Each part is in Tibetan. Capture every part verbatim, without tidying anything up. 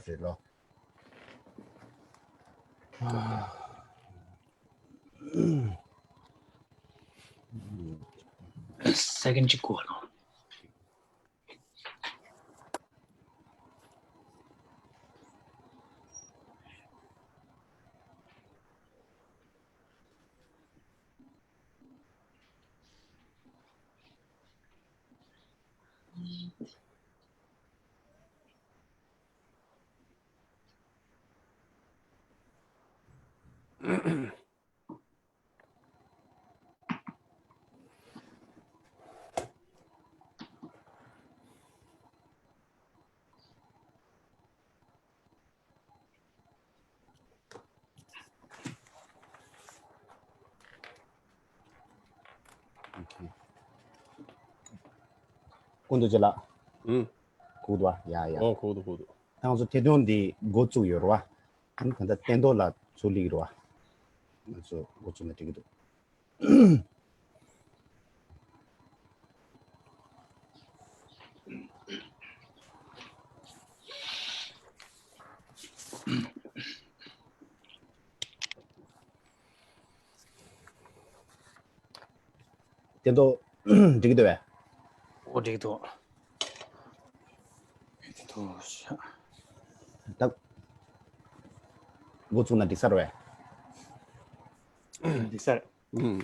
རེད་ལོ། སེ་ཀེན་གཅིག་འགོར་ལོ། ཀུན་ཏུ་ཅི་ལགས། ཨུམ། གུག་འདུག་ཨ། ཡ་ཡ། ཨོ་གུག་འདུག་གུག་འདུག་ད་ང་ཚོ་ཐད་གཏོང་འདི་འགོ་བཙུགས་ཡོད་རེད་བ། ཨ་ནི་ད་ལྟ་བསྟན་རྡོར་ལགས་ཚུར་སླེབས་ཀྱི་རེད་བ། ང་ཚོ་འགོ་བཙུགས་ན་འགྲིག་གི་འདུག་བསྟན་རྡོར། འགྲིག་གི་འདུག་བས། ཨོ་འགྲིག་འདུག་འགྲིག་འདུག་ཤག་ད་འགོ་བཙུགས་ན་འགྲིག་ས་རེད་བས། འགྲིག་ས་རེད། ཨུམ།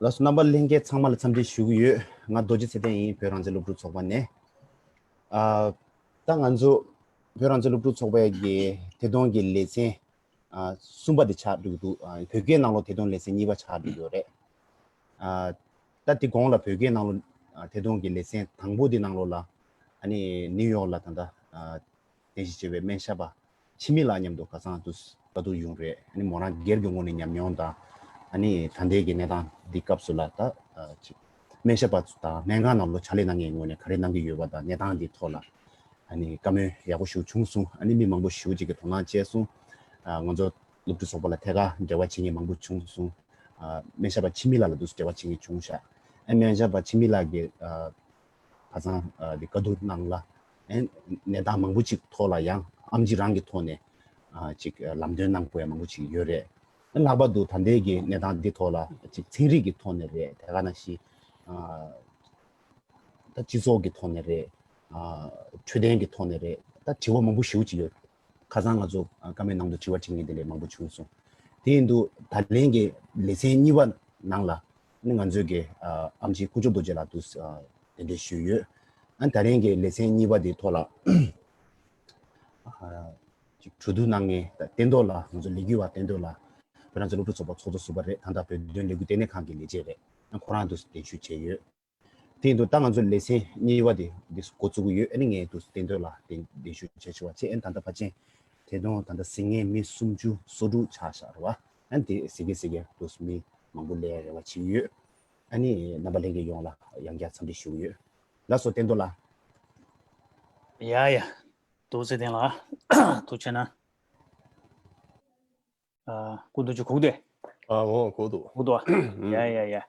ལགས་སོ། རྣམ་པ་ལྷན་རྒྱས་ཚང་མ་ལ་འཚམས་འདྲི་ཞུ་གི་ཡོད། ང་རྡོ་རྗེ་ཚེ་བརྟན་ཡིན། བོད་རང་བཙན་སློབ་ཕྲུག་ཚོགས་པ་ནས། ཨ། ད་ང་ཚོ་བོད་རང་བཙན་སློབ་ཕྲུག་ཚོགས་པའི་གི་ཐད་གཏོང་གི་ལེ་ཚན། ཨ། གསུམ་པ་དེ་ཆགས་འགྲོ་གི་འདུག་ཨ། བོད་སྐད་ནང་ལོགས་ཐད་གཏོང་ལེ་ཚན་གཉིས་པ་ཆགས་འགྲོ་གི་ཡོད་རེད། ཨ། ད་དེ་གོང་ལ་བོད་སྐད་ནང་ལོགས་ཐད་གཏོང་གི་ལེ་ཚན་དང་པོ་དེ་ནང་ལོགས་ལ། ཨ་ནི་ནིའུ་ཡོག་ལ་ད་ལྟ། ཨ། རྟེན་གཞི་བྱས་པའི་སྨན་ཞབས་པ་འཆི་མེད་ལགས་མཉམ་དུ་ཁ་སང་དུ་བཀའ་བསྡུར་ཡོང་རེད། ཨ་ནི་མོ་རང་སྒེར་གྱི་ངོས་ནས་ཉམས་མྱོང་དང་། ཨ་ནི་ད་ལྟའི་གི་གནས་སྟངས་འདི་སྐབས་སུ་ལ་ད་ཅིག་སྨན་ཞབས་པ་དང་སྨན་ཁང་ནང་ལོགས་ཕྱག་ལས་གནང་མཁན་ངོས་ནས་ག་རེ་གནང་གི་ཡོད་པ་དང་གནས་སྟངས་འདི་ཐོག་ལ་ཨ་ནི་བཀའ་མོལ་ཡག་པོ་ཞིག་བྱུང་སོང་། ཨ་ནི་མི་མང་པོ་ཞིག་ཅིག་གིས་དོ་སྣང་བྱས་སོང་། ཨ། ང་ཚོ་སློབ་ཕྲུག་ཚོགས་པ་ལ་ཐད་ཀར་འབྲེལ་བ་བྱེད་མཁན་མང་པོ་བྱུང་སོང་། ཨ། སྨན་ཞབས་པ་འཆི་མེད་ལགས་ལ་དུ་འབྲེལ་བ་བྱེད་མཁན་བྱུང་ཤག་ཨ། སྨན་ཞབས་པ་འཆི་མེད་ལགས་ཀྱིས་ཨ། ཁ་སང་ཨ། འདི་བཀའ་བསྡུར་ནང་ལ་ཨ། གནས་སྟངས་མང་པོ་ཅིག་ཐོག་ལ་ཡང་ཨེམ་ཆི་རང་གི་ཐོག་ནས་ཨ། ཅིག་ལམ་སྟོན་གནང་དགོས་ཡ་མང་པོ་ཅིག་ཡོད་རེད། ལྷག་པར་དུ་ད་ལྟའི་གི་གནས་སྟངས་འདི་ཐོག་ལ་ཅིག་ཚན་རིག་གི་ཐོག་ནས་རེད། དེ་ག་ནང་བཞིན་ཨ། ད་སྤྱི་ཚོགས་ཀྱི་ཐོག་ནས་རེད། ཨ། འཕྲོད་བསྟེན་གྱི་ཐོག་ནས་རེད། ད་དྲི་བ་མང་པོ་ཞེ་པོ་ཅིག་ཡོད། ཁ་སང་ང་ཚོ་ཨ། བཀའ་མོལ་ནང་དུ་དྲི་བ་དྲི་མཁན་དེ་འདྲ་མང་པོ་བྱུང་སོང་། དེ་ཡིན་དུས་ད་ལན་གྱི་ལེ་ཚན་གཉིས་པ་ནང་ལ་ནི་ང་ཚོས་ཀྱི་ཨ། ཨེམ་ཆི་ཀུན་སྤྱོད་རྡོ་རྗེ་ལགས་དུ་ཨ། གདན་འདྲེན་ཞུས་ཡོད། ཨ། ད་ལན་གྱི་ལེ་ཚན་གཉིས་པ་དེའི་ཐོག་ལ་ཨ། ཅིག་གྲོས་བསྡུར་གནང་མཁན་ད་བསྟན་རྡོར་ལགས། ང་ཚོ་ལས་འགུལ་བ་བསྟན་རྡོར་ལགས། བོད་རང་བཙན་སློབ་ཕྲུག་ཚོགས་པ་ཚོགས་གཙོ་ཟུར་པ་རེད། ད་ལྟ་བོད་དོན་ལས་འགུལ་ལྟེ་གནས་ཁང་གི་ལས་བྱེད་རེད། ཨ། ཁོ་རང་དུ་གདན་ཞུ་བྱས་ཡོད། དེ་ཡིན་དུས་ད་ང་ཚོ་ལེ་ཚན་གཉིས་པ་དེ་འདི་འགོ་བཙུགས་ཀྱི་ཡོད། ཨ་ནི་ངས་འདུག་བསྟན་རྡོར་ལགས་གདན་གདན་ཞུ་བྱས་ཆོག་པ་བྱས། ཨ་ནི་ད་ལྟ་ཕལ་ཆེར་ཐད་གཏོང་ད་ལྟ་གཟིགས་མཁན་མི་སུམ་ཅུ་སོ་དྲུག་ཆགས་བཞག་རེད་བ། ཨ་ནི་དེ་གཟིགས་གི་གཟིགས་གི་འདུག་མི་མང་པོ་སླེབས་རེ་བ་བྱེད་ཀྱི་ཡོད། ཨ་ནི་རྣམ་པ་ལྷན་རྒྱས་ཡོངས་ལ་ཡང་བསྐྱར་འཚམས་འདྲི་ཞུ་གི་ཡོད། ལགས་སོ་བསྟན་རྡོར་ལགས། ཡ་ཡ། རྡོ་རྗེ་ལགས། ཐུགས་རྗེ་གནང་། ཨ། ཀུན་ཏུ་ཅི་གུག་སྟེ། ཨ། འོ་གུག་འདུག་གུག་འདུག་ཨ། ཡ་ཡ་ཡ།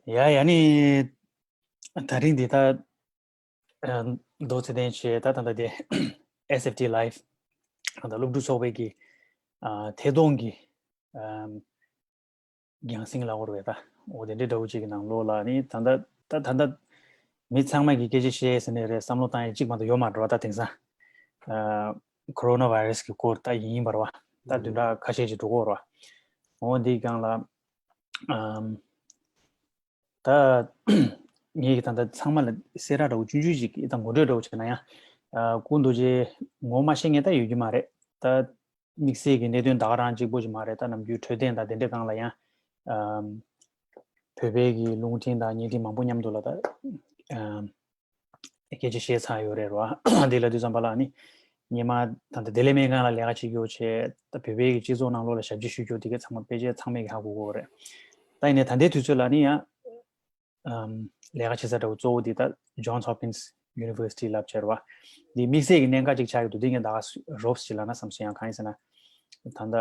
ཡ་ཡ་ནི། ད་རིང་འདི་ད་རྡོ་རྗེ་ལགས་བྱས་ད་ད་ད་དེ་ཨེས་ཨེཕ་ཊི་ལའེབ་ད་སློབ་ཕྲུག་ཚོགས་པའི་གི་ཨ། ཐད་གཏོང་གི་ཨ། རྒྱང་སྲིང་ལ་འོར་བའི་ད་འོ་དེ་འདྲའི་འདྲ་བོ་ཅིག་གི་ནང་ལོགས་ལ་ནི་ད་ད་ད་ད་མི་ཚང་མ་གི་སྐད་ཆ་བཤད་ཟེར་ནས་རེད། བསམ་བློ་བཏང་ཡ་གཅིག་མ་གཏོགས་ཡོད་མ་འགྲོ་བ། ད་དེང་སང་ཨ། ཀོ་རོ་ན་བྷའི་རེ་སི་གི་སྐོར་ད་ཡིན་པ་རེད་བ། ད་བདུན་ཕྲག་ཁ་ཤས་ཅིག་འགྲོ་གི་ཡོད་རེད་བ། འོ་འདིའི་སྒང་ལ་ཨམ། ད་ངས་ཀྱི་ད་ད་ཚང་མ་ལ་གསལ་བསྒྲགས་འདྲ་བོ་ཆུང་ཆུང་ཞིག་ད་ངོ་སྤྲོད་འདྲ་བོ་བྱས་ན་ཡང་ཨ། ཀུན་རྡོ་རྗེ་ངོ་མ་ཤེས་མཁན་ད་ཡོད་ཀྱི་མ་རེད། ད་དམིགས་བསལ་གྱི་གནད་དོན་ད་ག་རང་གཅིག་པོ་ཞིག་མ་རེད། ད་ནམ་རྒྱུན་འཕྲོད་བསྟེན་དང་དེ་འདྲའི་སྒང་ལ་ཡང་ཨམ། བོད་པའི་གི་རླུང་འཕྲིན་དང་བརྙན་འཕྲིན་མང་པོ་མཉམ་དུ་ལ་ད་ཨམ། སྐད་ཆ་བཤད་ཚར་ཡོད་རེད་རོ། དེ་ལ་དུས་ཙམ་པ་ལ་ནི་ཉི་མ་ད་ལྟ་བདེ་ལེགས་སྨན་ཁང་ལ་ལས་ཀ་བྱེད་རྒྱུ་བྱས། ད་བོད་པའི་གི་སྤྱི་ཚོགས་ནང་ལོགས་ལ་ཞབས་ཕྱི་ཞུ་རྒྱུ་དེ་ག་ཚང་མ་ཕལ་ཆེར་ཚང་མས་གི་ཧ་གོ་གི་ཡོད་རེད། ད་ཡིན་ནའི་ད་ལྟའི་དུས་ཚོད་ལ་ནི་ཡང་ཨམ། ལས་ཀ་བྱེད་ས་འདྲ་བོ་གཙོ་བོ་འདི་ད་Johns Hopkins University ལབ་བྱས་རེད་བ། འདི་དམིགས་བསལ་གྱི་གནད་འགག་ཅིག་ཆགས་ཀྱི་འདུག་འདི་ངས་ད་ག་རོབ་ཅིག་ལབ་ན་བསམ་སོང་། ཡང་གང་ཡིན་ཟེར་ན། ད་ལྟ་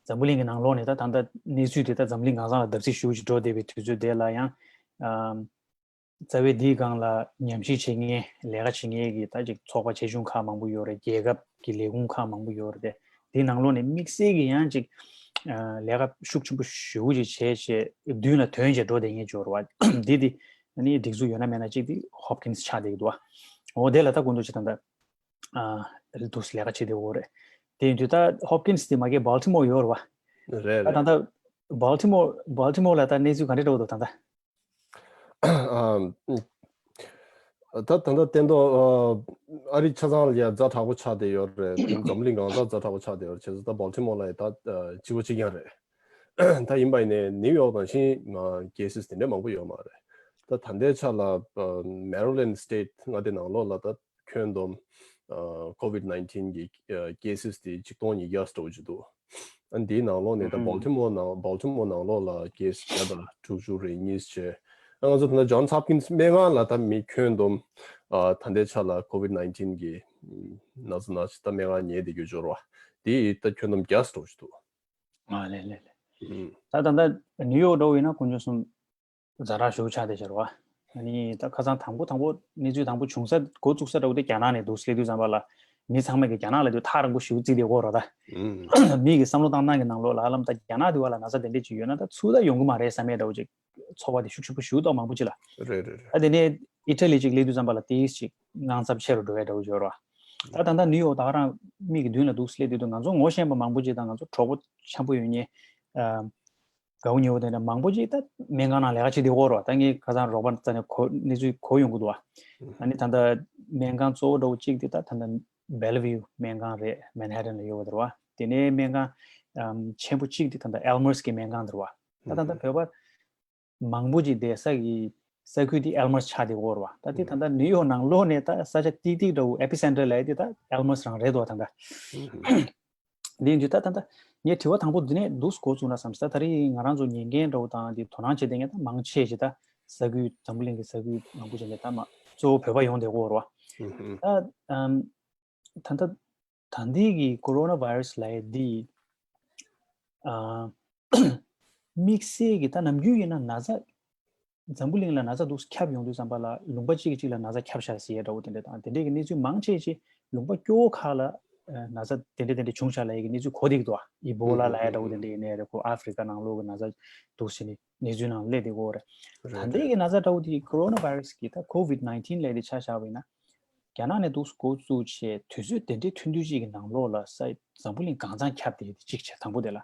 འཛམ་བུ་གླིང་གི་ནང་ལོགས་ནས་ད་ད་ལྟ་གནས་ཚུལ་དེ་ད་འཛམ་གླིང་གང་ས་ལ་བརྡབ་གསིག་ཤུགས་ཀྱིས་འགྲོ་བསྡད་པའི་དུས་ཚོད་དེ་ལ་ཡང་ཨམ། རྩ་བའི་འདིའི་སྒང་ལ་ཉམས་ཞིབ་བྱེད་མཁན་ལས་ཀ་བྱེད་མཁན་གྱི་ད་ཅིག་ཚོགས་པ་ཆེ་ཆུང་ཁག་མང་པོ་ཡོད་རེད། རྒྱལ་ཁབ་ཀྱི་ལས་ཁུངས་ཁག་མང་པོ་ཡོད་རེད། དེ་དེའི་ནང་ལོགས་ནས་དམིགས་བསལ་གྱི་ཡང་ཅིག་ལས་ཀ་ཤུགས་ཆེན་པོ་ཞེ་པོ་ཅིག་བྱས་བྱས་མདུན་ལ་ཐོན་བྱས་འགྲོ་བསྡད་མཁན་ཅིག་ཡོད་རེད་བ། འདི་དེ་ནི་སྒྲིག་འཛུགས་ཡོད་ན་མེད་ན་ཅིག་དེ་Hopkins་ཆགས་བསྡད་ཀྱི་འདུག་བ། འོ་དེ་ལ་ད་ཀུན་ཏུ་ཅིག་ད་ལྟ་ཨ་འདུག་ལས་ཀ་བྱེད་བསྡད་ཡོད་རེད། དེ་ཡིན་དུས་ད་Hopkins་དེ་མ་གི་Baltimore་ཡོད་རེད་བ། རེད་ད་རེད། ད་ལྟ་Baltimore Baltimore་ལ་ད་གནས་ཚུལ་ག་འདྲ་འགྲོ་འདུག་ད་ལྟ། ཨ། ད་ད་ལྟ་བསྟན་ཐོག་ཨ་ཨ་རི་ཆ་ཚང་ལ་ཡ་ཛ་དྲག་པོ་ཆགས་བསྡད་ཡོད་རེད། འཛམ་གླིང་གང་སར་ཛ་དྲག་པོ་ཆགས་བསྡད་ཡོད་རེད། བྱས་ཙང་ད་Baltimore་ལ་ཡ་ད་ཨ་གཅིག་པ་གཅིག་རྐྱང་རེད། ད་ཡིན་པ་ཡིན་ནའི་New York་ནང་བཞིན་ཨ་cases་དེ་འདྲ་མང་པོ་ཡོད་མ་རེད། ད་ད་ལྟའི་ཆ་ལ་ཨ་Maryland State་ལྔ་དེ་ནང་ལོགས་ལ་ད་ཁྱོན་བསྡོམས་ཨ་COVID nineteen་གི་ཨ་cases་དེ་ཆིག་སྟོང་ཉིས་བརྒྱ་ཙམ་འགྲོ་གི་འདུག་ཨ་འདིའི་ནང་ལོགས་ནས་ད་Baltimore་ནང་Baltimore་ནང་ལོགས་ལ་case་བརྒྱ་དང་དྲུག་ཅུ་རེ་གཉིས་བྱས། ཨ་ང་ཚོ་ད་ལྟ་Johns Hopkins་སྨན་ཁང་ལ་ད་མི་ཁྱོན་བསྡོམས་ཨ་ད་ལྟའི་ཆ་ལ་COVID nineteen་གི་ན་ཚ་ན་ཚ་ད་སྨན་ཁང་ཉལ་བསྡད་རྒྱུ་འབྱོར་བ་དེ་ད་ཁྱོན་བསྡོམས་བརྒྱ་ཙམ་འགྲོ་གི་འདུག་ཨ་ལེ་ལེ་ལེ། ཨུམ། ད་ད་ལྟ་New York་འགྲོ་ཡིན་ན་དཀོན་མཆོག་གསུམ་ཛ་དྲག་ཞེ་པོ་ཆགས་བསྡད་ཤག་རེད་བ། ཨ་ནི་ད་ཁ་སང་དང་པོ་དང་པོ་གནས་ཚུལ་དང་པོ་བྱུང་ས་འགོ་བཙུགས་ས་འདྲ་བོ་དེ་རྒྱ་ནག་ནས་འདུག་སླེབས་དུས་ཙམ་པ་ལ་མི་ཚང་མས་ཀྱི་རྒྱ་ནག་ལ་དུས་ཐག་རིང་པོ་ཞེ་པོ་བརྩིས་བསྡད་ཡོད་རེད་ད། ཨུམ། མི་གི་བསམ་བློ་བཏང་སྟངས་ཀྱི་ནང་ལོགས་ལ་ཧ་ལམ་ད་རྒྱ་ནག་དུ་བ་ལ་ན་ཚ་དེ་འདྲས་ཅིག་ཡོད་ན་ད་ཚུར་ད་ཡོང་གི་མ་རེད་བསམ་ཡས་འདྲ་བོ་ཅིག་ཚོར་བ་དེ་ཤུགས་ཆེན་པོ་ཞེ་པོ་ཏོག་མང་པོ་ཅིག་ལ། རེད་རེད་རེད། ད་དེ་ནས་ཨི་ཊ་ལི་ཅིག་སླེབས་དུས་ཙམ་པ་ལ་དེ་ཅིག་དངངས་འཚབ་ཆེ་རུ་འགྲོ་ཡས་འདྲ་བོ་ཅིག་ཡོད་རེད་བ། ད་ད་ལྟ་ནིའུ་ཡོག་ད་ག་རང་མིག་གི་མདུན་ལ་འདུག་སླེབས་དུས་ང་ཚོ་ངོ་ཤེས་པ་མང་པོ་ཅིག་དང་ང་ཚོ་གྲོགས་པོ་འཆམ་པོ་ཡོད་མཁན་ཨ། དགའ་བོ་ཉེ་བོ་དེ་འདྲ་མང་པོ་ཅིག་ད་སྨན་ཁང་ནང་ལས་ཀ་བྱེད་དེ་འོ་རོ། ད་ངས་ཁ་སང་རོགས་པ་རྩ་ནས་གོ་གནས་ཚུལ་གོ་ཡོང་གི་འདུག་བ། ཨ་ནི་ད་ལྟ་སྨན་ཁང་གཙོ་བོ་འདྲ་བོ་གཅིག་དེ་ད་ད་ལྟ་Bellevue་སྨན་ཁང་རེད། Manhattan་ལ་ཡོད་པ་དེ་རེད་བ། དེ་ནས་སྨན་ཁང་ཨམ་ཆེན་པོ་གཅིག་དེ་ད་ལྟ་Elmhurst་གི་སྨན་ཁང་དེ་རེད་བ། ད་ད་ལྟ་བོད་པ་མང་པོ་ཅིག་བསྡད་ས་གི་ས་ཁུལ་དེ་Elmhurst་ཆགས་དེ་འོ་རེད་བ། ད་དེ་ད་ལྟ་ནིའུ་ཡོག་ནང་ལོགས་ནས་ད་ས་ཆ་ཏིག་ཏིག་འདྲ་བོ་Epicenter་ལབ་ཡ་དེ་ད་Elmhurst་རང་རེད་འདུག་བ་ད་ལྟ། འདི་ཡིན་དུས་ད་ད་ད་ངས་དྲི་བ་དང་པོ་འདི་ནས་འདུག་གོ་བཙུགས་ན་བསམ་སྟེ། ད་རེས་ང་རང་ཚོ་ཉན་མཁན་འདྲ་བོ་དང་འདི་དོ་སྣང་བྱེད་མཁན་ད་མང་ཆེ་ཞིག་ད་ས་ཁུལ་འཛམ་བུ་གླིང་གི་ས་ཁུལ་མང་པོ་ཞིག་ནས་ད་མ་གཙོ་བོ་བོད་པ་ཡོང་བསྡད་ཡོད་རེད་བ། ད་ཨམ་ད་ད་ད་འདི་གི་Coronavirus་ལབ་ཡ་འདི་ཨ་དམིགས་བསལ་གྱི་ད་ནམ་རྒྱུན་ཡིན་ན་ན་ཚ་འཛམ་བུ་གླིང་ལ་ན་ཚ་འདུག་ཁྱབ་ཡོང་དུས་ཙམ་པ་ལ་ལུང་པ་གཅིག་གིས་གཅིག་ལ་ན་ཚ་ཁྱབ་ཤག་ཟེར་ཡས་འདྲ་བོ་དེ་འདྲ་དང་། དེ་འདྲས་ཀྱི་གནས་ཚུལ་མང་ཆེ་ཆེ་ལུང་པ་སྐྱོ་བོ་ཁག་ལ་ཨ་ན་ཚ་དེ་འདྲས་དེ་འདྲས་བྱུང་ཤག་ལབ་ཡས་ཀྱི་གནས་ཚུལ་གོ་བསྡད་ཀྱི་འདུག་ཨ། ཨི་བྷོ་ལ་ལབ་ཡས་འདྲ་བོ་དེ་འདྲས་ཡིན་ནའི་རེད། ཁོ་ཨ་ཧྥི་རི་ཀ་ནང་ལོགས་ཀྱི་ན་ཚ་འདུག་ཟེར་ནས་གནས་ཚུལ་ནང་སླེབས་བསྡད་ཀྱི་ཡོད་རེད། ད་ལྟའི་གི་ན་ཚ་འདྲ་བོ་དེ་Coronavirus་གི་ད་COVID nineteen་ལབ་ཡས་དེ་ཆ་བཞག་པ་ཡིན་ན་རྒྱ་ནག་ནས་འདུག་འགོ་བཙུགས་བྱས་དུས་ཚོད་དེ་འདྲས་ཐུང་ཐུང་ཅིག་གི་ནང་ལོགས་ལ་ས་འཛམ་བུ་གླིང་གང་ཚང་ཁྱབ་བསྡད་ཡས་དེ་གཅིག་བྱས། དང་པོ་དེ་ལ།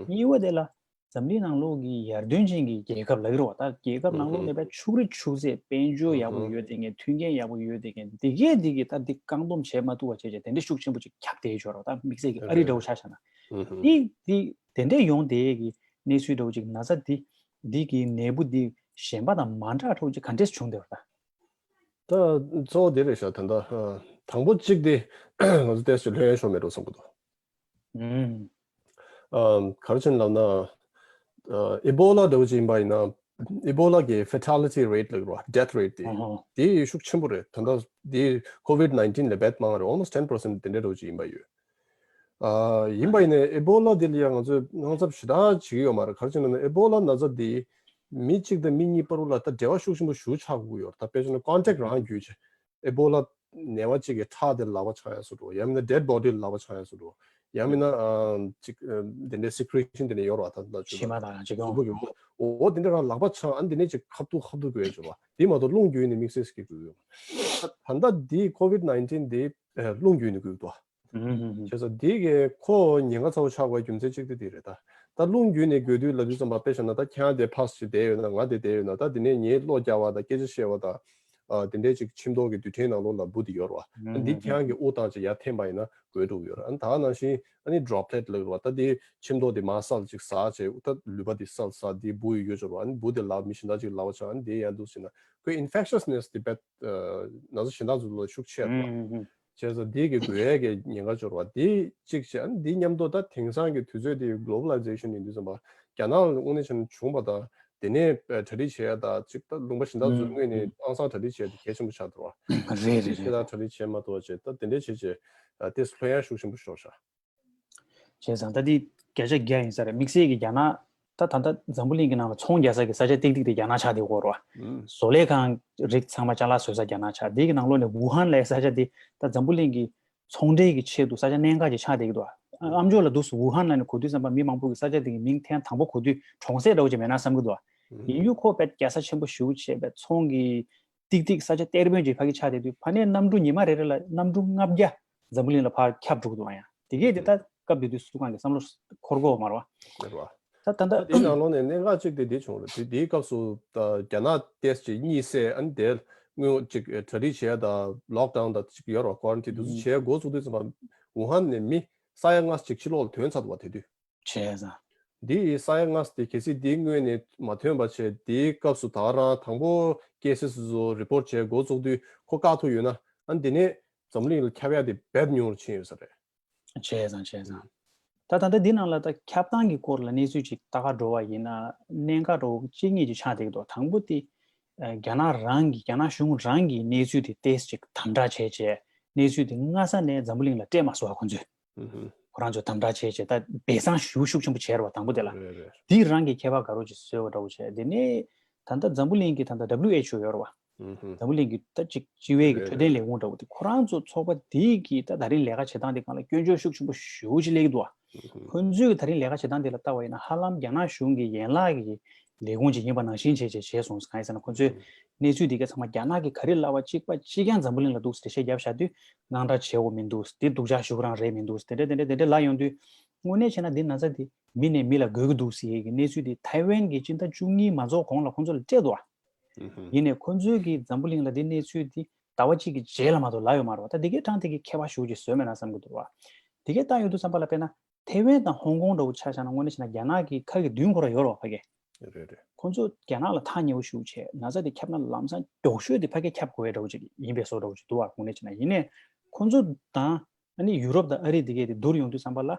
གཉིས་པ་དེ་ལ་འཛམ་གླིང་ནང་ལོགས་ཀྱི་ཡར་ཐོན་ཅན་གྱི་རྒྱལ་ཁབ་ལབ་ཀྱི་རེད་བ། ད་རྒྱལ་ཁབ་ནང་ལོགས་ནས་པའི་ཕྱུགས་རིགས་ཕྱུགས་ཚད་དཔལ་འབྱོར་ཡག་པོ་ཡོད་བསྡད་མཁན། མཐུན་རྐྱེན་ཡག་པོ་ཡོད་བསྡད་མཁན་འདི་གས་འདི་གས་ད་འདི་བཀག་སྡོམ་བྱེད་མ་ཐུབ་པ་བྱས་བྱས་དེ་འདྲས་ཤུགས་ཆེན་པོ་ཅིག་ཁྱབ་བསྡད་ཡོད་རེད་བ། ད་དམིགས་བསལ་གྱི་ཨ་རི་འདྲ་བོ་ཆ་བཞག་ན། འདི་འདི་དེ་འདྲས་ཡོང་བསྡད་ཀྱི་གནས་ཚུལ་འདྲ་བོ་ཅིག་ན་ཚ་འདི་འདི་གི་ནད་འབུ་འདི་གཞན་པ་དང་མ་འདྲ་འདྲ་བོ་ཅིག་ག་འདྲས་བྱུང་བསྡད་པ་ད། ད་གཙོ་བོ་དེ་རེད་ཤག་ད་ལྟ་ཨ་དང་པོ་གཅིག་དེ་ང་ཚོ་ཏོག་ཙམ་ལྷོད་ཡངས་ཤོར་མེད་འགྲོ་བསམ་གྱི་འདུག་ཨུམ། ཨམ་ག་རེ་བྱས་ནས་ལབ་ན། ཨ་ཨི་བྷོ་ལ་འདྲ་བོ་ཅིག་ཡིན་པ་ཡིན་ན། ཨི་བྷོ་ལ་གི་fatality rate་ལབ་ཀྱི་རེད་བ། death rate་དེ། ཨོ་ཧོ། དེ་ཤུགས་ཆེན་པོ་རེད། ད་ལྟ་དེ་COVID nineteen་ལས་རྦད་མང་རེད། almost ten percent་དེ་འདྲ་འདྲ་བོ་ཅིག་ཡིན་པ་ཡོད། ཨ་ཡིན་པ་ཡིན་ནའི་ཨི་བྷོ་ལ་དེ་ལ་ཡང་ང་ཚོས་དངངས་འཚབ་ཞེ་དྲག་བྱེད་ཀྱི་ཡོད་མ་རེད། ག་རེ་བྱས་ནས་ལབ་ན་ཨི་བྷོ་ལ་ན་ཚ་དེ་མི་གཅིག་དང་མི་གཉིས་བར་ལ་ད་འབྲེལ་བ་ཤུགས་ཆེན་པོ་ཞེ་པོ་ཆགས་དགོས་ཀྱི་ཡོད་རེད། ད་དཔེ་བྱས་ན་contact་རང་བརྒྱུད་བྱས། ཨི་བྷོ་ལ་ནད་པ་གཅིག་གི་ཁྲག་དེ་ལག་པ་ཆགས་ཡག་བཟོ་འགྲོ། ཡང་མིན་ན་dead body་ལ་ལག་པ་ཆགས་ཡག་བཟོ་འགྲོ། ཡང་མིན་ན་ཨ་ཅིག་ཨ་དེ་འདྲའི་secretion་དེ་འདྲ་ཡོད་རེད་བ། ད་ད་མཆིལ་མ་དང་ཅིག་ཡོང་། གཟུགས་པོ་གི་འོ་འོ་དེ་འདྲ་རང་ལག་པ་ཆགས། ཨ་ནི་དེ་ནས་ཅིག་ཁ་ཐུག་ཁ་ཐུག་དགོས་ཡག་བཟོ་འགྲོ། དེ་མ་གཏོགས་རླུང་བརྒྱུད་ནས་དམིགས་བསལ་ཟེར་གྱི་དགོས་ཡོད་མ་རེད། ད་ལྟ་འདི་COVID nineteen་འདི་ཨ་རླུང་བརྒྱུད་ནས་འགོས་འདུག་བ། ཨུམ་ཧུམ་ཧུམ། བྱས་ཙང་འདི་གི་ཁོ་ཉེན་ཁ་ཚ་བོ་ཆགས་དགོས་རྒྱུ་མཚན་གཅིག་དེ་འདི་རེད་ད། ད་རླུང་བརྒྱུད་ནས་འགོས་དུས་ལབ་དུས་ཙམ་པ་དཔེ་བཞག་ན་ད་ཁྱེད་རང་དེ་ཕར་ཞིག་བསྡད་ཡོད་ན། ང་དེ་བསྡད་ཡོད་ན། ད་དེ་ནས་ངའི་བློ་རྒྱག་པ་དང་སྐད་ཆ་བཤད་པ་དང་། ཨ་དེ་འདྲའི་ཅིག་ཁྱིམ་ཐོག་གི་རྡུལ་ཕྲན་ནང་ལོགས་ལ་འབུ་དེ་ཡོད་རེད་བ། ཨ་འདི་ཁྱེད་རང་གི་དབུགས་བཏང་བྱས་ཡར་འཐེན་པ་ཡིན་ན་འགོས་འགྲོ་གི་ཡོད་རེད། ཨ་ནི་ད་ག་ནང་བཞིན་ཨ་ནི་droplet་ལབ་ཀྱི་རེད་བ། ད་དེ་ཁྱིམ་ཐོག་དེ་མར་སལ་ཅིག་ཟ་བྱས། ད་ལུད་པ་དེ་སལ་ཟ། དེ་འབུ་ཡོད་ཡོད་ཅོག་རེད་བ། ཨ་ནི་འབུ་དེ་ལག་མི་གཞན་དག་ཅིག་ལག་པ་ཆགས། ཨ་ནི་དེ་ཡར་འདུག་ཟེར་ན་ཁོའི་infectiousness་དེ་རྦད་ཨ་ན་ཚ་གཞན་དག་ཚོ་ལ་ཤུགས་ཆེ་རེད་བ། ཨུམ་ཧུམ། བྱས་ཙང་འདི་གི་འགོས་ཡས་ཀྱི་ཉེན་ཁ་ཅིག་ཡོད་རེད་བ། འདི་གཅིག་བྱས། ཨ་ནི་འདི་མཉམ་དུ་ད་དེང་སང་གི་དུས་ཚོད་འདི་globalization་ཡིན་དུས་ཙམ་པ་རྒྱ་ནག་ལ་དངོས་གནས་བྱས་ན་བྱུང་བ་དང་། དེ་ནས་ཨ་གྲ་སྒྲིག་བྱེད་ཡ་དང་ཅིག་ད་ལུང་པ་གཞན་དག་ཚོའི་ངོས་ནས་ཨང་སང་གྲ་སྒྲིག་བྱེད་ཡ་དེ་གལ་ཆེན་པོ་ཆགས་འདུག་བ། རེད་རེད་རེད། དེ་ལ་གྲ་སྒྲིག་བྱེད་མ་ཐུབ་པ་བྱས། ད་དེ་འདྲས་བྱས་བྱས་ཨ་དེ་ལྷོད་ཡངས་ཤུགས་ཆེན་པོ་ཤོར་ཤག་བྱས་ཙང་ད་འདི་བརྒྱ་ཆ་བརྒྱ་ཡིན་ས་རེད། དམིགས་བསལ་གྱི་རྒྱ་ནག་ ད་ད་ལྟ་འཛམ་བུ་གླིང་གི་ནང་ལ་ཚོང་རྒྱག་ས་གི་ས་ཆ་ཏིག་ཏིག་དེ་རྒྱ་ནག་ཆགས་བསྡད་ཡོད་རེད་བ། ཨུམ། བཟོ་ལས་ཁང་རིགས་ཚང་མ་ཅ་ལག་བཟོ་ས་རྒྱ་ནག་ཆགས། དེ་གི་ནང་ལོགས་ནས་ཝུ་ཧན་ལབ་ས་ཆ་དེ་ད་འཛམ་བུ་གླིང་གི་ཚོང་འབྲེལ་གྱི་ཆེད་དུ་ས་ཆ་གནད་འགག་ཅིག་ཆགས་བསྡད་ཀྱི་འདུག་བ། ཨ་ཨམ་ཅོག་ལ་འདུག་སེ་ཝུ་ཧན་ལབ་ནས་གོ་དུས་ཙམ་པ་མི་མང་པོ་གི་ས་ཆ་དེ་གི་མིང་ཐེངས་དང་པོ་གོ་དུས་གྲོང་གསེབ་འདྲ་བོ་ཅིག་མེད་ན་བསམ་གྱི་འདུག་བ། ཨུམ། ཡིན་རྒྱུ་ཁོ་དཔེ་རྒྱལ་ས་ཆེན་པོ་ཞེ་པོ་བྱས་པའི་ཚོང་གི་ཏིག་ཏིག་ས་ཆ་གཏེར་སྟོན་ཅིག་ཕ་གི་ཆགས་བསྡད་དུས་ཕ་ནས་གནམ་གྲུ་ཉི་མ་རེ་རེ་ལ་གནམ་གྲུ་ལྔ་བརྒྱ་འཛམ་བུ་གླིང་ལ་ཕར་ཁྱབ་འགྲོ་གི་འདུག་བ། ཡང་དེ་གས་དེ་ད་སྐབས་དེ་དུས་སུ་གང་གི་བསམ་བློ་འཁོར་གི་ཡོད་མ་རེད་བ། རེད་བ། ད་ད་ད་ད་དེའི་ནང་ལོགས་ནས་གནད་འགག་གཅིག་དེ་འདི་བྱུང་རེད། དེ་དེའི་སྐབས་སུ་ད་རྒྱ་ནག་ཏེས་ཅིག་གཉིད་སད། ཨ་ནི་དེ་སྔོན་ཅིག་གྲ་སྒྲིག་བྱས་དང་ལོག་ཌའུན་དང་ཅིག་ཡོད་རེད་བ། ཀོ་རན་ཊིན་དེ་ཚོ་བྱས་འགོ་བཙུགས་དུས་ཙམ་པ་ཝུ་ཧན་ནས་མི་ས་ཡ་ལྔ་ཅིག་ཕྱི་ལོགས་ལ་ཐོན་ཚར་འདུག་བ། དེ་དུས། བྱས་ཙང་། འདི་ཡི་ས་ཡ་ལྔ་དེ་གལ་སྲིད་འདིའི་སྔོན་ནས་མ་ཐོན་པ་བྱས། འདིའི་སྐབས་སུ་ད་རང་དང་པོ་ཀེ་སི་ཚོ་རི་པོར་ཊི་བྱས་འགོ་བཙུགས་དུས་ཁོ་བཀག་ཐུབ་ཡོད་ན། ཨ་ནི་དེ་ནས་འཛམ་གླིང་ལ་ཁྱབ་ཡ་དེ་རྦད་ཉུང་རུ་ཕྱིན་ཡོད་ས་རེད། བྱས་ཙང་བྱས་ཙང་། ད་ད་ལྟ་འདི་ནང་ལ་ད་ཁྱབ་སྟངས་ཀྱི་སྐོར་ལ་གནས་ཚུལ་ཅིག་ལྟ་ག་འགྲོ་བ་ཡིན་ན་གནད་འགག་འདྲ་བོ་གཅིག་གཉིས་ཅིག་ཆགས་བསྡད་ཀྱི་འདུག་དང་པོ་དེ། ཨ་རྒྱ་ནག་རང་གི་རྒྱ་ནག་གཞུང་རང་གིས་གནས་ཚུལ་དེ་ཏེས་ཅིག་དམ་དྲག་བྱས་བྱས་གནས་ཚུལ་དེ་སྔ་ས་ནས་འཛམ་བུ་གླིང་ལ་སྤྲད་མ་སོང་བ་ཁོང་ཚོས། ཨུ་ཧུམ། ཁོ་རང་ཚོ་དམ་དྲག་བྱས་བྱས་ད་སྦས་གསང་ཞེ་པོ་ཤུགས་ཆེན་པོ་བྱས་རེད་བ། དང་པོ་དེ་ལ། རེད་རེད། དེ་རང་གི་ཁྱད་པར་དགའ་རོགས་ཅིག་བཟོས་པ་འདྲ་བོ་བྱས། དེ་ནས་ད་ལྟ་འཛམ་བུ་གླིང་གི་ད་ལྟ་ཌབ་ལིའུ་ཨེཆ་ཨོ་ཡོད་རེད་བ། ཨུ་ཧུམ། འཛམ་བུ་གླིང་གི་ད་ཅིག་སྤྱི་བའི་གི་རེད་འཕྲོད་བསྟེན་ལས་ཁུངས་འདྲ་བོ་དེ་ཁོ་རང་ཚོ་ཚོགས་པ་དེ་གི་ད་ད་རིང་ལས་ཀ་བྱེད་སྟངས་དེ་སྒང་ལ་སྐྱོན་བརྗོད་ཤུགས་ཆེན་པོ་ཞེ་པོ་ཅིག་སླེབས་ཀྱི་འདུག་བ། ཨུ་ཧུམ། ཁོ་ཚོའི་གི་ད་རིང་ལས་ཀ་བྱེད་སྟངས་དེ་ལ་ལྟ་བ་ཡིན་ན་ཧ་ལམ་རྒྱ་ནག་གཞུང་གི་ཡན་ལག་གི་ལས་ཁུངས་ཅིག་ཡིན་པ་ནང་བཞིན་བྱས་བྱས་བྱས་སོང་། གང་ཡིན་ཟེར་ན་ཁོ་ཚོས་གནས་ཚུལ་འདི་ག་ཚང་མ་རྒྱ་ནག་གི་ག་རེ་ལབ་པ་གཅིག་པ་གཅིག་རྐྱང་འཛམ་བུ་གླིང་ལ་འདུག་སེ་འགྲེལ་བཤད་བརྒྱབ་བཞག་དུས་དངངས་སྐྲག་བྱེད་དགོས་མི་འདུག་འདི་སྡུག་ཅག་ཞེ་པོ་རང་རེད་མི་འདུག་དེ་འདྲ་དེ་འདྲ་དེ་འདྲ་ལབ་ཡོང་དུས་དངོས་གནས་བྱས་ན་འདི་ན་ཚ་འདི་མི་ནས་མི་ལ་འགོས་ཀྱི་འདུག་ཟེར་ཡས་ཀྱི་གནས་ཚུལ་འདི་ཐའེ་ཝན་གྱི་སྤྱི་ཟླ་བཅུ་གཉིས་མ་རྫོགས་གོང་ལ་ཁོང་ཚོ་ལ་སྤྲད་འདུག་བ། ཡིན་ནའི་ཁོ་ཚོས་ཀྱིས་འཛམ་བུ་གླིང་ལ་འདི་གནས་ཚུལ་འདི་ཟླ་བ་གཅིག་གི་རྗེས་ལ་མ་གཏོགས་ལབ་ཡོད་མ་རེད་བ། ད་འདི་གའི་གྲངས་དེ་གི་ཁྱད་པར་ཞེ་པོ་ཅིག་བཟོས་མེད་ན་བསམ་གྱི་འདུག་བ། འདི་གའི་ལྟ་ཡོང་དུས་ཙམ་པ་ལ་དཔེར་ན། ཐེ་ཝན་དང་ཧོང་ཀོང་འདྲ་བོ་ཆ་བཞག་ན་དངོས་གནས་བྱས་ན་རྒྱ་ནག་གི་ཁ་གི་མདུན་ཁོ་རང་ཡོད་རེད་བ་ཕ་གི། རེད་རེད། ཁོ་ཚོ་རྒྱ་ནག་ལ་ཐག་ཉེ་བོ་ཞེ་པོ་བྱས། ན་ཚ་དེ་ཁྱབ་ན་ལམ་སང་མགྱོགས་ཤོས་དེ་ཕ་གི་ཁྱབ་དགོས་ཡས་འདྲ་བོ་ཅིག་ཡིན་པའི་བཟོ་འདྲ་བོ་ཅིག་འདུག་བ། དངོས་གནས་བྱས་ན། ཡིན་ནའི་ཁོ་ཚོ་དང་ཨ་ནི་ཡུ་རོབ་དང་ཨ་རི་དེ་གས་དེ་བསྡུར་ཡོང་དུས་ཙམ་པ་ལ།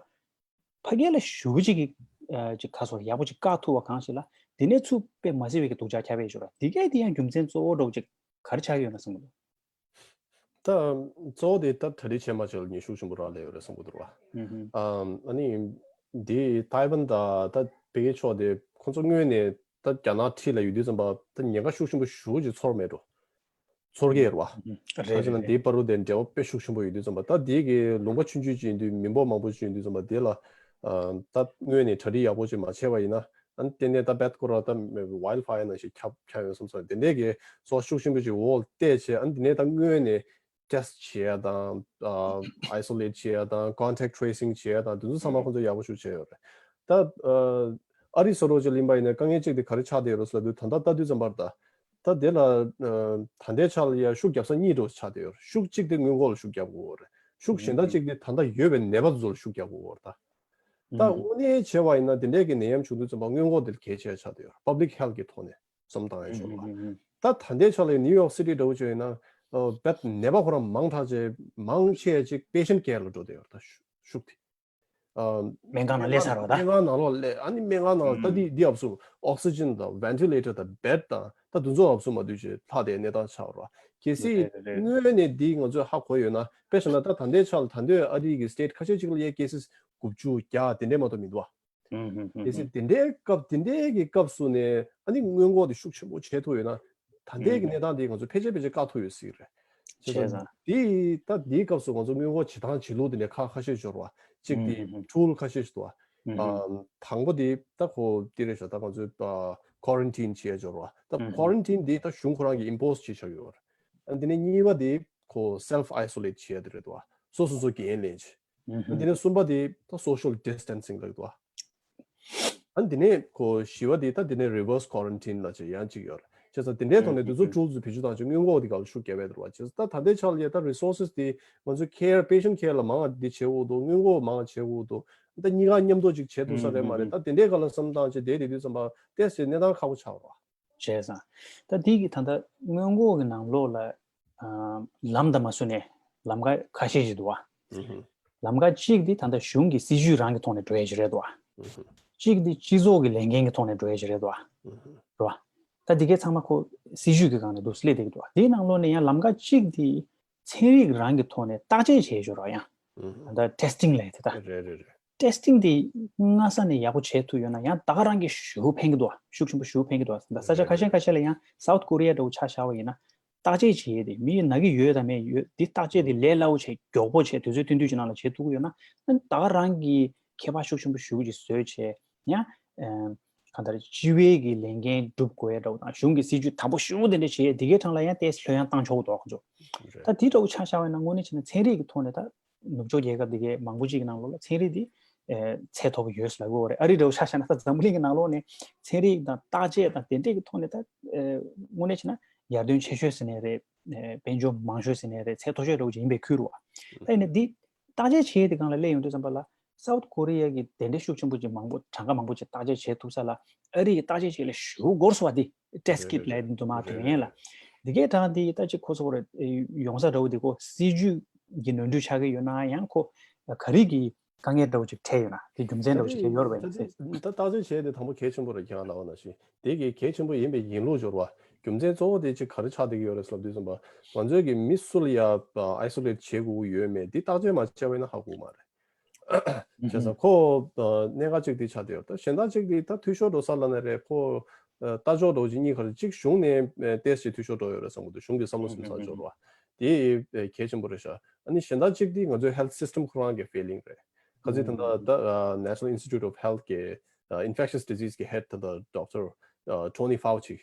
ཕ་གི་ལ་ཞེ་པོ་ཅིག་གི་ཨ་ཅིག་ཁ་སོར་ཡག་པོ་ཅིག་བཀག་ཐུབ་པ་གང་ཞིག་ལ་དེ་ནས་ཚུར་དཔེ་མ་སྲིད་པའི་གི་སྡུག་ཅག་ཁྱབ་པ་ཡོད་ཤག་ར། དེ་གས་དེ་ཡང་རྒྱུ་མཚན་གཙོ་བོ་འདྲ་བོ་ཅིག་ག་རེ་ཆགས་ཀྱི་ཡོད་ན་བསམ་གྱི་འདུག་ད་གཙོ་བོ་དེ་ད་གྲ་སྒྲིག་བྱས་མ་བྱས་ལ་ཉེན་ཤུགས་ཆེན་པོ་རག་ལས་ཡོད་རེད་བསམ་གྱི་འདུག་ར། ཨུ་ཧུམ། ཨམ། ཨ་ནི་འདི་ཐའེ་ཝན་ད་ད་ཕ་གི་ཕྱོགས་དེ་ཁོ་ཚོ་སྔོན་ནས་ད་རྒྱ་ནག་འཁྲིས་ལ་ཡོད་དུས་ཙམ་པ་ད་ཉེན་ཁ་ཤུགས་ཆེན་པོ་ཞེ་པོ་ཅིག་ཚོར་མེད་འགྲོ། ཚོར་གྱི་ཡོད་རེད་བ། ཨུ་ཧུམ། རེད་ད་བྱས་ན་རེད་འདིའི་རེད། བར་དུ་དེ་འབྲེལ་བ་དཔེ་ཤུགས་ཆེན་པོ་ཡོད་དུས་ཙམ་པ་ད་འདི་གི་ལུང་པ་ཆུང་ཆུང་ཅིག་ཡིན་དུས་མི་འབོར་མང་པོ་ཅིག་ཡིན་དུས་ཙམ་པ་དེ་ལ་ཨ་ད་སྔོན་ནས་གྲ་སྒྲིག་ཡག་པོ་ཅིག་མ་བྱས་པ་ཡིན་ན། ཨ་ནི་ཏན་ཏན་ད་རྦད་ཁོ་རང་ད་ཝའི་ལི་ཕ་ཡར་ནང་བཞིན་ཁྱབ་ཁྱབ་ཡོང་བསམ་སོང་། དེ་འདྲའི་གི་ཚོར་ཤུགས་ཆེན་པོ་ཅིག་འོག་ལ་བལྟས་བྱས། ཨ་ནི་དེ་ནས་ད་སྔོན་ནས་ཊེ་སི་ཊི་བྱེད་ཡ་དང་། ཨ་ཨའི་སོ་ལེ་ཊི་བྱེད་ཡ་དང་། ཀོན་ཊེག་ཊི་ཊེ་སིང་བྱེད་ཡ་དང་། དེ་ཚོ་ཚང་མ་ཁོ་ཚོ་ཡག་པོ་ཞིག་བྱས་ཡོད་རེད། ད་ཨ་ཨ་རི་བཟོ་འདྲ་ཅིག་ལ་ཡིན་པ་ཡིན་ན་དཀའ་ངལ་གཅིག་དེ་ག་རེ་ཆགས་བསྡད་ཡོད་རེད་ཟེར་ལབ་དུས། ད་ལྟ་ལྟ་དུས་ཙམ་པར་ད་ད་དེ་ལ་ཨ་ད་ལྟའི་ཆ་ལ་ཡ་ཤུགས་རྒྱབ་ས་གཉིས་འདྲ་བོ་ཆགས་བསྡད་ཡོད་རེད། ཤུགས་གཅིག་དེ་སྔོན་འགོག་ལ་ཤུགས་རྒྱབ་དགོས་རེད། ཤུགས་གཞན་དག་གཅིག་དེ་ད་ལྟ་ཡོད་པའི་ནད་པ་ཚོ་ལ་ཤུགས་རྒྱབ་དགོས་རེད་ད། ད་དངོས་གནས་བྱས་པ་ཡིན་ན་དེ་འདྲའི་གི་ནད་ཡམས་བྱུང་དུས་ཙམ་པ་སྔོན་འགོག་དེ་གལ་ཆེ་ཆགས་བསྡད་ཡོད་རེད། པབ་ལིག་ཧེལ་ཐི་གི་ཐོག་ནས་བསམ་བཏང་ཡ་ཞོར་ལ། ད་ད་ལྟའི་ཆ་ལ་ནིའུ་ཡོག་སི་ཊི་འདྲ་བོ་བྱས་ཡིན་ན། ཨ་རྦད་ནད་པ་ཁོ་རང་མང་དྲགས་བྱས་མང་ཆེ་ཅིག་པེ་ཤེན་ཊི་ཀེར་ལ་འགྲོ་བསྡད་ཡོད་རེད་ད། ཤུགས་དེ། ཨ་སྨན་ཁང་ནང་སླེབས་ཚར་བ་ད། སྨན་ཁང་ནང་ལོགས་སླེབས། ཨ་ནི་སྨན་ཁང་ནང་ད་འདི་འདི་ཨབ་སུ་ཨོག་སི་ཇན་དང་ཝེན་ཊི་ལེ་ཊར་དང་བེཌ་དང་ད་དེ་ཚོ་ཨབ་སུ་མ་འདུས་བྱས་ལྷག་དེ་གནས་སྟངས་ཆགས་རེད་བ། གལ་སྲིད་རེད་རེད། སྔོན་ནས་འདི་ང་ཚོས་ཧ་གོ་ཡོད་ན། དཔེ་བཞག་ན་ད་ད་ལྟའི་ཆ་ལ་ད་ལྟའི་ཨ་རི་གི་སི་ཊེཊ་ཁ་ཤས་ཅིག་ལ་ཡ་ཀེ་སི་དགུ་བཅུ་བརྒྱ་དེ་འདྲས་མ་གཏོགས་མི་འདུག་བ། ཨུ་ཧུ་ཧུ་ཧུ། གལ་སྲིད་དེ་འདྲའི་སྐབས་དེ་འདྲའི་གི་སྐབས་སུ་ནས་ཨ་ནི་སྔོན་འགོག་དེ་ཤུགས་ཆེན་པོ་བྱེད་ཐུབ་ཡོད་ན། ད་ལྟའི་གི་གནས་སྟངས་དེ་ང་ཚོ་ཕལ་ཆེར་ཕལ་ཆེར་བཀག་ཐུབ་ཡོད་སྲིད་རེད། བྱས་ཙང་། དེ་ད་དེའི་སྐབས་སུ་ང་ཚོ་སྔོན་འགོག་བྱེད་སྟངས་བྱེད་ལུགས་དེ་འདྲའི་ཁ་ཁ་ཤས་འབྱོར་བ་གཅིག་དེ་ཨུ་ཧུ་ཧུ། ཊུལ་ཁ་ཤས་ཤིག་འདུག་བ། ཨུ་ཧུ། ཨམ་དང་པོ་དེ་ད་ཁོ་དེ་རེད་ཤག་ད་ང་ཚོའི་ཀོ་རན་ཊིན་བྱེད་ཡ་འབྱོར་བ། ད་ཨུ་ཧུ། ཀོ་རན་ཊིན་དེ་ད་གཞུང་ཁོ་རང་གིས་ཨིམ་པོ་སི་བྱེད་བཞག་ཡོད་རེད། ཨ་དེ་ནས་གཉིས་པ་དེ་ཁོ་སེལ་ཕི་ཨའི་སོ་ལེཊ་བྱེད་ཡ་དེ་རེད་འདུག་བ། སོ་སོ་སོ་འགན་ལེན་བྱེད། ཨུ་ཧུ། ཨ་དེ་ནས་གསུམ་པ་དེ་ད་སོ་ཤལ་ཌི་སི་ཊེན་སིང་ལབ་འདུག་བ། ཨ་དེ་ནས་ཁོ་བཞི་པ་དེ་ད་དེ་ནས་རི་ཝར་སི་ཀོ་རན་ཊིན་ལབ་བྱས་ཡང་གཅིག་ཡོད་རེད། བྱས་ཙང་དེ་འདྲའི་ཐོག་ནས་དེ་ཚོ་ཊུལ་ཚོ་བེད་སྤྱོད་བཏང་བྱས་སྔོན་འགོག་དེ་སྒང་ལ་ཤུགས་རྒྱབ་ཡ་དེ་རེད་བ། བྱས་ཙང་ད་ད་ལྟའི་ཆ་ལ་ཡ་ད་རི་སོར་སེ་སི་དེ་ང་ཚོའི་ཁེར་པེ་ཤེན་ཊི་ཁེར་ལ་མང་བ་འདི་བྱེད་དགོས་འདུག་སྔོན་འགོག་མང་བ་བྱེད་དགོས་འདུག་ད་གཉིས་ཀ་མཉམ་དུ་ཅིག་བྱེད་ཐུབ་ས་རེད་མ་རེད། ད་དེ་འདྲའི་སྒང་ལ་བསམ་བཏང་བྱས་བསྡད་དེ་དུས་ཙམ་པ་ཏོག་ཙམ་གནས་སྟངས་ཁག་པོ་ཆགས་རེད་བ། བྱས་ཙང་། ད་དེ་གི་ད་ལྟ་སྔོན་འགོག་གི་ནང་ལོགས་ལ། ཨ་ལམ་དང་མ་སུ་ནས་ལམ་ཁ་ཁ་ཤས་ཤིག་འདུག་བ། ཨུ་ཧུ། ལམ་ཁ་གཅིག་དེ་ད་ལྟ་གཞུང་གི་སྲིད་ཇུས་རང་གི་ཐོག་ནས་འགྲོ་ཡ་ཞིག་རེད་འདུག་བ། ཨུ་ཧུ། གཅིག་དེ་སྤྱི་ཚོགས་ཀྱི་ལས་འགན་གྱི་ཐོག་ནས་འགྲོ་ཡ་ཞིག་རེད་འདུག་བ། ཨུ་ཧུ། རེད་བ། ད་དེ་གས་ཚང་མ་ཁོ་སྲིད་ཇུས་ཀྱི་སྒང་ནས་འདུག་སླེབས་བསྡད་ཀྱི་འདུག་བ། དེའི་ནང་ལོགས་ནས་ཡང་ལམ་ཁ་གཅིག་དེ་ཚན་རིག་རང་གི་ཐོག་ནས་བརྟག་དཔྱད་བྱས་ཞོར་བ་ཡང་། ཨུ་ཧུ། ད་ལྟ་ཊེ་སི་ཊིང་ལབ་ཡ་དེ་ད། རེད་རེད་རེད། ཊེ་སི་ཊིང་དེ་སྔ་ས་ནས་ཡག་པོ་བྱས་ཐུབ་ཡོད་ན་ཡང་ད་ག་རང་གི་ཤུགས་ཕན་གྱི་འདུག་ཤུགས་ཆེན་པོ་ཞེ་པོ་ཕན་གྱི་འདུག་ད་ས་ཆ་ཁ་ཤས་ཁ་ཤས་ལ་ཡང་སའུ་ཐི་ཀོ་རི་ཡ་འདྲ་བོ་ཆ་བཞག་པ་ཡིན་ན། བརྟག་དཔྱད་བྱེད་ཡས་དེ་མི་ན་གི་ཡོད་དང་མེད་ཡོད་འདི་བརྟག་དཔྱད་དེ་ལས་སླ་བོ་བྱས་མགྱོགས་པོ་བྱས་དུས་ཚོད་ཐུང་ཐུང་ཅིག་ནང་ལ་བྱེད་ཐུབ་ཀྱི་ཡོད་ན་ཨ་ནི་ད་ག་རང་གི་ཁྱད་པར་ཤུགས་ཆེན་པོ་ཞེ་པོ་ཅིག་བཟོས་བྱས་ཡང་གང་ལྟར་སྤྱི་བའི་གི་ལས་འགན་སྒྲུབ་དགོས་ཡས་འདྲ་བོ་དང་གཞུང་གི་སྲིད་ཇུས་དམ་པོ་ཞེ་པོ་དེ་འདྲ་བྱེད་ཡས་དེ་གའི་གྲས་ལ་ཡང་ཏོག་ཙམ་ལྷོད་ཡངས་བཏང་ཆོག་གི་འདུག་ཁོ་ཚོ། རེད། ད་དེ་འདྲ་བོ་ཆ་བཞག་པ་ཡིན་ན་དངོས་གནས་བྱས་ན་ཚན་རིག་གི་ཐོག་ནས་ད་ནུབ་ཕྱོགས་རྒྱལ་ཁབ་དེ་གའི་མང་པོ་ཅིག་གི་ནང་ལོགས་ལ་ཚན་རིག་དེ་ཚད་མཐོ་པོ་ཡོད་ཟེར་ལབ་ཀྱི་ཡོད་རེད། ཨ་རི་འདྲ་བོ་ཆ་བཞག་ན་ད་འཛམ་བུ་གླིང་གི་ནང་ལོགས་ནས་ཚན་རིག་དང་བརྟག་དཔྱད་དང་དེ་འདྲས་ཀྱི་ཐོག་ནས་ད་དངོས་གནས་བྱས་ན་ཡར་ཐོན་ཆེ་ཤོས་ཟེར་ནའི་རེད། དཔལ་འབྱོར་མང་ཤོས་ཟེར་ནའི་རེད། ཚད་མཐོ་ཤོས་འདྲ་བོ་ཅིག་ཡིན་པའི་ཁུལ་རེད་བ། ད་ཡིན་ན་འདི་བརྟག་དཔྱད་བྱེད་ཡས་དེ་སྒང་ལ་སླེབས་ཡོང་དུས་ཙམ་པ་ལ་སའུ་ཐི་ཀོ་རི་ཡ་གི་དེ་འདྲའི་ཤུགས་ཆེན་པོ་ཅིག་མང་པོ་གྲངས་ཀ་མང་པོ་ཅིག་བརྟག་དཔྱད་བྱེད་ཐུབ་ས་ལ་ཨ་རི་ཡི་བརྟག་དཔྱད་བྱེད་ལ་ཞེ་པོ་འགོར་སོང་བ། དེ་ཊེ་སི་ཊི་ཀིཊ་ལབ་འདུག་མ་དེ་ཡན་ལ་འདི་གའི་གྲས་འདི་ད་ཅིག་ཁོ་ཚོ་རེད་ཡོང་ས་འདྲ་བོ་འདི་ཁོ་སྲིད་ཇུས་ཀྱི་ནོར་འཁྲུལ་ཆགས་ཀྱི་ཡོད་ན་ཡང་ཁོ་ག་རེ་གི་དཀའ་ངལ་འདྲ་བོ་ཅིག་འཕྲད་ཡོད་ན་དེ་རྒྱུ་མཚན་འདྲ་བོ་ཅིག་ད་ཡོད་རེད་པས་ད་ཟེར། ད་བརྟག་དཔྱད་བྱས་དེ་དང་པོ་གལ་ཆེན་པོ་རེད། ཁྱེད་རང་ལབ་པ་ནང་བཞིན་དེ་གི་གལ་ཆེན་པོ་ཡིན་པའི་ཡིན་ལུགས་སྦྱོར་བ་རྒྱུ་མཚན་གཙོ་བོ་དེ་ཅིག་ག་རེ་ཆགས་བསྡད་ཀྱི་ཡོད་རེད་ཟེར་ལབ་དུས་ཙམ་པ་ང་ཚོའི་གི་མི་སུ་ལ་ཡ་ཨའི་སོ་ལེཊ་བྱེད་དགོས་ཀྱི་ཡོད་མེད་འདི་བརྟག་དཔྱད་མ་བྱས་པ་ཡིན་ན་ཧ་གོ་མ་རེད། བྱས་ཙང་ཁོ་གནད་འགག་ཅིག་དེ་ཆགས་བསྡད་ཡོད་རེད། ད་གཞན་དག་ཅིག་དེ་ད་འཐུས་ཤོར་འགྲོ་ས་ལབ་ན་རེད། ཁོ་ལྟ་ཕྱོགས་འགྲོ་ཅིག་གཉིས་ཁར་ཅིག་གཞུང་ནས་ཏོག་ཙམ་འཐུས་ཤོར་འགྲོ་ཡོད་རེད་བསམ་གྱི་འདུག་གཞུང་གི་བསམ་བློ་ཟིན་ཚར་འབྱོར་བ་དེ་གལ་ཆེན་པོ་རེད་ཤག་ཨ་ནི་གཞན་དག་ཅིག་དེ་ང་ཚོའི་ཧེལ་ཐི་སི་སི་ཊམ་ཁོ་རང་གི་ཕེ་ལིང་རེད། ག་ཚོད་ད་ལྟ་ད་National Institute of Health གི་Infectious Disease གི་ཧེཌ་ད་ལྟ་Doctor Tony Fauci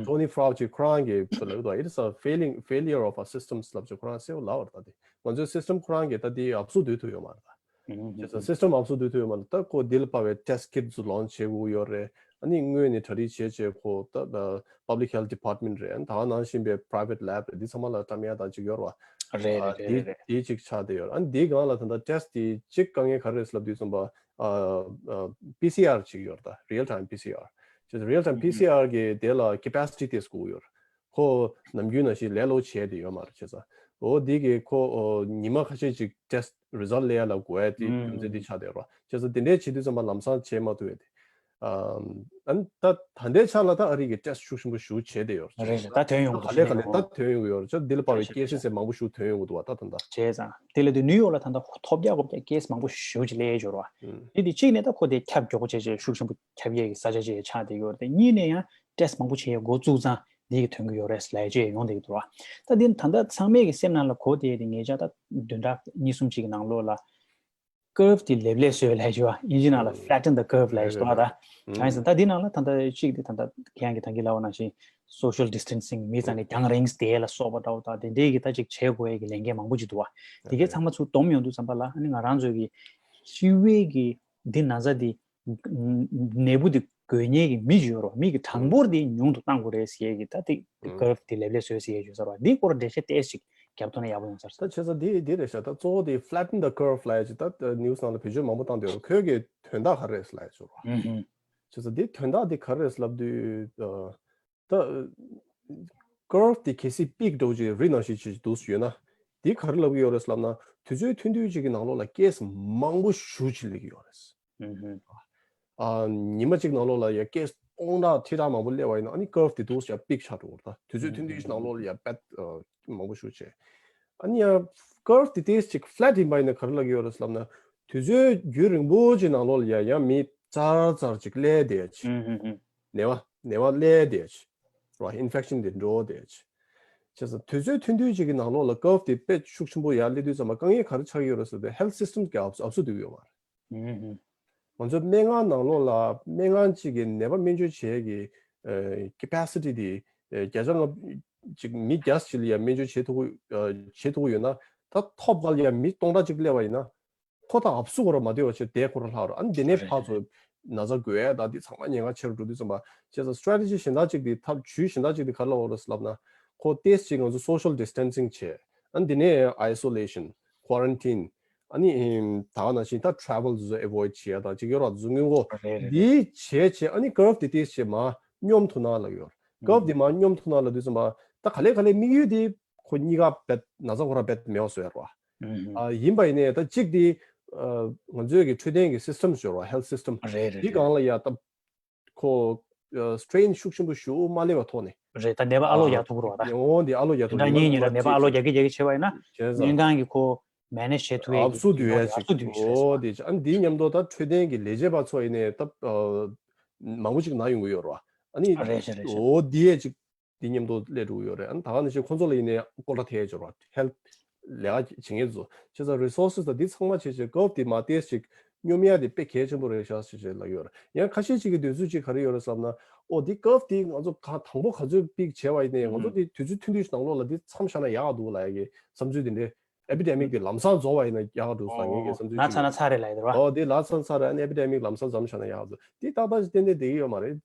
Tony Fauci ཁོ་རང་གིས་ལབ་འདུག It is a failing, failure of our systems ལབ་ཅིག་ཁོ་རང་གསལ་པོ་ལབ་པ་རེད། ད་དེ་ང་ཚོའི་སི་སི་ཊམ་ཁོ་རང་གིས་ད་དེ་ཨབ་སུ་སྡུད་ཐུབ་ཡོད་མ་རེད་ད། བྱས་ཙང་སི་སི་ཊམ་ཨབ་སུ་སྡུད་ཐུབ་ཡོད་མ་རེད། ད་ཁོ་འདི་ལ་དཔག་པའི་ཊེ་སི་ཊི་ཀིཊ་ཚོ་ལོན་ཆ་བྱེད་དགོས་ཡོད་རེད། ཨ་ནི་སྔོན་ནས་གྲ་སྒྲིག་བྱས་བྱས་ཁོ་ད་Public Health Department རེད། ད་ག་ནང་བཞིན་པའི་private lab རེད། འདི་ཚང་མ་ལ་བཀྲམ་ཡ་དང་ཅིག་ཡོད་རེད་བ། རེད་རེད་རེད་རེད། དེ་ཅིག་ཆགས་བསྡད་ཡོད་རེད། ཨ་ནི་འདིའི་སྒང་ལ་ད་ལྟ་ཊེ་སི་ཊི་དེ་ཅིག་དཀའ་ངལ་ག་རེ་རེད་ལབ་དུས་ཙམ་པ་པི་སི་ཨར་ཅིག་ཡོད་རེད། ད་real time P C R བྱས་ཙང་real time P C R གི་དེ་ལ་capacity དེ་དགོས་ཡོད་རེད། ཁོ་ནམ་རྒྱུན་ནང་བཞིན་ལས་སླ་པོ་བྱས་བསྡད་ཡོད་མ་རེད། བྱས་ཙང་འོ་འདི་གི་ཁོ་ཉི་མ་ཁ་ཤས་ཅིག་ཊེ་སི་ཊི་རི་ཛལ་ཊི་སླེབས་ཡ་ལ་དགོས་ཡ་དེ་རྒྱུ་མཚན་དེ་ཆགས་བསྡད་རེད། བྱས་ཙང་དེ་འདྲས་བྱེད་དུས་ཙམ་པ་ལམ་སང་བྱེད་མ་ཐུབ་ཡ་དེ། ཨ་ནི་ད་ད་ལྟའི་ཆ་ལ་ད་ཨ་རི་གི་ཊེ་སི་ཊི་ཤུགས་ཆེན་པོ་ཞེ་པོ་བྱས་བསྡད་ཡོད་རེད། རེད་རེད། ད་ཐོན་ཡོང་གི་འདུག་ག་ལེ་ག་ལེ་ད་ཐོན་ཡོང་གི་ཡོད་རེད། ཅིག་འདི་ལ་དཔག་པའི་ཀེ་སི་ཟེར་མང་པོ་ཞེ་པོ་ཐོན་ཡོང་གི་འདུག་བ། ད་ད་ད། བྱས་ཙང་དེ་ལ་དུས་ནིའུ་ཡོག་ལ་ད་ལྟ་ཐོབ་རྒྱག་གོ་རྒྱག་ཀེ་སི་མང་པོ་ཞེ་པོ་ཅིག་སླེབས་ཡོད་རེད་བ། དེ་དེ་གཅིག་ནས་ད་ཁོ་དེ་ཁྱབ་མགྱོགས་པོ་བྱས་བྱས་ཤུགས་ཆེན་པོ་ཁྱབ་ཡས་ཀྱི་ས་ཆ་ཅིག་ཆགས་བསྡད་ཡོད་རེད། དེ་གཉིས་ནས་ཡང་ཊེ་སི་མང་པོ་བྱས་ཡས་འགོ་བཙུགས་ཙང་འདི་གི་ཐོན་གི་ཡོད་རེད་ལབ་ཅིག་ཡོང་བསྡད་ཀྱི་འདུག་བ། ད་འདི་ད་ལྟ་ཚང་མས་ཀྱི་སེམས་ནང་ལ་གོ་བསྡད་ཡས་དེ་ངེད་ཅག་ད་བདུན་ཕྲག་གཉིས་གསུམ་ཅིག་གི་ནང་ལོགས་ལ་ཀར་ཝི་དེ་ལེབ་ལེབ་བཟོས་ལབ་ཅིག་བ། ཨིན་ཇི་ནང་ལ་flatten the curve ལབ་ཅིག་འདུག་བ། ད་གང་ཡིན་ཟེར་ན་ད་འདི་ནང་ལ་ད་ལྟ་གཅིག་དེ་ད་ལྟ་ཁྱེད་རང་གིས་ད་གིན་ལབ་པ་ནང་བཞིན་social distancing མི་ཚང་ནས་རྒྱང་རིང་བསྡད་ལ་སོགས་པ་འདྲ་བོ་དང་དེ་འདྲས་ཀྱི་ད་ཅིག་བྱེད་དགོས་ཡས་ཀྱི་ལས་འགན་མང་པོ་ཅིག་འདུག་བ། དེ་གའི་ཚང་མ་ཚུར་བསྡོམས་ཡོང་དུས་ཙམ་པ་ལ་ཨ་ནི་ང་རང་ཚོའི་གི་སྤྱི་བའི་གི་འདི་ན་ཚ་འདི་ནད་འབུ་འདི་འགོས་མཁན་གྱི་མི་ཅིག་ཡོད་རེད་བ། མི་གི་གྲངས་འབོར་འདི་ཉུང་དུ་གཏང་དགོས་རེད་ཟེར་ཡས་ཀྱི་ད་དེ་ཀར་ཝི་དེ་ལེབ་ལེབ་བཟོས་ཟེར་ཡས་ཡོད་ས་རེད་བ། འདིའི་སྐོར་འགྲེལ་བཤད་ཏོག་ཙམ་ཅིག་རྒྱབ་ཐུབ་ན་ཡག་པོ་ཡོང་ས་རེད། ད་བྱས་ཙང་འདི་འདི་རེད་ཤག་ད་གཙོ་བོ་དེ་flatten the curve ལབ་ཡ་ཅིག་ད་ནིའུ་སི་ནང་ལ་བེད་སྤྱོད་མང་པོ་བཏང་བསྡད་ཡོད་རེད། ཁོའི་གི་དོན་དག་ག་རེ་རེད་ལབ་ཡ་ཅིག་ཡོད་རེད་བ། བྱས་ཙང་འདི་དོན་དག་འདི་ག་རེ་རེད་ལབ་དུས་ད་curve དེ་གལ་སྲིད་པིག་འདྲ་བོ་ཅིག་རི་ནང་བཞིན་ཅིག་འདུག་ཡོད་ན་དེ་ག་རེ་ལབ་ཀྱི་ཡོད་རེད་ལབ་ན་དུས་ཚོད་ཐུང་ཐུང་ཅིག་གི་ནང་ལོགས་ལ་ཀེ་སི་མང་པོ་ཞེ་པོ་ཅིག་སླེབས་ཀྱི་ཡོད་རེད། ཨ། ཉི་མ་གཅིག་ནང་ལོགས་ལ་ཡ་ཀེ་སི་སྟོང་ཕྲག་ཁྲི་ཕྲག་མང་པོ་སླེབས་པ་ཡིན་ན་ཨ་ནི་ཀར་ཝི་དེ་འདུག་ཡ་པིག་ཆགས་འགྲོ་གི་རེད། ད་དུས་ཚོད་ཐུང་ཐུང་ཞིག་ནང་ལོགས་ལ་ཡ་བེད་མང་པོ་ཞེ་པོ་ཅིག་ཨ་ནི་ཡ་ཀར་ཝི་དེ་ཏོག་ཙམ་ཅིག་ཕ་ལེཊ་ཡིན་པ་ཡིན་ན་ག་རེ་ལབ་ཀྱི་ཡོད་རེད་ལབ་ན་དུས་ཚོད་རྒྱུན་རིང་པོ་ཅིག་ནང་ལོགས་ལ་ཡ་ཡང་མི་ཙར་ཙར་ཅིག་སླེབས་བསྡད་ཡ་ཅིག་ནད་པ་ནད་པ་སླེབས་བསྡད་ཡ་ཅིག་རེད་བ། ཨིན་ཕེག་ཤན་དེ་འགྲོ་བསྡད་ཡ་ཅིག་བྱས་ཙང་དུས་ཚོད་ཐུང་ཐུང་ཅིག་གི་ནང་ལོགས་ལ་ཀར་ཝི་དེ་དཔེ་ཤུགས་ཆེན་པོ་ཡར་སླེབས་དུས་ཙམ་པ་དཀའ་ངལ་ག་རེ་ཆགས་ཀྱི་ཡོད་རེད་ཟེར་དུས་ཧེལ་ཐི་སི་སི་ཊམ་གི་ཨབ་ཨབ་སུ་སྡུད་ཀྱི་ཡོད་མ་རེད། ང་ཚོ་སྨན་ཁང་ནང་ལོགས་ལ་སྨན་ཁང་གཅིག་གི་ནད་པ་སྨན་བཅོས་བྱེད་ཀྱི་ཨ་capacity དེ་ཨ་བརྒྱ་ཆ་ལྔ་ཅིག་མི་བརྒྱ་ཞིག་ལ་ཡ་སྨན་བཅོས་བྱེད་ཐུབ་ཀྱི་ཨ་བྱེད་ཐུབ་ཀྱི་ཡོད་ན་ད་ཐོབ་སྐལ་ཡ་མི་སྟོང་ཕྲག་གཅིག་སླེབས་པ་ཡིན་ན་ཁོ་ད་ཨབ་སུ་ཁོ་ར་མ་སྡོད་པ་བྱས་དེ་ཁོ་ར་ལྷག་རོགས། ཨ་ནི་དེ་ནས་རེད་ཕར་རེད། ཚུར་ན་ཚ་འགོས་ཡ་ད་འདི་ཚང་མ་ཉེན་ཁ་ཆེ་རུ་འགྲོ་དུས་ཙམ་པ་བྱས་ཙང་strategy གཞན་དག་ཅིག་དེ་ཐབས་ཇུས་གཞན་དག་ཅིག་དེ་ག་རེ་ལབ་དགོས་རེད་ལབ་ན་ཁོ་ཏོག་ཙམ་ཅིག་ང་ཚོ་social distancing བྱས། ཨ་ནི་དེ་ནས་isolation quarantine ཨ་ནི་ཨིམ་ད་ག་ནང་བཞིན་ད་travel དེ་ཚོ་avoid བྱེད་ཡ་དང་ཅིག་ཡོད་ར་ཟུར་ཉུལ་འགོ་རེད་རེད་རེད། འདི་བྱས་བྱས་ཨ་ནི་ཀར་ཝི་དེ་ཏོག་ཙམ་མར་སྙོམས་ཐུབ་ན་ལབ་ཡོད། ཀར་ཝི་དེ་མར་སྙོམས་ཐུབ་ན་ལབ་དུས་ཙམ་པ་ད་ག་ལེ་ག་ལེ་དམིགས་ཡུལ་དེ་ཁོ་གཉིས་ཀ་རྦད་ན་ཚ་ཁོ་ར་རྦད་མེད་པ་བཟོ་ཡ་རེད་བ། ཨ་ཡིན་པ་ཡིན་ནའི་ད་གཅིག་དེ་ཨ་ང་ཚོའི་གི་འཕྲོད་བསྟེན་གི་system ཟེར་བ་health system རེད་རེད་དེ་རེད། སྒང་ལ་ཡ་ད་ཁོ་ཨ་strain ཤུགས་ཆེན་པོ་ཞེ་པོ་མ་སླེབས་པ་ཐོག་ནས་རེད། ད་ནད་པ་ཨ་ལོག་རྒྱག་ཐུབ་ཀྱི་རེད་བ། ད་འོ་འདི་ཨ་ལོག་རྒྱག་ཐུབ་ད་ཀྱི་རེད། ཉིན་ཉིན་ལ་ནད་པ་ཨ་ལོག་རྒྱག་གི་རྒྱག་གི་བྱས་པ་ཡིན་ན་བྱས་ཙང་སྨན་ཁང་གི་ཁོ་ མེ་ནེཇ་བྱེད་ཐུབ་ཡས་ཨབ་སུ་ཀྱི་འདུས་ཡས་ཨབ་སུ་ཅིག་འདུས་ཡས་ཞེས་ཨོ་པ། དེ་ཅིག་ཨ་ནི་དེའི་མཉམ་དུ་ད་འཕྲོད་བསྟེན་གྱི་ལས་བྱེད་པ་ཚོ་ཡིན་ནའི་ད་ཨ་མང་པོ་ཅིག་ན་ཡོང་གི་ཡོད་རེད་བ། ཨ་ནི་ཨ་རེད་རེད་རེད། ཨོ་དེ་ཡས་ཅིག་དེ་མཉམ་དུ་སླེབས་འགྲོ་གི་ཡོད་རེད། ཨ་ནི་ད་ག་ནང་བཞིན་ཁོང་ཚོ་ལ་ཡིན་ནའི་སྐོར་ར་ཐེ་ཡས་ཅིག་རེད་བ། ཧེལ་ཐི་ལས་ཀ་བྱེད་མཁན་ཚོ་བྱས་ཙང་རི་སོར་སི་དང་དེ་ཚང་མ་བྱས་བྱས་ཀརབ་དེ་མར་ཏོག་ཙམ་ཅིག་སྙོམས་ཡས་དེ་དཔེ་གལ་ཆེན་པོ་རེད་ཤག་ཅེས་ཅེས་ལབ་ཡོད་རེད། ཡང་ཁ་ཤས་ཅིག་གི་འདོད་ཚུལ་ཅིག་ག་རེ་ཡོད་རེད་ཟེར་ན། ཨོ་འདི་ཀརབ་འདི་ང་ཚོ་ག་དང་པོ་ག་ཚོད་པིག་བྱས་པ་ཡིན་ནའི་ང་ཚོ་འདི་དུས་ཚོད་ཐུང་ཐུང་ཞིག་ནང་ལོགས་ལ་འདི་མཚམས་བཞག་ན་ཡག་འདུག་ལབ་ཡ་གི་བསམ་ཚུལ་འདི་འདྲའི་ཨེ་པི་ཌེ་མིག་འདི་ལམ་སང་རྫོགས་པ་ཡིན་ན་ཡག་འདུག་ཟེར་ངེད་ཀྱི་བསམ་ཚུལ་ལ་ཅིག་ཚ་ན་ཡོད། ཚར་རེད་ལབ་ཡ་འདི་རེད་བ། ཨོ་འདི་ལ་ཚ་ན་ཚར་རེད། ཨ་ནི་ཨེ་པི་ཌེ་མིག་ལམ་སང་མཚམས་བཞག་ན་ཡག་འདུག་འདི་ཏག་ཏག་ཅིག་ཏན་ཏན་བསྡད་ཀྱི་ཡོད་མ་རེད།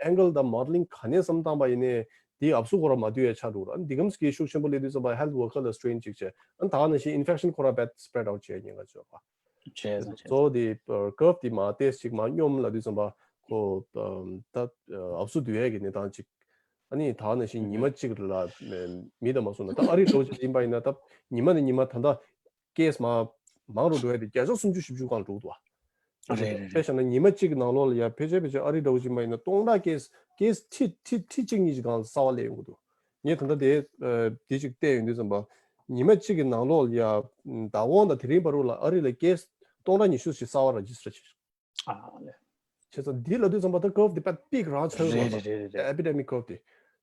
ཨེང་གལ་དང་མོ་ཌེ་ལིང་ག་ནས་བསམ་བཏང་པ་ཡིན་ནའི་འདི་ཨབ་སུ་ཁོ་ར་མ་འདུས་ཡ་ཆགས་འགྲོ་ར། ཨ་ནི་འདི་གམ་སྐད་ཤུགས་ཆེན་པོ་སླེབས་དུས་ཙམ་པ་ཧེལ་ཐི་ཝོར་ཀར་ལ་སི་ཊེན་ཅིག་བྱས། ཨ་ནི་ད་ག་ནང་བཞིན་ཨིན་ཕེག་ཤན་ཁོ་ར་བེད་སི་པེ་རེཌ་ཨའུཊ་བྱེད་ཉེན་ཁ་ཆེ་བ། བྱས་ཙང་བྱས་གཙོ་བོ་དེ་ཀརབ་དེ་མར་ཏོག་ཙམ་ཅིག་མར་སྙོམས་ལབ་དུས་ཙམ་པ་ཁོ་ད་ཨབ་སུ་བསྡུ་ཡས་ཀྱི་གནས་སྟངས་ཅིག་ཨ་ནི་ད་ནང་བཞིན་ཉི་མ་གཅིག་ལ་མི་དང་མ་སོང་ན་ད་ཨ་རི་འདྲ་བོ་ཅིག་ཡིན་པ་ཡིན་ན་ད་ཉི་མ་ནས་ཉི་མ་ད་ལྟ་ཀེ་སི་མར་མང་རུ་འགྲོ་ཡས་དེ་བརྒྱ་ཆ་སུམ་ཅུ་བཞི་བཅུ་སྒང་འགྲོ་གི་འདུག་བ། རེད་རེད་དཔེ་རེད། བཞག་ན་ཉི་མ་གཅིག་གི་ནང་ལོགས་ལ་ཡ་ཕལ་ཆེར་ཕལ་ཆེར་ཨ་རི་འདྲ་བོ་ཅིག་ཡིན་པ་ཡིན་ན་སྟོང་ཕྲག་ཀེ་སི་ཀེ་སི་ཁྲི་ཁྲི་ཁྲི་གཅིག་གཉིས་ཀྱི་སྒང་ལ་གསར་པ་སླེབས་ཡོང་གི་འདུག་ངས་ད་ལྟ་དེ་ཨ་དེ་ཅིག་བལྟས་ཡོང་དུས་ཙམ་པ། ཉི་མ་གཅིག་གི་ནང་ལོགས་ལ་ཡ་ཟླ་གོང་དང་དེ་རིང་བར་དུ་ལ་ཨ་རི་ལ་ཀེ་སི་སྟོང་ཕྲག་ཉི་ཤུ་ཞིག་གསར་པ་རེ་ཇི་སི་ཊར་བྱས། ཨ་ལས། བྱས་ཙང་འདི་ལབ་དུས་ཙམ་པ་ད་ཀརབ་འདི་དཔེ་པིག་རང་ཆགས་ཡོད་རེད་རེད་རེད་རེད། ཨེ་པི་ཌེ་མིག་ཀརབ་འདི།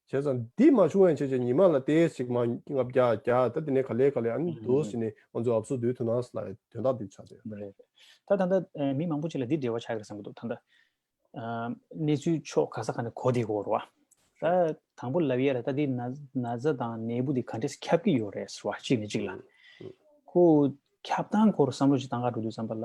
བྱས་ཙང་འདི་མ་བྱུང་བ་བྱས་བྱས་ཉི་མ་ལ་ཏོག་ཙམ་ཅིག་མར་ལྔ་བརྒྱ་བརྒྱ་ད་དེ་ནས་ག་ལེ་ག་ལེ་ཨ་ནི་འདུག་ཟེར་ནས་ང་ཚོ་ཨབ་སུ་བསྡུས་ཐུབ་ན་ཟེར་ལབ་ཡ་དོན་དག་འདི་ཆགས་ཡོད། རེད་རེད། ད་ད་ལྟ་ཨ་མི་མང་པོ་ཅིག་ལ་འདི་འབྲེལ་བ་ཆགས་ཀྱི་རེད་བསམ་གྱི་འདུག་ད་ལྟ་ཨ་གནས་ཚུལ་ཕྱོགས་ག་ས་ག་ནས་གོ་བསྡད་ཀྱི་ཡོད་རེད་བ། ད་དང་པོ་ལབ་ཡས་ལ་ད་འདི་ན་ན་ཚ་དང་ནད་འབུ་འདི་ག་འདྲས་ཁྱབ་ཀྱི་ཡོད་རེད་ཟེར་བ་གཅིག་ནས་གཅིག་ལ། ཁོ་ཁྱབ་སྟངས་སྐོར་བསམ་བློ་ཅིག་བཏང་ག་འགྲོ་དུས་ཙམ་པ་ལ།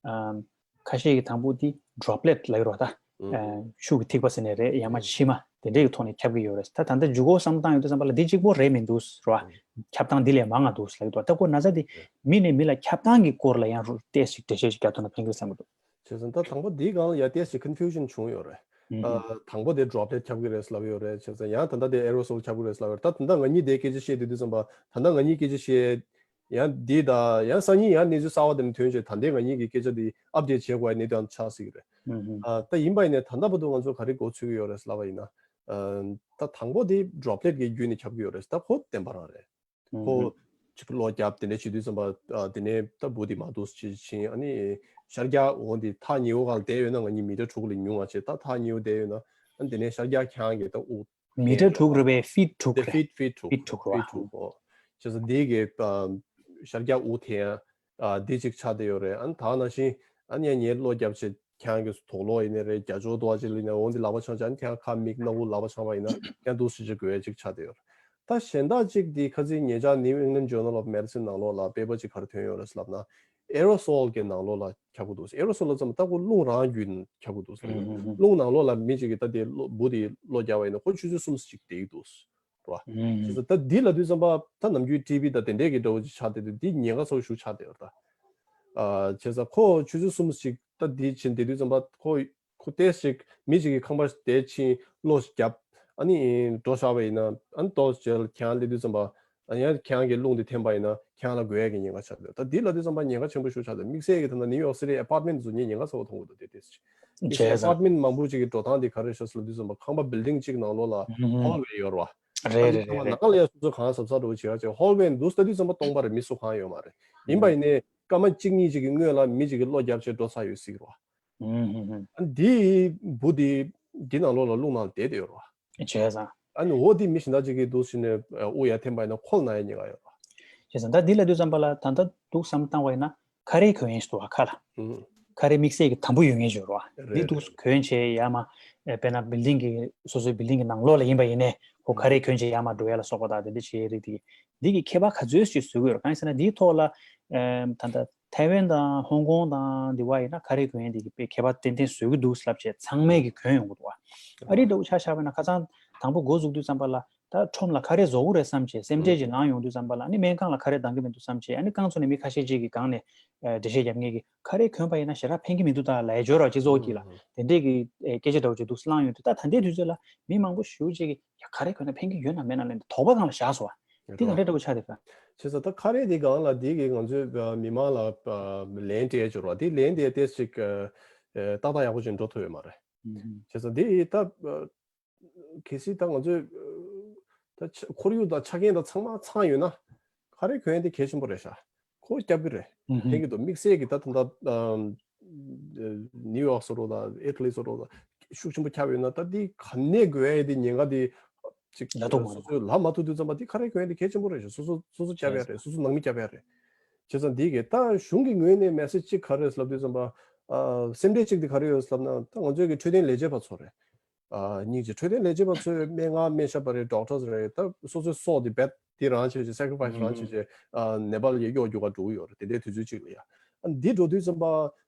ཨམ། ཁ་ཤས་ཀྱིས་དང་པོ་དེ་ཌོབ་ལེཊ་ལབ་ཡོད་རེད་བ་ད། ཨ་ཤུགས་ཀྱི་ཐིགས་པ་ཟེར་ནའི་རེད། ཡང་མ་མཆིལ་མ་དེ་འདྲས་ཀྱི་ཐོག་ནས་ཁྱབ་ཀྱི་ཡོད་རེད། ད་ད་ལྟ་མཇུག་སྐོར་བསམ་བཏང་ཡོང་དུས་ཙམ་པ་ལ་འདི་གཅིག་པོ་རེད་མི་འདུག་ཟེར་བ། ཁྱབ་སྟངས་འདི་ལས་མང་ང་འདུག་ལབ་ཀྱི་འདུག་ད་ཁོ་ན་ཚ་དེ་མི་ནས་མི་ལ་ཁྱབ་སྟངས་ཀྱི་སྐོར་ལ་ཡང་རུ་ཏོག་ཙམ་འགྲེལ་བཤད་ཅིག་རྒྱག་ཐུབ་ན་ཕན་གི་རེད་བསམ་གྱི་འདུག་བྱས་ཙང་ད་དང་པོ་འདིའི་སྒང་ལ་ཡ་ཏོག་ཙམ་ཀོན་ཕིའུ་ཤན་བྱུང་ཡོད་རེད། ཨ་དང་པོ་དེ་ཌོབ་ལེཊ་ཁྱབ་ཀྱི་རེད་ལབ་ཡོད་རེད། བྱས་ཙང་ཡང་ད་ལྟ་དེ་ཨེ་རོ་སོལ་ཁྱབ་ཀྱི་རེད་ལབ་ཡོད་རེད། ད་ད་ལྟ་ང་གཉིས་དེ་སྐད་ཆ་བཤད་དུས་དུས་ཙམ་པ་ད་ལྟ་ང་གཉིས་སྐད་ཆ་བཤད། ཡང་འདི་དང་ཡང་སང་ཉིན་ཡང་གནས་ཚུལ་གསར་པ་དེ་འདྲ་ཐོན་བྱས་ད་ལྟའི་ང་གཉིས་ཀྱི་སྐད་ཆ་འདི་ཨབ་ཌེཊ་བྱེད་དགོས་ཡ་གནད་དོན་ཆགས་སྲིད་ཀྱི་རེད། ཨ་ད་ཡིན་པ་ཡིན་ནའི་ད་ལྟ་བར་དུ་ང་ཚོ་ག་རེ་མགོ་ཚོད་ཀྱི་ཡོད་རེད་ལབ་པ་ཡིན་ན། ཨ་ད་དང་པོ་དེ་ཌོབ་ལེཊ་ཀྱི་བརྒྱུད་ནས་ཁྱབ་ཀྱི་ཡོད་རེད། ད་ཁོ་བདེན་པ་རང་རེད། ཁོ་ཅིག་གློ་རྒྱབ་དེ་འདྲ་བྱེད་དུས་ཙམ་པ་ཨ་དེ་ནས་ད་འབུ་དེ་མར་འདུག་སེ་ཕྱིན། ཨ་ནི་ཤར་རྒྱག་འོང་དེ་ཐག་ཉེ་བོ་སྒང་ལ་བསྡད་ཡོད་ན་ང་གཉིས་མི་ཊར་དྲུག་ལས་ཉུང་བ་བྱས། ད་ཐག་ཉེ་བོ་བསྡད་ཡོད་ན་ཨ་དེ་ནས་ཤར་རྒྱག་ཁྱེད་རང་གིས་ད་དབུགས་མི་ཊར་དྲུག་རེད་པས། ཕིཊ་དྲུག་དེ་རེད། ཕིཊ་ཕིཊ་དྲུག་ཕིཊ་དྲུག་རེད་བ། ཕིཊ་དྲུག་ཨོ། བྱས་ཙང་འདི་གི་ཨ་ཤར་རྒྱག་དབུགས་འཐེན་ཡ་ཨ་འདི་གཅིག་ཆགས་བསྡད་ཡོད་རེད། ཨ་ནི་ད་ནང་བཞིན་ཨ་ནི་ཡང་ངས་གློ་རྒྱབ་བྱས་ཁྱེད་རང་གི་དོག་ལོག་ཡིན་ནའི་རེད། རྒྱ་ཅོག་རྡོག་ཅིག་ལ་ཡིན་ནའི་འོང་འདི་ལག་པ་འཆང་བྱས། ཨ་ནི་ཁྱེད་རང་ཁ་མིག་སྣ་བུག་ལག་པ་འཆང་བ་ཡིན་ན་ཡང་འདུག་སེ་ཅིག་དགོས་ཡ་ཅིག་ཆགས་བསྡད་ཡོད་རེད། ད་གཞན་དག་ཅིག་འདི་ཁ་སང་ཉེ་ཆར་New England Journal of Medicine ནང་ལོགས་ལ་པེ་པར་ཅིག་ག་རེ་ཐོན་ཡོད་རེད་ལབ་ན། ཨེ་རོ་སོལ་གྱི་ནང་ལོགས་ལ་ཁྱབ་ཀྱི་འདུག་ཨེ་རོ་སོལ་ལབ་ཙམ་ད་ཁོ་རླུང་རང་བརྒྱུད་ནས་ཁྱབ་ཀྱི་འདུག་ཨུ་ཧུ་ཧུ། རླུང་ནང་ལོགས་ལ་མི་གཅིག་གིས་ད་དེ་གློ་འབུ་དེ་གློ་རྒྱག་པ་ཡིན་ན་ཁོ་ཆུ་ཚོད་གསུམ་ཅིག་བསྡད་ཀྱི་འདུག་རེད་བ། ཨུ་ཧུ། བྱས་ཙང་ད་འདི་ལབ་དུས་ཙམ་པ་ད་ནམ་རྒྱུན་ཊི་བི་དང་དེ་འདྲས་ཀྱི་འདྲ་བོ་ཅིག་ཆགས་བསྡད་དུས་འདི་ཉེན་ཁ་ཚ་པོ་ཞིག་ཆགས་བསྡད་ཡོད་རེད་ད། ཨ་བྱས་ཙང་ཁོ་ཆུ་ཚོད་གསུམ་ཅིག་ད་འདི་ཕྱིན་བསྡད་དུས་ཙམ་པ་ཁོ་ཁོ་ཏོག་ཙམ་ཅིག་མི་གཅིག་གིས་ཁང་པ་དེ་ཕྱིན་གློ་རྒྱབ། ཨ་ནི་འགྲོ་བཞག་པ་ཡིན་ན་ཨ་ནི་ཏོག་ཙམ་ཅིག་ཁྱེད་རང་སླེབས་དུས་ཙམ་པ་ཨ་ནི་ཡང་ཁྱེད་རང་གི་རླུང་དེ་འཐེན་པ་ཡིན་ན་ཁྱེད་རང་ལ་འགོས་ཡ་གི་ཉེན་ཁ་ཆགས་འདུག་ད་འདི་ལབ་དུས་ཙམ་པ་ཉེན་ཁ་ཆེན་པོ་ཞིག་ཆགས་འདུག་དམིགས་བསལ་གྱི་ད་ལྟ་ནིའུ་ཡོག་སི་ཊི་ཨ་པར་ཊི་མེན་ཊི་ཚོ་ངས་ཉེན་ཁ་ཚ་པོ་མཐོང་གི་འདུག་དེ་དེ་ཅིག་དམིགས་བྱས་ཙང་ཙང་། ཨ་པར་ཊི་མེན་ཊི་མང་པོ་ཅིག་གི་འགྲོ་སྟངས་དེ་ག་རེ་ཤག་ཟེར་ལབ་དུས་ཙམ་པ་ཁང་པ་བིལ་ཌིང་གཅིག་ནང་ལོགས་ལ་ཧོལ་ཝེ་ཡོད་རེད་བ། རེད་རེད་རེད། ནང་ལ་ཡ་སོ་སོ་གང་ག་གཟབ་གཟབ་འདྲ་བོ་བྱེད་ཡ་བྱས། ཧོལ་ཝེ་འདུག་ལྟ་དུས་ཙམ་པ་སྟོང་པ་རེད། མི་སུ་གང་ཡོད་མ་རེད། ཡིན་པ་ཡིན་ནའི་སྐར་མ་གཅིག་གཉིས་ཅིག་གི་སྔོན་ལ་མི་ཅིག་གིས་གློ་རྒྱབ་བྱས་འགྲོ་ཚར་ཡོད་སྲིད་ཀྱི་རེད་བ། ཨ་འདི་འབུ་འདི་འདི་ནང་ལོགས་ལ་རླུང་ནང་བསྡད་བསྡད་ཡོད་རེད་བ། བྱས་ཙང་། ཨ་ནི་འོ་འདི་མི་གཞན་དག་ཅིག་གིས་འདུག་ཟེར་ནས་དབུགས་ཡར་འཐེན་པ་ཡིན་ན་ཁོ་ལ་ན་ཡ་ཉེན་ཁ་ཡོད་རེད་བ། བྱས་ཙང་ད་འདི་ལབ་དུས་ཙམ་པ་ལ་ད་ལྟ་འདུག་བསམ་བཏང་བ་ཡིན་ན་ཁ་རས་གོན་ཡས་ཤིག་འདུག་བ་ཁ་ལ། ཨུ། ཁ་རས་དམིགས་བསལ་གྱི་དམ་པོ་ཡོད་མཁན་ཞིག་རེད་བ། རེད་འདི་འདུག་རེད། གོན་བྱས་ཡར་མར་ཨེ་དཔེར་ན་བིལ་ཌིང་གི་སོ་སོའི་བིལ་ཌིང་གི་ནང་ལོགས་ལ་ཡིན་པ་ཡིན་ནའི་ཁོ་ཁ་རས་གོན་བྱས་ཡར་མར་འགྲོ་ཡ་ལ་སོགས་པ་དང་དེ་འདྲ་བྱེད་ཡས་རིགས་དེ་འདི་གི་ཁྱད་པར་ག་ཚོད་ཅིག་བཟོ་གི་ཡོད་རེད། གང་ཡིན་ཟེར་ན་འདིའི་ཐོག་ལ་ཨེ་ད་ལྟ་ཐའེ་ཝན་དང་ཧོང་ཀོང་དང་འདི་བ་ཡིན་ན་ཁ་རས་གོན་ཡས་འདི་གི་དཔེ་ཁྱད་པར་ཏན་ཏན་བཟོ་གི་འདུག་ལབ་བྱས་ཚང་མས་གི་གོན་ཡོང་གི་འདུག་བ། ཨ་རི་འདྲ་བོ་ཆ་བཞག་པ་ཡིན་ན་ཁ་སང་དང་པོ་འགོ་འཛུགས་དུས་ཙམ་པ་ལ་ད་ཁྲོམ་ལ་ཁ་རས་བཟོ་གི་རེད་བསམ་བྱས་སེམས་ཁྲལ་ཅིག་ལངས་ཡོང་དུས་ཙམ་པ་ལ་ཨ་ནི་སྨན་ཁང་ལ་ཁ་རས་འདང་གི་མི་འདུག་བསམ་བྱས་ཨ་ནི་རྐང་ཚུགས་ནས་མི་ཁ་ཤས་ཅིག་གི་སྒང་ནས་ཨ་འགྲེལ་བཤད་རྒྱབ་མཁན་གྱིས་ཁ་རས་གོན་པ་ཡིན་ན་ཞེ་དྲག་ཕན་གྱི་མི་འདུག་ད་ལབ་ཡ་འབྱོར་བ་སྤྱི་ཚོགས་ཀྱི་ལ་དེ་འདྲས་ཀྱི་ཨ་སྐད་ཆ་འདྲ་བོ་ཅིག་འདུག་སེ་ལངས་ཡོང་དུས་ད་ད་ལྟའི་དུས་ཚོད་ལ་མི་མང་པོ་ཞེ་པོ་ཅིག་གིས་ཡ་ཁ་རས་གོན་ན་ཕན་གྱི་ཡོད་ན་མེད་ན་ལབ་ནས་དོགས་པ་སྒང་ལ་བཞག་སོང་བ། འདི་ག་འདྲས་འདྲ་བོ་ཆགས་བསྡད་པ། བྱས་ཙང་ད་ཁ་རས་འདི་སྒང་ལ་འདི་གི་ང་ཚོས་ཨ་མི་མང་ལ་ཨ་ལན་སྤྲད་ཡ་འབྱོར་བ་འདི་ལན་དེ་ཏོག་ཙམ་ཅིག་ཨ་ཏག་ཏག་ཡག་པོ་ཅིག་འགྲོ་ཐུབ་ཡོད་མ་རེད། བྱས་ཙང་འདི་ད་ཨ་གལ་སྲིད་ད་ང་ཚོས་ད་ཆ་ཁོར་ཡུག་དང་ཆ་རྐྱེན་དང་ཚང་མ་ཚང་ཡོད་ན་ཁ་རས་གོན་ཡ་དེ་གལ་ཆེན་པོ་རེད་ཤག་ཁོ་རྒྱབ་ཀྱི་རེད། ཧུམ་ཧུམ། ཕན་གྱི་འདུག་དམིགས་བསལ་གྱི་ད་ད་ལྟ་ཨམ་ནིའུ་ཡོག་ཟེར་རོ་ད་ཨི་ཊ་ལི་ཟེར་རོ་ད་ཤུགས་ཆེན་པོ་ཁྱབ་ཡོད་ན་ད་འདི་ག་ནས་དགོས་ཡ་དེ་ཉེན་ཁ་དེ་ཅིག་ལ་ཐུག་མ་སོ་སོའི་ལ་མ་ཐུག་དུས་ཙམ་པ་འདི་ག་རེ་དགོས་ཡ་དེ་གལ་ཆེན་པོ་རེད་ཤག་སོ་སོ་སོ་སོ་རྒྱབ་ཡ་རེད། སོ་སོ་ནང་མི་རྒྱབ་ཡ་རེད། བྱས་ཙང་འདི་གས་ད་གཞུང་གི་ངོས་ནས་མེ་སེ་ཇི་གཅིག་ག་རེ་ལབ་དུས་ཙམ་པ། ཨ་སེམས་ཁྲལ་གཅིག་དེ་ག་རེ་ཡོད་ལབ་ན་ད་ང་ཚོའི་གི་འཕྲོད་བསྟེན་ལས་བྱེད་པ་ཚོ་རེད། ཨ་སྙིང་རྗེ། འཕྲོད་བསྟེན་ལས་བྱེད་པ་ཚོས་སྨན་ཁང་སྨན་ཞབས་པ་རེད། ཌོག་ཊར་རེད། ད་སོ་སོའི་སྲོག་དེ་བེད་དེ་རང་བྱས་བྱས་སེ་ཀ་རི་ཕའི་སི་རང་བྱས་བྱས་ཨ་ནེ་པཱལ་ཡར་གཡོག་རྒྱུག་ག་འགྲོ་གི་ཡོད་རེད། དེ་འདྲའི་དུས་ཚོད་གཅིག་ལ་ཡ། ཨ་འདི་འགྲོ་དུས་ཙམ་པ་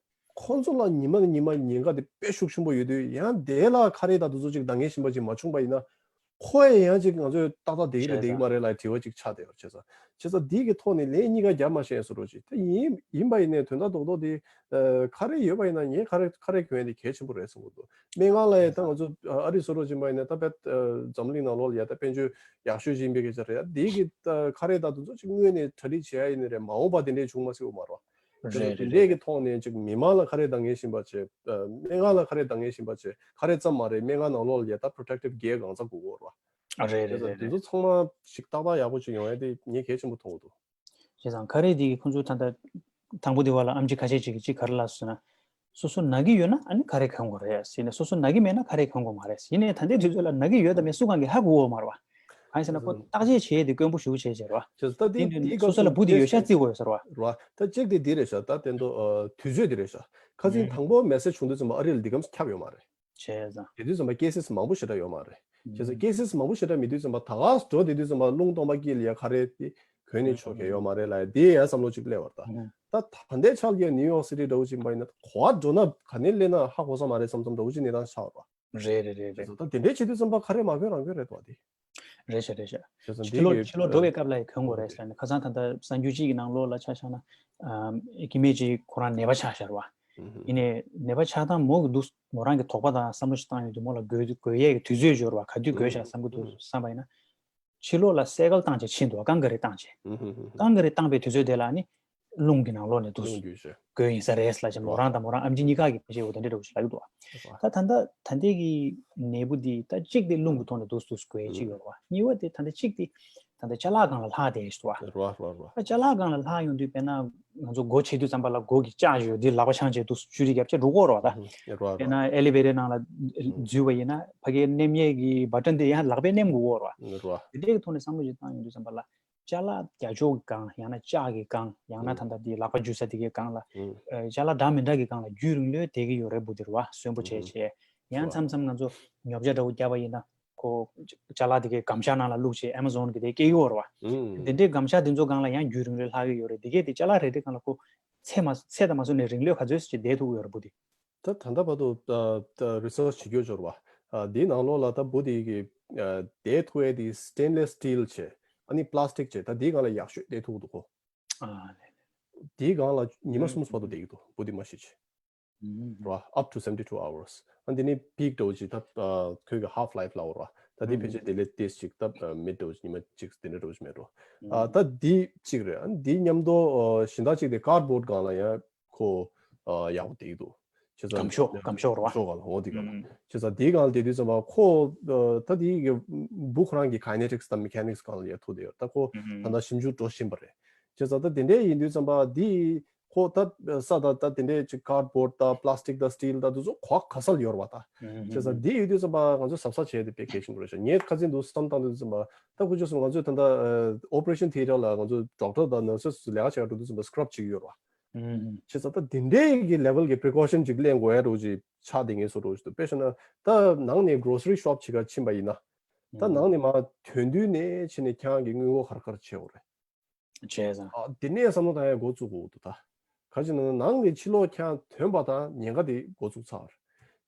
ཁོང་ཚོ་ལ་ཉི་མ་ནས་ཉི་མ་ཉེན་ཁ་དེ་དཔེ་ཤུགས་ཆེན་པོ་ཡོད་དུས་ཡང་དེ་ལ་ཁ་རས་དང་དེ་ཚོ་ཅིག་འདང་ངེས་བཞིན་པ་ཅིག་མ་བྱུང་པ་ཡིན་ན། ཁོ་ཡང་ཡང་ཅིག་ང་ཚོས་ཏག་ཏག་བསྡད་ཀྱི་རེད་བསྡད་ཀྱི་མ་རེད་ལ་དྲི་བ་ཅིག་ཆགས་བསྡད་ཡོད་རེད། བྱས་ཙང་བྱས་ཙང་འདི་གི་ཐོག་ནས་ལན་གཉིས་ཀ་རྒྱབ་མ་ཤེས་བཟོ་འདྲ་ཅིག་དེ་ཡིན་ཡིན་པ་ཡིན་ནའི་དོན་དག་རྡོག་རྡོག་དེ་ཁ་རས་ཡོད་པ་ཡིན་ན་ངས་ཁ་རས་ཁ་རས་གྱོན་ཡ་དེ་གལ་ཆེན་པོ་རེད་བསམ་གྱི་འདུག་སྨན་ཁང་ལ་ཡང་ད་ང་ཚོ་ཨ་རི་བཟོ་འདྲ་ཅིག་ཡིན་པ་ཡིན་ན་ད་དཔེ་འཛམ་གླིང་ནང་ལོགས་ལ་ཡ་ད་དཔལ་འབྱོར་ཡག་ཤོས་ཅིག་ཡིན་པའི་སྐད་ཆ་རེད། ཡ་འདི་གི་ཁ་རས་དང་དེ་ཚོ་ཅིག་སྔོན་ནས་གྲ་སྒྲིག་བྱེད་ཡ་ཡིན་ནི་རེད། མ་འོངས་པ་དེ་འདྲས་བྱུང་མ་སྲིད་པ་མ་རེད། རེད་རེད། དེ་འདྲའི་གི་ཐོག་ནས་ཅིག་མི་མང་ལ་ཁ་རས་འདང་ངེས་བཞིན་པ་བྱས། སྨན་ཁང་ལ་ཁ་རས་འདང་ངེས་བཞིན་པ་བྱས། ཁ་རས་ཙམ་མ་རེད། སྨན་ཁང་ནང་ལོགས་ལ་ཡ་ད་པྲོ་ཊེག་ཊིབ་གྱེར་གང་ཚ་དགོས་ཀྱི་ཡོད་རེད་བ། རེད་རེད། དེ་རེད་ཚོ་རེད། ཚང་མ་ཞིག་ཏག་ཏག་ཡག་པོ་ཅིག་ཡོང་ཡ་དེ་ངས་གལ་ཆེན་པོ་མཐོང་གི་འདུག་བྱས་ཙང་ཁ་རས་དེ་གི་ཁོང་ཚོ་ད་ལྟ་དང་པོ་དེ་བ་ལ་ཨེམ་ཆི་ཁ་ཤས་ཅིག་གིས་ཅིག་ག་རེ་ལབ་སོང་ན། སོ་སོ་ན་གི་ཡོད་ན་ཨ་ནི་ཁ་རས་གོན་དགོས་རེད་ཟེར་ནས། སོ་སོ་ན་གི་མེད་ན་ཁ་རས་གོན་དགོས་མ་རེད་ཟེར་ནས། ད་ལྟའི་དུས་ཚོད་ལ་ན་གི་ཡོད་དང་མེད་སུ་གང་གིས་ཧ་གོ་གི་མ་རེད་བ། གང་ཡིན་ཟེར་ན་ཁོ་བརྟག་དཔྱད་བྱེད་ཡས་དེ་དཀོན་པོ་ཞེ་པོ་བྱས་བྱས་རེད་བ། བྱས་ཙང་ད་དེ་དེ་དེ་དུས་སྐབས་སོ་སོ་ལ་བུ་དེ་ཡོད་ཤག་བརྩི་དགོས་ཡོད་ས་རེད་བ། རེད་བ། ད་གཅིག་དེ་འདི་རེད་ཤག་ད་དེ་ཚོ་དུས་ཚོད་འདི་རེད་ཤག་ཁ་སང་དང་པོ་མེ་སེ་ཇི་བྱུང་དུས་ཙམ་པ་ཨ་རི་ལ་འདི་གམ་ཁྱབ་ཡོད་མ་རེད། བྱས་ཙང་། དེ་དུས་ཙམ་པ་ཀེ་སེ་སི་མང་པོ་ཞེ་དྲག་ཡོད་མ་རེད། བྱས་ཙང་ཀེ་སེ་སི་མང་པོ་ཞེ་དྲག་མེད་དུས་ཙམ་པ་ད་ག་འགྲོ་དེ་དུས་ཙམ་པ་རླུང་སྟོང་པ་དཀྱིལ་ལ་ཡ་ཁ་རས་དེ་གོན་ནས་ཆོག་མཁན་ཡོད་མ་རེད་ལ། དེ་ཡ་བསམ་བློ་ཅིག་སླེབས་པ་རེད་ད། ད་ད་ལྟའི་ཆར་ཡ་ནིའུ་ཡོག་སི་ཊི་འདྲ་བོ་ཅིག་ཡིན་པ་ཡིན་ན་གོ་བ་འགྲོ་ན་ག་ནས་སླེབས་ན་ཧ་གོ་ས་མ་རེད་བསམ་བསམ་འདྲ་བོ་ཅིག་གནས་སྟངས་ཆགས་པ་རེད། རེད་རེད་རེད་རེད། ད་དེ་འདྲའི་བྱེད་དུས་ཙམ་པ་ཁ་རས་མ་གོན་རང་གོན་རེད་དོ་དེ། རེད་ཤག་རེད་ཤག་བྱས་ཙང་ཕྱི་འདི་ལོགས་གི་ཕྱི་ལོགས་འགྲོ་བའི་སྐབས་ལ་ཡང་གོན་དགོས་རེད་ཟེར་ནས། ཁ་སང་ད་ལྟ་གསར་འགྱུར་གཅིག་གི་ནང་ལོགས་ལ་ཆ་བཞག་ན། ཨམ་སྐྱེ་དམན་གཅིག་ཁོ་རང་ནད་པ་ཆགས་ཤག་རེད་བ། ཡིན་ནའི་ནད་པ་ཆགས་སྟངས་མོ་གི་འདུག་མོ་རང་གི་དོགས་པ་དང་བསམ་བློ་ཞིག་བཏང་ཡོང་དུས་མོ་ལ་འགོས་འགོས་ཡས་ཀྱི་དུས་ཚོད་འབྱོར་བ། ག་དུས་འགོས་ཤག་བསམ་གི་འདུག་བསམ་པ་ཡིན་ན། ཕྱི་ལོགས་ལ་སའི་ཀལ་བཏང་བྱས་ཕྱིན་འདུག་ཀང་ཀ་རི་བཏང་བྱས། ཀང་ཀ་རི་བཏང་པའི་དུས་ཚོད་དེ་ལ་ནི་རླུང་གི་ནང་ལོགས་ནས་འདུག་རླུང་རྒྱུ་ཞིག་འགོས་ཡིན་ས་རེད་ལབ་བྱས། མོ་རང་དང་མོ་རང་ཨམ་ཆི་གཉིས་ཀ་གི་ཕལ་ཆེར་འོ་དེ་འདྲ་འདྲ་བོ་ཞིག་ལབ་ཀྱི་འདུག་ད་ད་ལྟ་ད་ལྟའི་གི་ནད་འབུ་འདི་ད་གཅིག་དེ་རླུང་གི་ཐོག་ནས་འདུག་འདུག་འགོས་ཡས་གཅིག་ཡོད་རེད་བ། གཉིས་པ་དེ་ད་ལྟ་གཅིག་དེ་ད་ལྟ་ཅ་ལག་སྒང་ལ་ལྷག་བསྡད་ཡོད་རེད་བ། རེད་བ་རེད་བ། ད་ཅ་ལག་སྒང་ལ་ལྷག་ཡོང་དུས་དཔེར་ན་ང་ཚོ་སྒོ་ཕྱེ་དུས་ཙམ་པ་ལ་སྒོ་གི་ལྕགས་ཡོད་དེ་ལག་པ་འཆང་བྱས་འདུག་ཆུ་རིས་བརྒྱབ་བྱས་འགྲོ་གི་ཡོད་རེད་བ། ད་རེད་བ་རེད་དཔེར་ན་ཨེ་ལི་ཝེ་ཊར་ནང་ལ་འཛུལ་བ་ཡིན་ན་ཕ་གིའི་མནན་ཡས་ཀྱི་བ་ཊན་དེ་ཡང་ལག་པས་མནན་དགོས་ཀྱི་ཡོད་རེད་བ། རེད་བ། དེ་འདྲའི་གི་ཐོག་ནས་བསམ་བློ་ཞིག་བཏང་ཡོང་དུས་ཙམ་པ་ལ། ཅ་ལག་རྒྱ་ཅོག་གི་སྒང་། ཡང་ན་ལྕགས་ཀྱི་སྒང་། ཡང་ན་ད་ལྟ་དེའི་ལག་པ་འཇུ་ས་དེ་གའི་སྒང་ལ། ཨ་ཅ་ལག་འདྲ་མི་འདྲ་གི་སྒང་ལ་རྒྱུན་རིང་ལོས་བསྡད་ཀྱི་ཡོད་རེད། འབུ་དེ་རེད་བ། གསོན་པོ་བྱས་བྱས། ཡང་མཚམས་མཚམས་ང་ཚོ་ཉོ་ཆ་འདྲ་བོ་བརྒྱབ་པ་ཡིན་ན། ཁོ་ཅ་ལག་དེ་གའི་སྒམ་ཤག་ནང་ལ་བླུགས་བྱས་ཨེ་མ་ཟོན་གྱི་དེ་སྐྱེལ་གྱི་ཡོད་རེད་བ། དེ་འདྲའི་སྒམ་ཤག་དེ་ཚོ་སྒང་ལ་ཡང་རྒྱུན་རིང་ལོས་ལྷག་གི་ཡོད་རེད། དེ་གས་དེ་ཅ་ལག་རེ་རེ་སྒང་ལ་ཁོ་ཚད་མ་ཚད་དང་མ་བཟུང་ནས་རིང་ལོས་ག་ཚོད་ཅིག་བསྡད་ཐུབ་ཀྱི་ཡོད་རེད། འབུ་དེ། ད་ད་ལྟ་བར་དུ་ཨ་ཨ་རི་སར་ཆི་བྱེད་ཀྱི་ཡོད་རེད་བ། ཨ་འདིའི་ནང་ལོགས་ལ་ད་འབུ་དེ་གི་ཨ་བསྡད་ཐུབ་ཡས་དེ་སི་ཊེན་ལེ་སི་སི་ཊིལ་བྱས། ཨ་ནི་པ་ལ་སི་ཊིག་བྱས། ད་འདིའི་སྒང་ལ་ཡག་ཤོས་བསྡད་ཐུབ་ཀྱི་འདུག་གོ། ཨ་ལེ་ལེ། འདིའི་སྒང་ལ་ཉི་མ་གསུམ་བར་དུ་བསྡད་ཀྱི་འདུག་འབུ་དེ་མ་ཤི་བྱས། རེད་བ། up to seventy two hours། ཨ་འདི་ནི་པིག་འདྲ་བོ་ཅིག་ད་ཨ་ཁོའི་གི་ཧ་ཕ་ལའིཕ་ལབ་ཡོད་རེད་བ། ད་འདི་ཕལ་ཆེར་དེ་ལས་ཏོག་ཙམ་ཅིག་ད་ཨ་མེད་འདྲ་བོ་ཅིག་ཉི་མ་གཅིག་དེ་འདྲ་འདྲ་བོ་ཅིག་མེད་འགྲོ། ཨ་ད་འདི་གཅིག་རེད། ཨ་འདི་མཉམ་དུ་ཨ་གཞན་དག་ཅིག་དེ་ཀར་ཌི་བོར་ཌི་སྒང་ལ་ཡང་ཁོ་ཨ་ཡག་པོ་བསྡད་ཀྱི་འདུག་བྱས་ཙང་སྒམ་ཤོག་སྒམ་ཤོག་རེད་བ། སྒམ་ཤོག་སྒང་ལ། འོ་འདི་སྒང་ལ། བྱས་ཙང་འདིའི་སྒང་ལ་བསྡད་དུས་ཙམ་པ་ཁོ་ཨ་ད་འདི་གི་འབུ་ཁོ་རང་གི་ཀའི་ནེ་ཊིག་སི་དང་མེ་ཁ་ནིག་སི་སྒང་ལ་ཡར་ཐུག་བསྡད་ཡོད། ད་ཁོ་ད་ལྟ་ཞིབ་འཇུག་འགྲོ་བཞིན་པ་རེད། བྱས་ཙང་ད་དེ་འདྲས་ཡིན་དུས་ཙམ་པ་འདི་ཁོ་ད་ས་ད་ད་དེ་འདྲས་ཅིག་ཀར་ཌི་བོར་ཌི་དང་པ་ལ་སི་ཊིག་དང་སི་ཊིལ་དང་དེ་ཚོ་གོ་བ་ག་ས་ལ་ཡོད་རེད་བ་ད། བྱས་ཙང་འདི་ཡོད་དུས་ཙམ་པ་ང་ཚོ་གཟབ་གཟབ་བྱས་ཏེ་དཔེ་གལ་ཆེན་པོ་རེད་ཤག་ངས་ཁ་སང་འདུག་བསམ་བཏང་དུས་ཙམ་པ་ད་ཁོ་ཅོ་སོང་ང་ཚོས་ད་ལྟ་ཨ་ཨོ་པ་རེ་ཤན་ཐི་ཡེ་ཊར་ལ་ང་ཚོ་ཌོག་ཊར་དང་ནར་སེ་སི་ལས་ཀ་བྱེད་ག་འགྲོ་དུས་ཙམ་པ་སི་ཀ་རབ་བྱེད་ཀྱི་ཡོད་རེད་བ། བྱས་ཙང་ད་དེ་འདྲའི་གི་ལེ་ཝལ་གྱི་པི་རི་ཀོ་ཤན་ཅིག་ལེན་དགོས་ཡ་འདྲ་བོ་ཅིག་ཆགས་བསྡད་མཁན་བཟོ་འདྲ་བོ་ཞིག་འདུག་དཔེ་བཞག་ན་ད་ནང་ནས་གྷོ་རོ་སི་རི་ཤོབ་བྱེད་ག་ཕྱིན་པ་ཡིན་ན། ད་ནང་ནས་མར་ཐོན་དུས་ནས་བྱས་ནས་ཁྱེད་རང་གི་དངུལ་སྒོར་ག་རེ་ག་རེ་བྱེད་དགོས་རེད། བྱས་ཙང་། ཨ་དེ་ནས་བསམ་བློ་བཏང་ཡ་འགོ་བཙུགས་དགོས་འདུག་ད། ག་ཅི་ན་ནང་ནས་ཕྱི་ལོགས་ཁྱེད་རང་ཐོན་པ་དང་ཉེན་ཁ་དེ་འགོ་བཙུགས་ཚར་བ་རེད།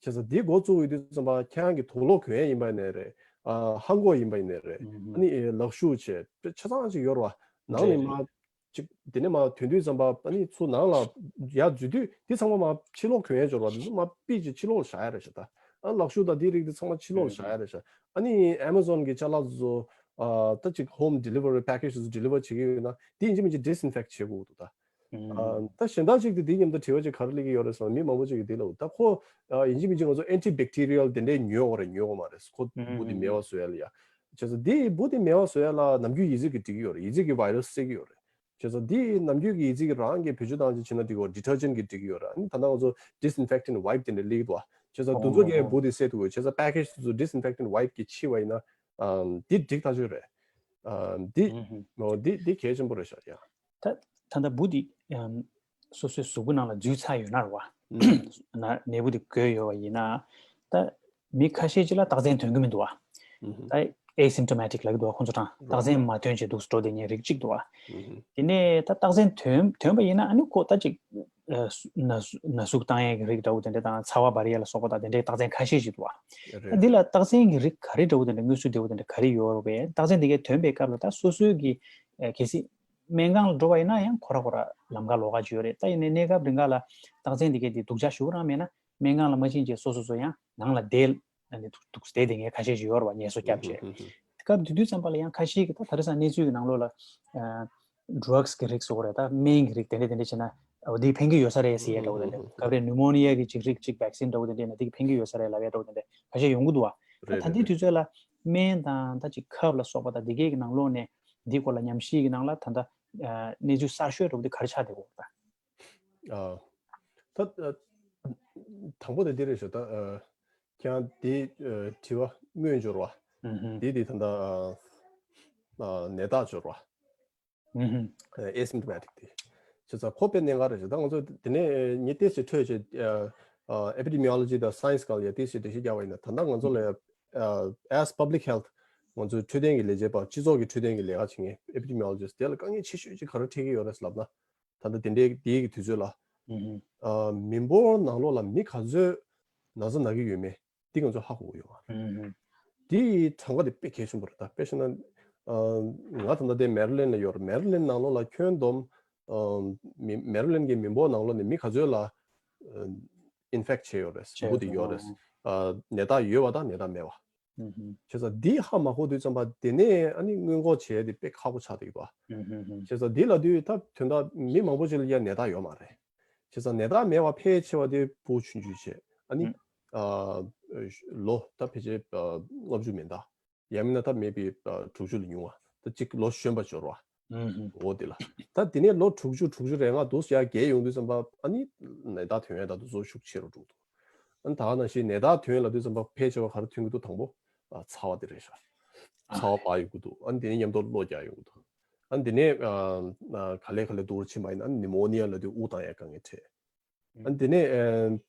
བྱས་ཙང་འདི་འགོ་བཙུགས་ཡོང་དུས་ཙམ་པ་ཁྱེད་རང་གི་དུག་ལོག་གྱོན་ཡ་ཡིན་པ་ཡིན་ནའི་རེད། ཨ་ཧ་གོ་ཡིན་པ་ཡིན་ནའི་རེད། ཨ་ནི་ཨེ་ལག་ཤུབས་བྱས་དཔེ་ཆ་ཚང་ཅིག་ཡོད་རེད་བ། ནང་ནས་མར་ཅིག་དེ་ནས་མར་ཐོན་དུས་ཙམ་པ་ཨ་ནི་ཚུར་ནང་ལ་ཡར་འཛུལ་དུས་འདི་ཚང་མ་མར་ཕྱི་ལོགས་གྱོན་ཡ་འབྱོར་བ་འདི་ཚོ་མར་ཕུད་ཅིག་ཕྱི་ལོགས་ལ་བཞག་ཡ་རེད་ཤག་ད། ཨ་ལག་ཤུབས་དང་འདིའི་རིགས་འདི་ཚང་མ་ཕྱི་ལོགས་ལ་བཞག་ཡ་རེད་ཤག་ཨ་ནི་ཨེ་མ་ཛོན་གྱི་ཅ་ལག་ཚོ་ཨ་ད་ཅིག་ཧོམ་ཌི་ལི་ཝ་རི་པེ་ཀེ་ཇི་ཚོ་ཌི་ལི་ཝ་བྱེད་ཀྱི་ཡོད་ན་འདི་ཡིན་གཅིག་མིན་གཅིག་ཌི་སི་ཨིན་ཕེག་བྱེད་དགོས་འདུག་ད། ཨ་ད་གཞན་དག་ཅིག་དེ་འདི་མཉམ་དུ་དྲི་བ་ཅིག་ག་རེ་སླེབས་ཀྱི་ཡོད་རེད་ཟེར་ན་མི་མང་པོ་ཅིག་གིས་འདི་ལབ་ད་ཁོ་ཨ་ཡིན་གཅིག་མིན་གཅིག་ང་ཚོ་ཨེན་ཊི་བེག་ཊི་རི་ཡལ་དེ་འདྲས་ཉོས་དགོས་རེད། ཉོས་དགོས་མ་རེད། ཁོ་འབུ་དེ་མེད་པ་བཟོ་ཡ་ལ་ཡ། བྱས་ཙང་འདི་འབུ་དེ་མེད་པ་བཟོ་ཡ་ལ་ནམ་རྒྱུན་ཡི་ཙི་གིས་འགྲིག་གི་ཡོད་རེད། ཡི་ཙི་གིས་བྷའི་རས་བསད་ཀྱི་ཡོད་རེད། བྱས་ཙང་འདི་ནམ་རྒྱུན་གྱི་ཡིག་ཚིག་རང་གི་བེད་སྤྱོད་བཏང་ཅིག་བྱས་ན་འགྲིག་གོ། detergent གི་འགྲིག་གི་ཡོད་ར། ཨ་ནི་ད་ལྟ་ང་ཚོ་disinfectant wipe དེ་འདྲ་སླེབས་ཀྱི་འདུག་བ། བྱས་ཙང་འདུ་ཚོགས་ཀྱི་འབུ་དེ་བསད་ཐུབ་གོ། བྱས་ཙང་package དེ་ཚོ་disinfectant wipe གི་ཕྱིས་པ་ཡིན་ན་ཨམ་འདི་འགྲིག་ཐག་ཆོད་རེད། ཨམ་འདི་ཨོ་འདི་འདི་གལ་ཆེན་པོ་རེད་ཤག་ཡ། ད་ད་ལྟ་འབུ་འདི་ཨམ་སོ་སོའི་གཟུགས་པོ་ནང་ལ་འཛུལ་ཚར་ཡོད་ན་རེད་བ། ན་ནད་འབུ་འདི་འགོས་ཡོད་པ་ཡིན་ན་ད་མི་ཁ་ཤས་ཅིག་ལ་རྟགས་མཚན་ཐོན་གི་མི་འདུག་བ། ད་asymptomatic ལབ་ཀྱི་འདུག་བ། ཁོང་ཚོ་གྲངས་རྟགས་མཚན་མ་ཐོན་བྱས་འདུག་འགྲོ་བསྡད་མཁན་རིགས་གཅིག་འདུག་བ། དེ་ནས་ད་རྟགས་མཚན་ཐོན་ཐོན་པ་ཡིན་ན་ཨ་ནི་ཁོ་ད་ཅིག་ཨ་སུ་ན་ཟུག་ན་ཟུག་བཏང་ཡས་ཀྱི་རིགས་འདྲ་བོ་དེ་འདྲ་དང་ཚ་བ་འབར་ཡས་ལ་སོགས་པ་དང་དེ་འདྲའི་རྟགས་མཚན་ཁ་ཤས་ཤིག་འདུག་བ། རེད་ད་འདི་ལ་རེད། རྟགས་མཚན་གྱི་རིགས་ག་རེ་འདྲ་བོ་དེ་འདྲ་མངོན་གསལ་དོད་པོ་དེ་འདྲ་ག་རེ་ཡོད་རེད་པས། རྟགས་མཚན་དེ་གས་ཐོན་པའི་སྐབས་ལ་ད་སོ་སོའི་གི་ཨ་གལ་སྲིད་སྨན་ཁང་ལ་འགྲོ་བ་ཡིན་ན་ཡང་ཁོ་ར་ཁོ་ར་ལམ་ཁ་ལོགས་ཀ་ཅིག་ཡོད་རེད། ད་ཡིན་ནའི་གནས་སྐབས་རིང་ག་ལ་རྟགས་མཚན་དེ་གས་དེ་སྡུག་ཅག་ཞུ་གི་རང་མེད་ན་སྨན་ཁང་ལ་མ་ཕྱིན་བྱས་སོ་སོ་སོ་ཡང་ནང་ལ་བསྡད་ཨ་ནི་འདུག་འདུག་བསྡད་དེ་ངས་ཁ་ཤས་ཤིག་ཡོད་རེད་བ། ངལ་གསོ་བརྒྱབ་བྱས། སྐབས་དེ་དུས་ཙམ་པ་ལ་ཡང་ཁ་ཤས་ཀྱིས་ད་ད་རེས་སང་གནས་ཚུལ་གྱི་ནང་ལོགས་ལ་ཨ་drugs གི་རིགས་སོགས་རེད། ད་སྨན་གྱི་རིགས་དེ་འདྲ་དེ་འདྲ་བྱས་ན་འོ་འདི་ཕན་གྱི་ཡོད་ས་རེད་ཟེར་ཡས་འདྲ་བོ་དེ་འདྲ། སྐབས་རེ་pneumonia གི་ཅིག་རིགས་ཅིག་vaccine འདྲ་བོ་དེ་འདྲ་ཡིན་ན་འདི་གི་ཕན་གྱི་ཡོད་ས་རེད་ལབ་ཡས་འདྲ་བོ་དེ་འདྲ་ཁ་ཤས་ཡོང་གི་འདུག་བ། ད་ད་འདི་དུས་ཚོད་ལ་སྨན་དང་ད་ཅིག་ཁབ་ལ་སོགས་པ་དང་འདི་གས་ཀྱི་ནང་ལོགས་ནས་འདི་སྐོར་ལ་ཉམས་ཞིབ་ཀྱི་ནང་ལ་ད་ལྟ་ཨ་གནས་ཚུལ་གསར་ཤོས་འདྲ་བོ་འདི་ག་རེ་ཆགས་བསྡད་ཡོད་རེད་ད། ཨ། ད་ཨ་དང་པོ་དེ་འདི་རེད་ཤག་ད་ཨ་ཁྱེད་རང་དེ་ཨ་དྲི་བ་སྔོན་འབྱོར་བ། ཨུ་ཧུམ། དེ་དེ་ད་ལྟ་ཨ་ཨ་ནད་རྟགས་འབྱོར་བ། ཨུ་ཧུམ། ཨ་asymptomatic དེ། བྱས་ཙང་ཁོ་དཔེ་གནད་འགག་རེད་ཤག་ད་ང་ཚོ་དེ་ནས་ཨ་ངས་ཏོག་ཙམ་འཕྲོས་བྱས་ཨ་ཨ་epidemiology དང་science སྒང་ལ་ཡ་ཏོག་ཙམ་འགྲེལ་བཤད་རྒྱག་པ་ཡིན་ན་ད་ལྟ་ང་ཚོ་ལ་ཡ་ཨ་as public health ང་ཚོའི་འཕྲོད་བསྟེན་གྱི་ལས་བྱེད་པ་སྤྱི་ཚོགས་ཀྱི་འཕྲོད་བསྟེན་གྱི་ལས་ཀ་བྱེད་མཁན་epidemiologist དེ་ལ་དཀའ་ངལ་ཆེ་ཤོས་ཅིག་ག་རེ་འཕྲད་ཀྱི་ཡོད་རེད་ལབ་ན། ད་ལྟ་དེ་འདྲའི་དེའི་གི་དུས་ཚོད་ལ། ཨ་མི་འབོར་ནང་ལོགས་ལ་མི་ག་ཚོད་ན་ཚ་ན་གི་ཡོད་མེད་འདི་ང་ཚོས་ཧ་གོ་གི་ཡོད་མ་རེད། དེའི་གྲངས་ཀ་དེ་དཔེ་གལ་ཆེན་པོ་རེད། ད་དཔེ་བཤད་ན་ཨ་ང་ད་ལྟ་དེ་མེ་རི་ལེན་ལ་ཡོད་རེད། མེ་རི་ལེན་ནང་ལོགས་ལ་ཁྱོན་བསྡོམས་ཨ་མི་མེ་རི་ལེན་གྱི་མི་འབོར་ནང་ལོགས་ནས་མི་ག་ཚོད་ལ་ཨ་infect བྱས་ཡོད་རེད། བྱས་འབུ་དེ་ཡོད་ཡོད་རེད། རེད། ཨ་ནད་རྟགས་ཡོད་པ་དང་ནད་རྟགས་མེད་པ། ཨུ་ཧུམ། བྱས་ཙང་འདི་ཧ་མ་གོ་དུས་ཙམ་པ་དེ་ནས་ཨ་ནི་སྔོན་འགོག་བྱེད་ཡ་དེ་དཔེ་ཁག་པོ་ཆགས་བསྡད་ཀྱི་འདུག་ཨ། ཨུ་ཧུམ་ཧུམ། བྱས་ཙང་འདི་ལབ་དུས་ད་དོན་དག་མི་མང་པོ་ཅིག་ལ་ཡ་ནད་རྟགས་ཡོད་མ་རེད། བྱས་ཙང་ནད་རྟགས་མེད་པ་ཕལ་ཆེ་བ་དེ་ཕྲུ་གུ་ཆུང་ཆུང་བྱས་ཨ་ནི་ཨུ། ཨ་ལོ་ད་ཕལ་ཆེར་ཨ་ལྔ་བཅུ་མིན་ད། ཡང་མིན་ན་ད་མེད་པའི་ཨ་དྲུག་ཅུ་ལས་ཉུང་བ་ད་གཅིག་ལོ་གཞོན་པ་འབྱོར་བ། ཨུ་ཧུམ། འོ་དེ་ལ། ད་དེ་ནས་ལོ་དྲུག་ཅུ་དྲུག་ཅུ་རེ་ལྔ་འདུག་ཡར་རྒྱས་ཡོང་དུས་ཙམ་པ་ཨ་ནི་ནད་རྟགས་ཐོན་ཡས་ད་དུ་གཙོ་ཤུགས་ཆེ་རུ་འགྲོ་གི་འདུག་ཨ་ནི་ད་ག་ནང་བཞིན་ནད་རྟགས་ཐོན་ལབ་དུས་ཙམ་པ་ཕལ་ཆེ་བ་ག་རེ་ཐོན་གྱི་འདུག་དང་པོ་ཨ་ཚ་བ་དེ་རེད་ཤག་ཨ། ཚ་བ་འབར་ཡོང་གི་འདུག་ཨ་ནི་དེ་ནས་མཉམ་དུ་གློ་རྒྱག་ཡོང་གི་འདུག་ཨ་ནི་དེ་ནས་ཨ་ཨ་ག་ལེ་ག་ལེ་སྡུག་རུ་ཕྱིན་པ་ཡིན་ན་ཨ་ནི་pneumonia ལབ་དུས་དབུགས་བཏང་ཡས་དཀའ་ངལ་འཕྲད། ཨ་ནི་དེ་ནས་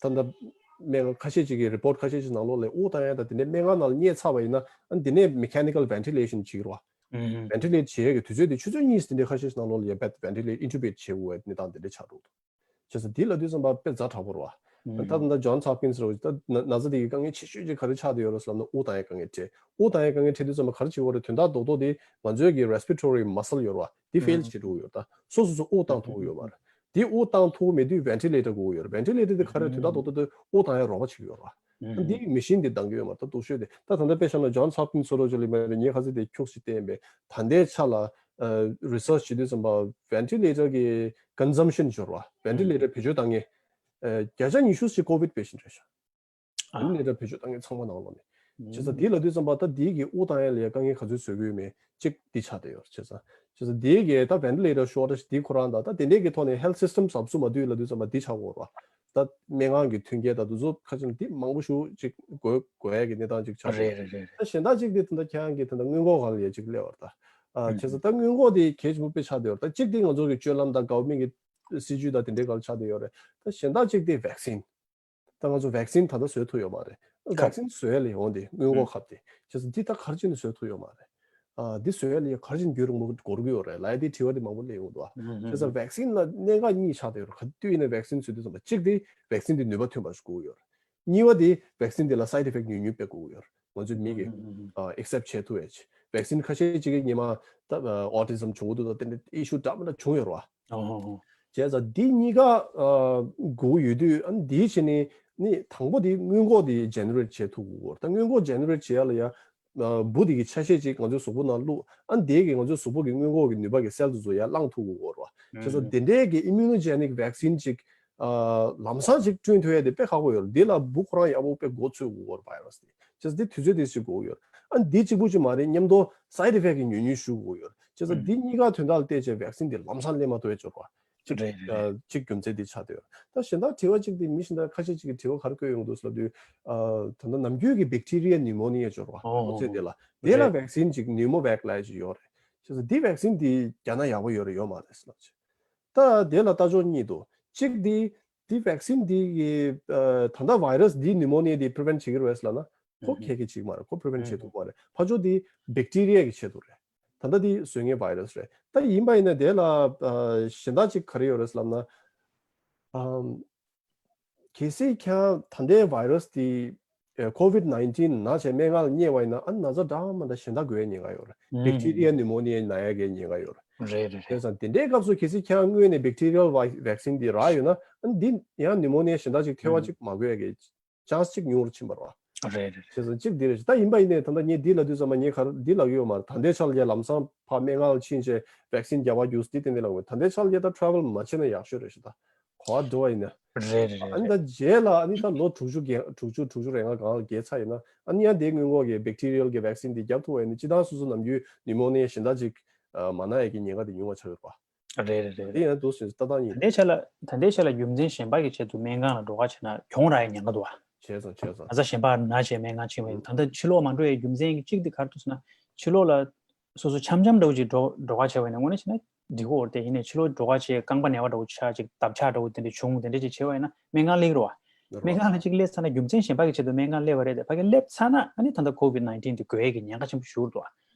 ཨ་ད་ལྟ་སྨན་ཁ་ཤས་ཅིག་གི་report ཁ་ཤས་ཅིག་ནང་ལོགས་ལ་དབུགས་བཏང་ཡས་དང་དེ་ནས་སྨན་ཁང་ནང་ལ་བསྙལ་ཚར་བ་ཡིན་ན་ཨ་ནི་དེ་ནས་mechanical ventilation བྱེད་ཀྱི་རེད་བ། ཨུ་ཧུམ། ventilate བྱེད་ཡས་ཀྱི་དུས་ཚོད་དེ་ཆུ་ཚོད་གཉིས་དེ་འདྲའི་ཁ་ཤས་ཤིག་ནང་ལོགས་ལ་ཡ་ventilate intubate བྱེད་དགོས་པའི་གནས་སྟངས་དེ་འདྲ་ཆགས་འགྲོ་འདུག་བྱས་ཙང་འདི་ལབ་དུས་ཙམ་པ་དཔེ་ཛ་དྲག་པོ་རེད་བ། ད་ལྟ་Johns Hopkins རེད་བ། ད་ན་ན་ཚ་འདི་གི་དཀའ་ངལ་ཆེ་ཤོས་ཅིག་ག་རེ་ཆགས་བསྡད་ཡོད་རེད་ཟེར་ལབ་ན་དབུགས་བཏང་ཡས་དཀའ་ངལ་འཕྲད། དབུགས་བཏང་ཡས་དཀའ་ངལ་འཕྲད་དུས་ཙམ་པ་ག་རེ་བྱེད་དགོས་རེད། དོན་དག་རྡོག་རྡོག་དེ་ང་ཚོའི་གི་respiratory muscle ཡོད་རེད་བ། འདི་fail བྱེད་འགྲོ་གི་ཡོད་རེད། ད་སོ་སོ་སོ་དབུགས་བཏང་ཐུབ་ཀྱི་ཡོད་མ་རེད། འདི་དབུགས་བཏང་ཐུབ་ཀྱི་མེད་དུས་ventilator དགོས་ཀྱི་ཡོད་རེད། ventilator དེ་ག་རེ་དོན་དག་རྡོག་རྡོག་དེ་དབུགས་བཏང་ཡས་རོགས་པ་བྱེད་ཀྱི་ཡོད་རེད་བ། འདི་machine འདི་འདང་གི་ཡོད་མ་རེད། ད་སྡུག་ཤོས་དེ་ད་ད་ལྟ་དཔེ་བཞག་ན་Johns Hopkins ཚོ་རོ་ཅོ་ལི་མ་རེད། ངས་ཁ་སང་དེ་ཁྱུག་ཞིག་བལྟས་ཡིན་པས་ད་ལྟའི་ཆ་ལ་ཨ་research བྱེད་དུས་ཙམ་པ་ventilator གི་consumption འབྱོར་བ། ventilator བེད་སྤྱོད་བཏང་མཁན་ཨ་བརྒྱ་ཆ་ཉི་ཤུ་ཞིག་COVID patient རེད་ཤག་ཨ་ནི་ནས་ད་བེད་སྤྱོད་བཏང་མཁན་ཚང་མ་ནང་ལོགས་ནས། བྱས་ཙང་དེ་ལབ་དུས་ཙམ་པ་ད་དེའི་གི་དབུགས་བཏང་ཡས་ལ་ཡ་དཀའ་ངལ་ག་ཚོད་བཟོ་གི་ཡོད་མེད་གཅིག་འདི་ཆགས་བསྡད་ཡོད་རེད། བྱས་ཙང་བྱས་ཙང་དེའི་གི་ད་ventilator shortage འདི་ཁོ་རང་དང་ད་དེ་འདྲའི་གི་ཐོག་ནས་health system ཟབ་ཟུབ་མ་བསྡུས་ལབ་དུས་ཙམ་པ་འདི་ཆགས་ཀྱི་ཡོད་རེད་བ། ད་སྨན་ཁང་གི་མཐུན་རྐྱེན་དང་དེ་ཚོ་ཁ་ཅིག་འདི་མང་པོ་ཞིག་ཅིག་དགོས་དགོས་ཡས་ཀྱི་གནས་སྟངས་ཅིག་ཆགས་བསྡད་ཡོད་རེད། རེད་རེད། ད་གཞན་དག་ཅིག་འདི་ད་ལྟ་ཁྱེད་རང་གི་ད་ལྟ་སྔོན་འགོག་སྒང་ལ་ཡ་ཅིག་སླེབས་པ་རེད་ད། ཨ་བྱས་ཙང་ད་སྔོན་འགོག་འདི་གལ་ཆེན་པོ་དཔེ་ཆགས་བསྡད་ཡོད་རེད། ད་གཅིག་འདི་ང་ཚོ་གི་སྤྱོད་ལམ་དང་government གི་སྲིད་ཇུས་དང་དེ་འདྲའི་སྒང་ལ་ཆགས་བསྡད་ཡོད་རེད། ད་གཞན་དག་ཅིག་དེ་vaccine། ད་ང་ཚོ་vaccine ད་ལྟ་བཟོ་ཐུབ་ཡོད་མ་རེད། ཁབ། vaccine བཟོ་ཡ་ལ་ཡོང་དེ་སྔོན་འགོག་ཁབ་དེ། བྱས་ཙང་འདི་ད་ག་རེ་བྱས་ནས་བཟོ་ཐུབ་ཡོད་མ་རེད། ཨ་འདི་བཟོ་ཡ་ལ་ཡ་ག་རེ་བྱས་ནས་རྒྱུན་རིང་པོ་འགོར་གི་ཡོད་རེད་ལབ་ཡ་དེ་དྲི་བ་དེ་མང་པོ་སླེབས་ཡོང་འདུག་ཨ། བྱས་ཙང་vaccine ལ་གནད་འགག་གཉིས་ཆགས་བསྡད་ཡོད་རེད། ག་དུས་ཡིན་ན་vaccine བཟོ་དུས་ཙམ་པ་གཅིག་དེ་vaccine དེ་ནུས་པ་ཐོན་པ་ཞིག་དགོས་ཀྱི་ཡོད་རེད། གཉིས་པ་དེ་vaccine དེ་ལ་side effect ཉུང་ཉུང་དཔེ་དགོས་ཀྱི་ཡོད་རེད། ང་ཚོས་མི་གི་ཨ་accept བྱེད་ཐུབ་ཡ་ཅིག vaccine ཁ་ཤས་ཅིག་གིས་ཉི་མ་ད་autism བྱུང་གི་འདུག་ད་དེ་འདྲ་issue འདྲ་མི་འདྲ་བྱུང་ཡོད་རེད་བ། ཨོ་ཧོ་ཧོ། བྱས་ཙང་འདི་གཉིས་ཀ་ཨ་དགོས་ཡོད་དུས་ཨ་ནི་འདིའི་ཆེད་ནས་ནི་དང་པོ་དེ་སྔོན་འགོག་དེ་generate བྱེད་ཐུབ་དགོས་ཀྱི་ཡོད་རེད། ད་སྔོན་འགོག་generate བྱེད་ཡ་ལ་ཡ་ཨ་འབུ་དེ་གི་ཆ་ཤས་ཅིག་ང་ཚོའི་གཟུགས་པོ་ནང་བླུགས། ཨ་ནི་དེ་གི་ང་ཚོའི་གཟུགས་པོ་གི་སྔོན་འགོག་གི་ནུས་པ་གི་cell དེ་ཚོ་ཡར་བསླང་ཐུབ་དགོས་ཀྱི་ཡོད་རེད་བ། བྱས་ཙང་དེ་འདྲའི་གི་immunogenic vaccine ཅིག་ཨ་ལམ་སང་ཅིག་བསྐྲུན་ཐུབ་ཡ་དེ་དཔེ་ཁག་པོ་ཡོད་རེད། འདི་ལ་འབུ་ཁོ་རང་ཡག་པོ་དཔེ་འགོ་ཚུགས་དགོས་ཀྱི་ཡོད་རེད། virus དེ་བྱས་ཙང་འདི་དུས་ཚོད་དེ་ཞིག་དགོས་ཀྱི་ཡོད་རེད། ཨ་ནི་འདི་གཅིག་པུ་ཅིག་མ་རེད། མཉམ་དུ་side effect གི་ཉུང་ཉུང་ཞུ་དགོས་ཀྱི་ཡོད་རེད། བྱས་ཙང་འདི་གཉིས་ཀ་དོན་དག་ལ་བལྟས་བྱས་vaccine འདི་ལམ་སང་སླེབས་མ་ཐུབ་པའི་སྦྱོར་བ་གཅིག་རེད་རེད་རེད། གཅིག་རྒྱུ་མཚན་འདི་ཆགས་བསྡད་ཡོད། ད་གཞན་དག་དྲི་བ་གཅིག་འདི་མི་གཞན་དག་ཁ་ཤས་ཅིག་གིས་དྲི་བ་ག་རེ་བཀོད་ཡོང་འདུག་ཟེར་ལབ་དུས། ད་ལྟ་ནམ་རྒྱུན་གྱི་bacteria pneumonia སྦྱོར་བ་ཨོ་ཁོ་ཚོས་འདི་ལ་འདི་ལ་vaccine ཅིག Pneumovax ལབ་ཅིག་ཡོད་རེད། བྱས་ཙང་འདི་vaccine འདི་རྒྱག་ན་ཡག་པོ་ཡོད་རེད་ཡོད་མ་རེད་ཟེར་ལབ་ཅིག་ད་དེ་ལ་ལྟ་ཕྱོགས་གཉིས་འདུག་གཅིག་འདི་འདི་vaccine འདི་གི་ད་ལྟ་virus འདི་pneumonia འདི་prevent བྱེད་ཀྱི་རེད་ཟེར་ལབ་ན་ཁོ་གལ་གལ་ཆེ་གི་མ་རེད། ཁོ་prevent བྱེད་ཐུབ་ཀྱི་མ་རེད། ཕར་ཕྱོགས་འདི་bacteria གི་ཆེད་དུ་རེད། ད་ལྟ་འདི་བཟོས་མཁན་virus རེད། ད་ཡིན་པ་ཡིན་ན་དེ་ལ་གཞན་དག་ཅིག་ག་རེ་ཡོད་རེད་ཟེར་ལབ་ན། གལ་སྲིད་ཁྱེད་རང་ད་ལྟའི་virus འདི་COVID nineteen ན་བྱས་སྨན་ཁང་ལ་བསྙལ་བ་ཡིན་ན་ཨ་ན་ཚ་འདྲ་མ་འདྲ་གཞན་དག་འགོས་ཉེན་ཁ་ཡོད་རེད། bacteria pneumonia ན་ཡ་གི་ཉེན་ཁ་ཡོད་རེད། རེད་རེད་རེད། བྱས་ཙང་དེ་འདྲའི་སྐབས་སུ་གལ་སྲིད་ཁྱེད་རང་སྔོན་ནས་bacterial vaccine འདི་རག་ཡོད་ན་ཨ་འདི་ཡང་pneumonia གཞན་དག་ཅིག་ཐེ་བ་ཅིག་མ་འགོས་ཡ་གི་chance ཅིག་ཉུང་རུ་ཕྱིན་པ་རེད་བ། རེད་རེད། བྱས་ཙང་གཅིག་འདི་རེད། ད་ཡིན་པ་ཡིན་ནའི་ད་ལྟ་ངས་འདི་ལབ་དུས་ཙམ་པ་ངས་ག་རེ་འདི་ལབ་ཀྱི་ཡོད་མ་རེད། ད་ལྟའི་ཆར་ལ་ལམ་སང་ཕར་སྨན་ཁང་ལ་ཕྱིན་བྱས་vaccine རྒྱག་པ་རྒྱུགས་འདི་ཏན་ཏན་ལབ་ཀྱི་མེད། ད་ལྟའི་ཆར་ལ་ད་travel མ་བྱས་ན་ཡག་ཤོས་རེད་ཤག་ད་ག་པར་འགྲོ་བ་ཡིན་ན། རེད་རེད་རེད། ཨ་ནི་ད་རྗེས་ལ་ཨ་ནི་ད་ལོ་དྲུག་ཅུ་བརྒལ་དྲུག་ཅུ་དྲུག་ཅུ་རེ་ལྔ་སྒང་ལ་བརྒལ་ཚར་ཡིན་ན་ཨ་ནི་ཡང་དེ་སྔོན་འགོག་གི་bacterial གི་vaccine འདི་རྒྱབ་ཐུབ་པ་ཡིན་ན་སྤྱིར་བཏང་སོ་སོ་ནམ་རྒྱུན་pneumonia གཞན་དག་ཅིག་མ་ན་ཡ་གི་ཉེན་ཁ་དེ་ཉུང་བ་ཆགས་ཡོད་རེད་པ། རེད་རེད་རེད། དེ་ཡང་འདུག་ཟེར་ལྟ་སྟངས་ཡིན། ད་ལྟའི་ཆ་ལ་ད་ལྟའི་ཆ་ལ་རྒྱུ་མཚན་གཞན་པ་གི་ཆེད་དུ་སྨན་ཁང་ལ་འགྲོ་ག་བྱས་ན་གྱོང་རག་ཡ་ཉེན་ཁ་འདུག་བ། བྱས་ཙང་བྱས་ཙང་། ན་ཚ་གཞན་པ་ན་བྱས་སྨན་ཁང་ཕྱིན་པ་ཡིན་ད་ལྟ་ཕྱི་ལོགས་མ་འགྲོ་ཡའི་རྒྱུ་མཚན་གཅིག་དེ་ག་རེ་འདུག་ཟེར་ན་ཕྱི་ལོགས་ལ་སོ་སོ་འཆམ་འཆམ་འདྲ་བོ་ཅིག་འགྲོ་འགྲོ་ག་བྱས་པ་ཡིན་ན་དངོས་གནས་བྱས་ན་འགྲིག་གི་ཡོད་རེད། དེ་ཡིན་ནའི་ཕྱི་ལོགས་འགྲོ་ག་བྱས་རྐང་པ་ན་བ་འདྲ་བོ་ཆགས་ཅིག་འདབ་ཆགས་འདྲ་བོ་དེ་འདྲ་བྱུང་དེ་འདྲ་ཅིག་བྱས་པ་ཡིན་ན་སྨན་ཁང་སླེབས་ཀྱི་རེད་བ། སྨན་ཁང་ལ་ཅིག་སླེབས་ཚར་ན་རྒྱུ་མཚན་གཞན་པ་གི་ཆེད་དུ་སྨན་ཁང་སླེབས་པ་རེད་དེ་ཕ་གི་སླེབས་ཚར་ན་ཨ་ནི་ད་ལྟ་COVID nineteen དེ་འགོས་ཡས་ཀྱི་ཉེན་ཁ་ཆེན་པོ་ཞིག་འདུག་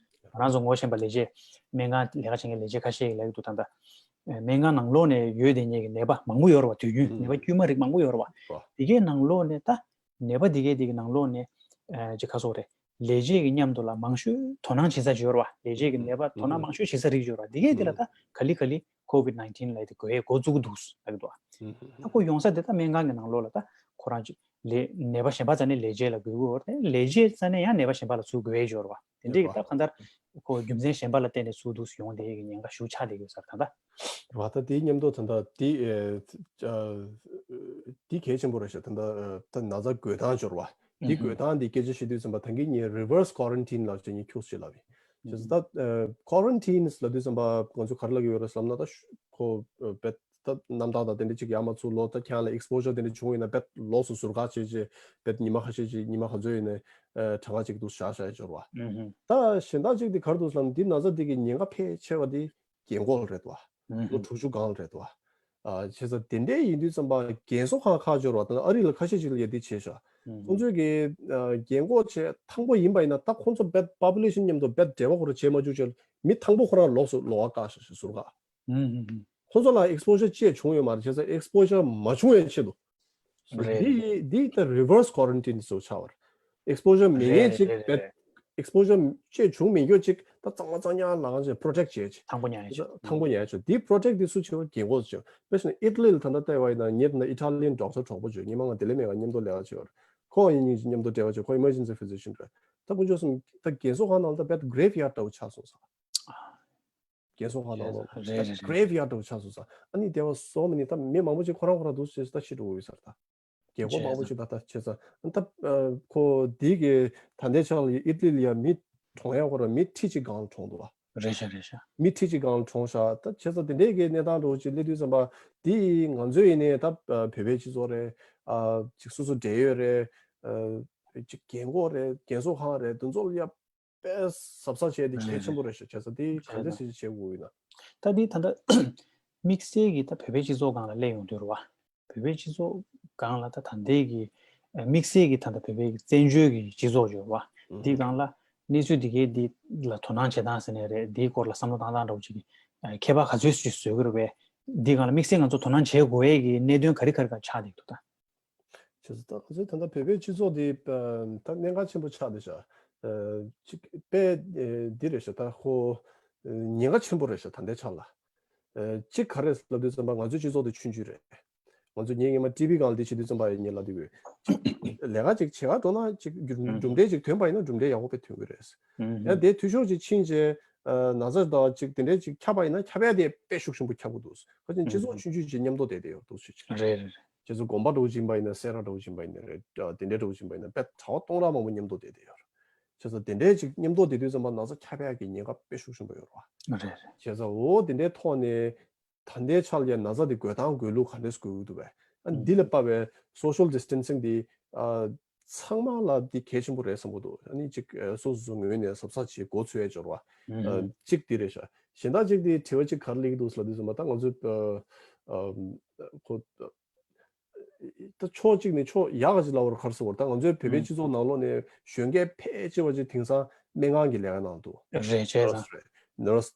ང་རང་ཚོ་ངོ་ཤེས་པ་ལས་བྱེད་སྨན་ཁང་ལས་ཀ་བྱེད་མཁན་ལས་བྱེད་ཁ་ཤས་ཀྱིས་ལབ་ཀྱི་འདུག་ད་ལྟ་སྨན་ཁང་ནང་ལོགས་ནས་ཡོད་བསྡད་མཁན་གྱི་ནད་པ་མང་པོ་ཡོད་རེད་བ། དུས་རྒྱུན་ནད་པ་དཀྱུས་མ་རིགས་མང་པོ་ཡོད་རེད་བ། དེ་གའི་ནང་ལོགས་ནས་ད་ནད་པ་དེ་གའི་དེ་གི་ནང་ལོགས་ནས་ཅིག་ཁ་སོགས་རེད། ལས་བྱེད་ཀྱི་མཉམ་དུ་ལ་མང་ཤོས་དོ་སྣང་བྱེད་ས་ཅིག་ཡོད་རེད་བ། ལས་བྱེད་ཀྱི་ནད་པ་དོ་སྣང་མང་ཤོས་བྱེད་ས་རིགས་ཅིག་ཡོད་རེད་བ། དེ་གའི་དེ་ལ་ད་ག་ལེ་ག་ལེ་COVID nineteen ལབ་དེ་འགོས་འགོ་བཙུགས་འདུག་ལབ་ཀྱི་འདུག་ད་ཁོ་ཡོང་ས་དེ་ད་སྨན་ཁང་གི་ནང་ལོགས་ལ་ད་ཁོ་རང་ཅིག་ལས་ནད་པ་གཞན་པ་རྩ་ནས་ལས་བྱེད་ལ་འགོས་ཀྱི་ཡོད་རེད། ལས་བྱེད་རྩ་ནས་ཡང་ནད་པ་གཞན་པ་ལ་ཚུར་འགོས་ཡས་ཅིག་ཡོད་རེད་བ། དེ་འདྲས་ཀྱི་ད་གང་ལྟར་ཁོ་རྒྱུ་མཚན་གཞན་པ་ལ་བརྟེན་ནས་ཚུར་འདུག་ཡོང་བསྡད་ཡས་ཀྱི་ཉེན་ཁ་ཞེ་པོ་ཆགས་བསྡད་ཡོད་ས་རེད་ད་ལྟ། རེད་བ། ད་དེའི་མཉམ་དུ་ད་ལྟ་དེ་དེ་གལ་ཆེན་པོ་རེད་ཤག་ད་ལྟ་ད་ན་ཚ་འགོས་སྟངས་སྦྱོར་བ་དེ་འགོས་སྟངས་དེ་སྐད་ཆ་བཤད་དུས་ཙམ་པ་ད་གིན་ངས་reverse quarantine ལབ་ཅིག་ངས་ཁྱུག་ཅིག་ལབ་ཡིན། བྱས་ཙང་ད་quarantine ལབ་དུས་ཙམ་པ་ང་ཚོས་ག་རེ་ལབ་ཀྱི་ཡོད་རེད་ཟེར་ན་ད་ཁོ་བེད་ད་རྣམ་ཐར་དང་དེ་འདྲ་ཅིག་ཡར་མར་ཚུར་ལོག་ད་ཁྱེད་རང་ལ་exposure དེ་འདྲ་བྱུང་ཡོད་ན་བེད་ལོགས་སུ་ཟུར་བཀག་བྱས་བྱས་བེད་ཉི་མ་ཁ་ཤས་ཅིག་ཉི་མ་ག་ཚོད་ཡིན་ནའི་གྲངས་ཀ་ཅིག་འདུག་བཞག་བཞག་ཡོད་ཅོར་བ། ད་གཞན་དག་ཅིག་དེ་ག་རེ་འདུག་ཟེར་ན་འདི་ན་ཚ་འདི་གི་ཉེན་ཁ་ཕལ་ཆེ་བ་འདི་རྒན་གོག་རེད་བ། ལོ་དྲུག་ཅུ་སྒང་རེད་བ། བྱས་ཙང་དེ་འདྲའི་ཡིན་དུས་ཙམ་པ་རྒན་གསོ་ཁང་ཁག་ཅོར་བ་དང་ཨ་རི་ལ་ཁ་ཤས་ཅིག་ལ་ཡ་འདི་བྱས་ཤག་ཁོང་ཚོས་ཀྱི་རྒན་གོག་ཆེ་ཐང་པོ་ཡིན་པ་ཡིན་ན་ད་ཁོང་ཚོ་བེད་population མཉམ་དུ་བེད་འབྲེལ་བ་ཁོ་རང་བྱེད་མ་བཅུག་ཅེས་མི་ཐང་པོ་ཁོ་རང་ལོགས་སུ་ལོགས་ཀ་བཀག་ཤག་ཟུར་བཀག་ཁོང་ཚོ་ལ་exposure ཅེས་བྱུང་ཡོད་མ་རེད། བྱས་ཙང་exposure མ་བྱུང་བའི་ཆེད་དུ། རེད། འདི་འདི་ད་reverse quarantine ཟེར་ཆགས་པ་རེད། exposure མེད་མཁན་ཅིག་རེད་རེད་རེད། exposure ཅེས་བྱུང་མེད་མཁན་ཅིག་ད་གཙང་མ་གཙང་ཉག་ལ་ཅིག་protect བྱེད་ཅིག་ཐང་པོ་ཉར་ཡ་ཅིག་ཐང་པོ་ཉར་ཡ་ཅིག་འདི་protect འདི་སུ་བྱེད་པ་རྒན་གོག་ཅིག་དཔེ་བྱས་ན་ཨི་ཊ་ལི་ལ་ད་ལྟ་བལྟས་པ་ཡིན་ན་ངས་ད་ལྟ་Italian doctor གྲོགས་པོ་ཅིག་ཉི་མ་ང་དེ་ལས་མེད་ང་མཉམ་དུ་ལས་ཀ་བྱེད་པ་རེད། ཁོ་ཡིན་ཉིན་མཉམ་དུ་འབྲེལ་བ་བྱེད་ཁོ་emergency physician རེད། ད་དཀོན་མཆོག་གསུམ་ད་རྒན་གསོ་ཁང་ནང་ལ་ད་བེད་graveyard འདྲ་བོ་ཆགས་སོང་ས། རྒན་གསོ་ཁང་ནང་ལོགས་རེད་རེད་རེད། graveyard འདྲ་བོ་ཆགས་སོང་ས། ཨ་ནི་དེ་བ་སོ་མ་ནི་ད་མི་མང་པོ་ཅིག་ཁོ་རང་ཁོ་རང་འདུག་ཟེར་ད་ཤི་འགྲོ་གི་ཡོད་ས་རེད་ད། རྒན་གོག་མང་པོ་ཅིག་ད་ད་བྱས་ཙང་ད་ཁོ་འདི་གི་ད་ལྟའི་ཆ་ལ་ཨི་ཊ་ལི་ལ་ཡ་མི་གྲོངས་ཡ་ཁོ་རང་མི་ཁྲི་གཅིག་སྒང་ལ་གྲོངས་འདུག་བ། རེད་ཤག་རེད་ཤག་མི་ཁྲི་གཅིག་སྒང་ལ་གྲོངས་ཤག་ད་བྱས་ཙང་དེ་འདྲའི་གི་གནས་སྟངས་འདྲ་བོ་ཅིག་སླེབས་དུས་ཙམ་པ་འདི་ང་ཚོས་ཡིན་ནའི་ད་བོད་པའི་སྤྱི་ཚོགས་རེད། ཅིག་སོ་སོ་འབྲེལ་ཡོད་རེད། ཅིག་རྒན་གོག་རེད། རྒན་གསོ་ཁང་རེད། དེ་ཚོ་ལ་ཡ་དཔེ་གཟབ་གཟབ་བྱས་ཏེ་གལ་ཆེན་པོ་རེད་ཤག་བྱས་ཙང་དེ་ག་འདྲ་ཞིག་བྱེད་དགོས་ཡོད་ན། ད་འདི་ད་ལྟ་དམིགས་བསལ་གྱི་ད་བོད་པའི་སྤྱི་ཚོགས་སྒང་ལ་སླེབས་ཡོང་དུས་རེད་བ། བོད་པའི་སྤྱི་ཚོགས་སྒང་ལ་ད་ད་ལྟའི་གི་དམིགས་བསལ་གྱི་ད་ལྟ་བོད་པའི་གི་བཙན་བྱོལ་གྱི་སྤྱི་ཚོགས་ཡོད་རེད་བ། འདི་སྒང་ལ་གནས་ཚུལ་འདི་གའི་འདི་ལ་དོ་སྣང་བྱེད་སྟངས་ཟེར་ནའི་རེད། འདིའི་སྐོར་ལ་བསམ་བློ་བཏང་སྟངས་འདྲ་བོ་ཅིག་གི་ཁྱད་པར་ག་ཚོད་ཅིག་བཟོ་གི་རེད་བས། འདི་སྒང་ལ་དམིགས་བསལ་ང་ཚོ་དོ་སྣང་བྱེད་དགོས་ཡས་ཀྱི་གནད་དོན་ག་རེ་ག་རེ་ག་ཆགས་བསྡད་འདུག་ད། བྱས་ཙང་ད་ང་ཚོའི་ད་ལྟ་བོད་པའི་སྤྱི་ཚོགས་འདི་ད་གནད་འགག་ཆེན་པོ་ཆགས་བསྡད་ཤག་ཅིག་དཔེ་འདི་རེད་ཤག་ད་ཁོ་ཉེན་ཁ་ཆེན་པོ་རེད་ཤག་ད་ལྟའི་ཆ་ལ། གཅིག་ག་རེ་ལབ་དུས་ཙམ་པ་ང་ཚོའི་སྤྱི་ཚོགས་འདི་ཆུང་ཆུང་རེད། ང་ཚོ་ངས་སྔོན་མ་ཊི་བི་སྒང་ལ་འདི་བྱེད་དུས་ཙམ་པ་ཡང་ངས་ལབ་དུས་ལས་ཀ་ཅིག་བྱེད་ག་འགྲོ་ན་ཅིག་གྲུབ་འབྲས་ཅིག་ཐོན་པ་ཡིན་ན་གྲུབ་འབྲས་ཡག་པོ་དཔེ་ཐོན་གི་རེད། ཡང་དེ་འཐུས་ཤོར་ཅིག་ཕྱིན་རྗེས་ན་ཚ་དང་ཅིག་དེ་འདྲས་ཅིག་ཁྱབ་པ་ཡིན་ན་ཁྱབ་ཡ་དེ་དཔེ་ཤུགས་ཆེན་པོ་ཁྱབ་གི་འདུག་ཁ་ཅིག་སྤྱི་ཚོགས་ཆུང་ཆུང་ཅིག་མཉམ་དུ་བསྡད་དེ་ཡོད་འདུག་ཞུ་ཅིག་རེད་རེད། ཁྱེད་ཚོ་དགོན་པ་འགྲོ་བཞིན་པ་ཡིན་ན་སེ་ར་འགྲོ་བཞིན་པ་ཡིན་ན་རེད། དེ་འདྲའི་འགྲོ་བཞིན་པ་ཡིན་ན་དཔེ་གྲྭ་པ་སྟོང་ཕྲག་མང་པོ་མཉམ་དུ་བསྡད་དེ་ཡོད་རེད། བྱས་ཙང་དེ་འདྲའི་ཅིག་མཉམ་དུ་བསྡད་དུས་ཙམ་པ་ན་ཚ་ཁྱབ་ཡག་གི་ཉེན་ཁ་དཔེ་ཤུགས་ཆེན་པོ་ཡོད་རེད་བ། རེད་རེད། བྱས་ཙང་འོ་དེ་འདྲའི་ཐོག་ནས་ད་ལྟའི་ཆར་ལ་ཡ་ན་ཚ་དེ་འགོས་སྟངས་འགོས་ལུགས་ག་འདྲས་འགོས་ཀྱི་འདུག་བས། ཨ་ནི་འདི་ལ་དཔག་པའི་social distancing་དེ་ཨ་ཚང་མ་ལ་འདི་གལ་ཆེན་པོ་རེད་བསམ་གྱི་འདུག་ཨ་ནི་ཅིག་ཨ་སོ་སོ་སོ་ངོས་ནས་གཟབ་གཟབ་བྱེད་འགོ་ཚུགས་ཡ་འབྱོར་བ། ཨ་ཅིག་འདི་རེད་ཤག་གཞན་དག་ཅིག་འདི་དྲི་བ་ཅིག་ག་རེ་སླེབས་ཀྱི་འདུག་ཟེར་ལབ་དུས་ཙམ་པ་ད་ང་ཚོས་ཨ་ཨ་ཁོ་ད་ཕྱོགས་གཅིག་ནས་ཕྱོགས་ཡག་ག་ཅིག་ལབ་དགོས་རེད། ག་རེ་ཟེར་དགོས་རེད། ད་ང་ཚོའི་བོད་པའི་སྤྱི་ཚོགས་ནང་ལོགས་ནས་གཞོན་སྐྱེས་ཕལ་ཆེ་བ་ཅིག་དེང་སང་སྨན་ཁང་གི་ལས་ཀ་གནང་འདུག་རེད་བྱས་ཙང་nurse་རེད། nurse་ད་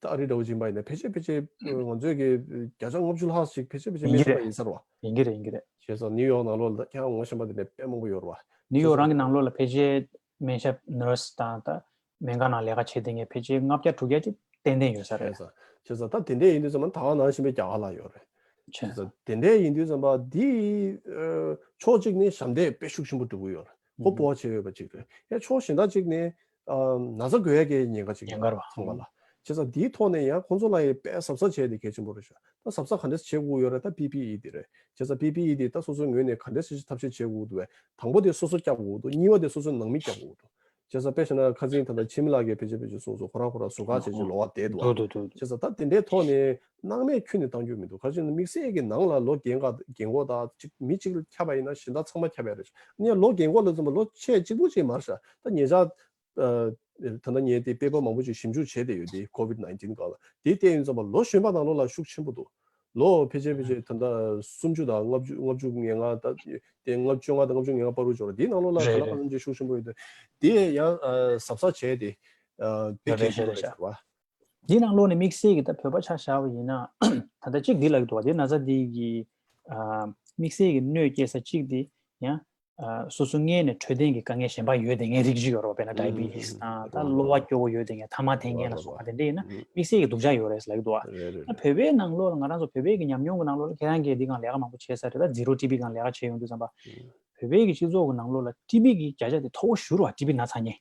ད་ཨ་རི་འདྲ་བོ་ཅིག་ཡིན་པ་ཡིན་ན་ཕལ་ཆེར་ཕལ་ཆེར་ང་ཚོའི་གི་བརྒྱ་ཆ་ལྔ་བཅུ་ལྷག་ཅིག་ཕལ་ཆེར་ཕལ་ཆེར་ཡིན་གྱི་སྨན་ཁང་རེད། ཡིན་ས་རེད་བ། ཡིན་གྱི་རེད། ཡིན་གྱི་རེད། བྱས་ཙང་ནིའུ་ཡོག་ནང་ལོགས་ལ་ད་ཁྱེད་རང་ངོ་ཤེས་པ་དེ་འདྲ་དཔེ་མང་པོ་ཡོད་རེད་བ། ནིའུ་ཡོག་རང་གི་ནང་ལོགས་ལ་ཕལ་ཆེར་སྨན་ཞབས་nurse་དང་ད་སྨན་ཁང་ནང་ལས་ཀ་བྱེད་བསྡད་མཁན་ཕལ་ཆེར་ལྔ་བརྒྱ་དྲུག་བརྒྱ་ཅིག་ཏན་ཏན་ཡོད་ས་རེད། བྱས་ཙང་བྱས་ཙང་ད་དེ་འདྲས་ཡིན་དུས་ཙམ་པ་ད་ག་ནང་བཞིན་པའི་རྒྱ་གར་ལ་ཡོད་རེད། བྱས་ཙང་དེ་འདྲས་ཡིན་དུས་ཙམ་པ་འདི་ཨ་ཕྱོགས་གཅིག་ནས་ཞབས་འདེགས་དཔེ་ཤུགས་ཆེན་པོ་སྒྲུབ་ཀྱི་ཡོད་རེད། ཁོ་སྤོབས་པ་བྱེད་འོས་པ་གཅིག་རེད། ཡང་ཕྱོགས་གཞན་དག་ཅིག་ནས་ཨ་ན་ཚ་འགོས་ཡས་ཀྱི་ཉེན་ཁ་ཅིག་ཉེན་ཁ་རེད་བ། ཚང་མ་ལ། བྱས་ཙང་འདིའི་ཐོག་ནས་ཡང་ཁོང་ཚོ་ལ་ཡང་དཔེ་གཟབ་གཟབ་བྱས་ཏེ་གལ་ཆེན་པོ་རེད་ཤག་ད་གཟབ་གཟབ་ག་འདྲས་བྱེད་དགོས་ཡོད་རེད། ད་པི་པི་ཨི་འདི་རེད། བྱས་ཙང་པི་པི་ཨི་འདི་ད་སོ་སོའི་ངོས་ནས་ག་འདྲས་སེ་ཐབས་ཤེས་བྱེད་དགོས་འདུག་བས། དང་པོ་དེ་སོ་སོ་བཀྱག་དགོས་འདུག་གཉིས་པ་དེ་སོ་སོའི་ནང་མི་བཀྱག་དགོས་འདུག་བྱས་ཙང་དཔེ་བཞག་ན་ཁ་སང་ད་ལྟ་འཆི་མེད་ལགས་ཀྱིས་ཕལ་ཆེར་ཕལ་ཆེར་གསུངས་སོང་། ཁོ་རང་ཁོ་རང་ཟུར་བཀག་བྱས་བྱས་ལོགས་ཀ་བསྡད་འདུག་འདུག་འདུག་འདུག་བྱས་ཙང་ད་དེ་འདྲའི་ཐོག་ནས་སྣང་མེད་ཁྱོན་ནས་གཏང་རྒྱུ་མི་འདུག་ག་རེ་ཟེར་ན་དམིགས་བསལ་གྱི་ནང་ལ་ལོ་རྒན་འགོ་རྒན་འཁོགས་དང་གཅིག་མི་གཅིག་ལ་ཁྱབ་པ་ཡིན་ན་གཞན་དག་ཚང་མ་ཁྱབ་པ་རེད། ཨ་ནི་ལོ་རྒན་འཁོགས་ལ་མཚོན་པ་ལོ་ཆེ་གཅིག་པུ་ཅིག་མ་རེད་ཤག་ད་ཉེ་ཆར་ཨ་ད་ལྟ་ངས་དེ་དཔེ་པ་མང་པོ་ཅིག་ཞིབ་འཇུག་བྱས་བསྡད་ཡོད་དེ་ཀོ་ཝིད་ནའིན་ཊིན་སྒང་ལ། དེ་བལྟས་ཡིན་ཙམ་པ་ལོ་གཞོན་པ་ནང་ལོགས་ལ་ཤུགས་ཆེན་པོ་འདུག་ལོ་ཕལ་ཆེར་ཕལ་ཆེར་ད་ལྟ་སུམ་ཅུ་དང་ལྔ་བཅུ་ལྔ་བཅུ་ང་ལྔ་ད་དེ་ལྔ་བཅུ་ང་དང་ལྔ་བཅུ་ང་ལྔ་བར་དུ་འབྱོར་བ་དེའི་ནང་ལོགས་ལ་རེད་ག་ལ་རེད། གང་འཚམ་ཅིག་ཤུགས་ཆེན་པོ་ཡོད་དེ། དེ་ཡང་ཨ་གཟབ་གཟབ་བྱས་ཏེ་ཨ་དཔེ་རེད་གལ་ཆེན་རེད་པོ་རེད་རེད། ཟེར་བ། འདི་ནང་ལོགས་ནས་དམིགས་བསལ་གྱི་ད་བོད་པ་ཆ་བཞག་པ་ཡིན་ན་ད་ལྟ་གཅིག་འདི་ལབ་ཀྱི་འདུག་བ། དེ་ན་ཚ་འདི་གི་ཨ་དམིགས་བསལ་གྱི་གནོད་སྐྱེལ་ས་གཅིག་འདི་ཡང་ཨ་སོ་སོ་སྔོན་ནས་འཕྲོད་བསྟེན་གྱི་དཀའ་ངལ་གཞན་པ་ཡོད་དེ་ངའི་རིགས་ཅིག་ཡོད་རེད་བ། དཔེར་ན་ཌའི་བི་ཊིས་དང་ད་གློ་བ་སྐྱོ་བོ་ཡོད་དེ་ངས་ཐ་མག་འཐེན་མཁན་ལ་སོགས་པ་དེ་འདྲ་ཡིན་ན་དམིགས་བསལ་གྱི་སྡུག་ཅག་ཡོད་རེད་ལབ་ཀྱི་འདུག་བ། རེད་རེད། ད་བོད་པའི་ནང་ལོགས་ལ་ང་རང་ཚོ་བོད་པའི་གི་ཉམས་མྱོང་གི་ནང་ལོགས་ལ་ཁྱེད་རང་གིས་འདི་སྒང་ལས་ཀ་མང་པོ་བྱས་ས་རེད། ད་ཛི་རོ་ཊི་བི་སྒང་ལས་ཀ་བྱས་ཡོང་དུས་ཙམ་པ། བོད་པའི་གི་སྤྱི་ཚོགས་ཀྱི་ནང་ལོགས་ལ་ཊི་བི་གི་བརྒྱ་ཆ་དེ་མཐོ་བོ་ཞེ་པོ་རེད་བ། ཊི་བི་ན་ཚ་མཁན།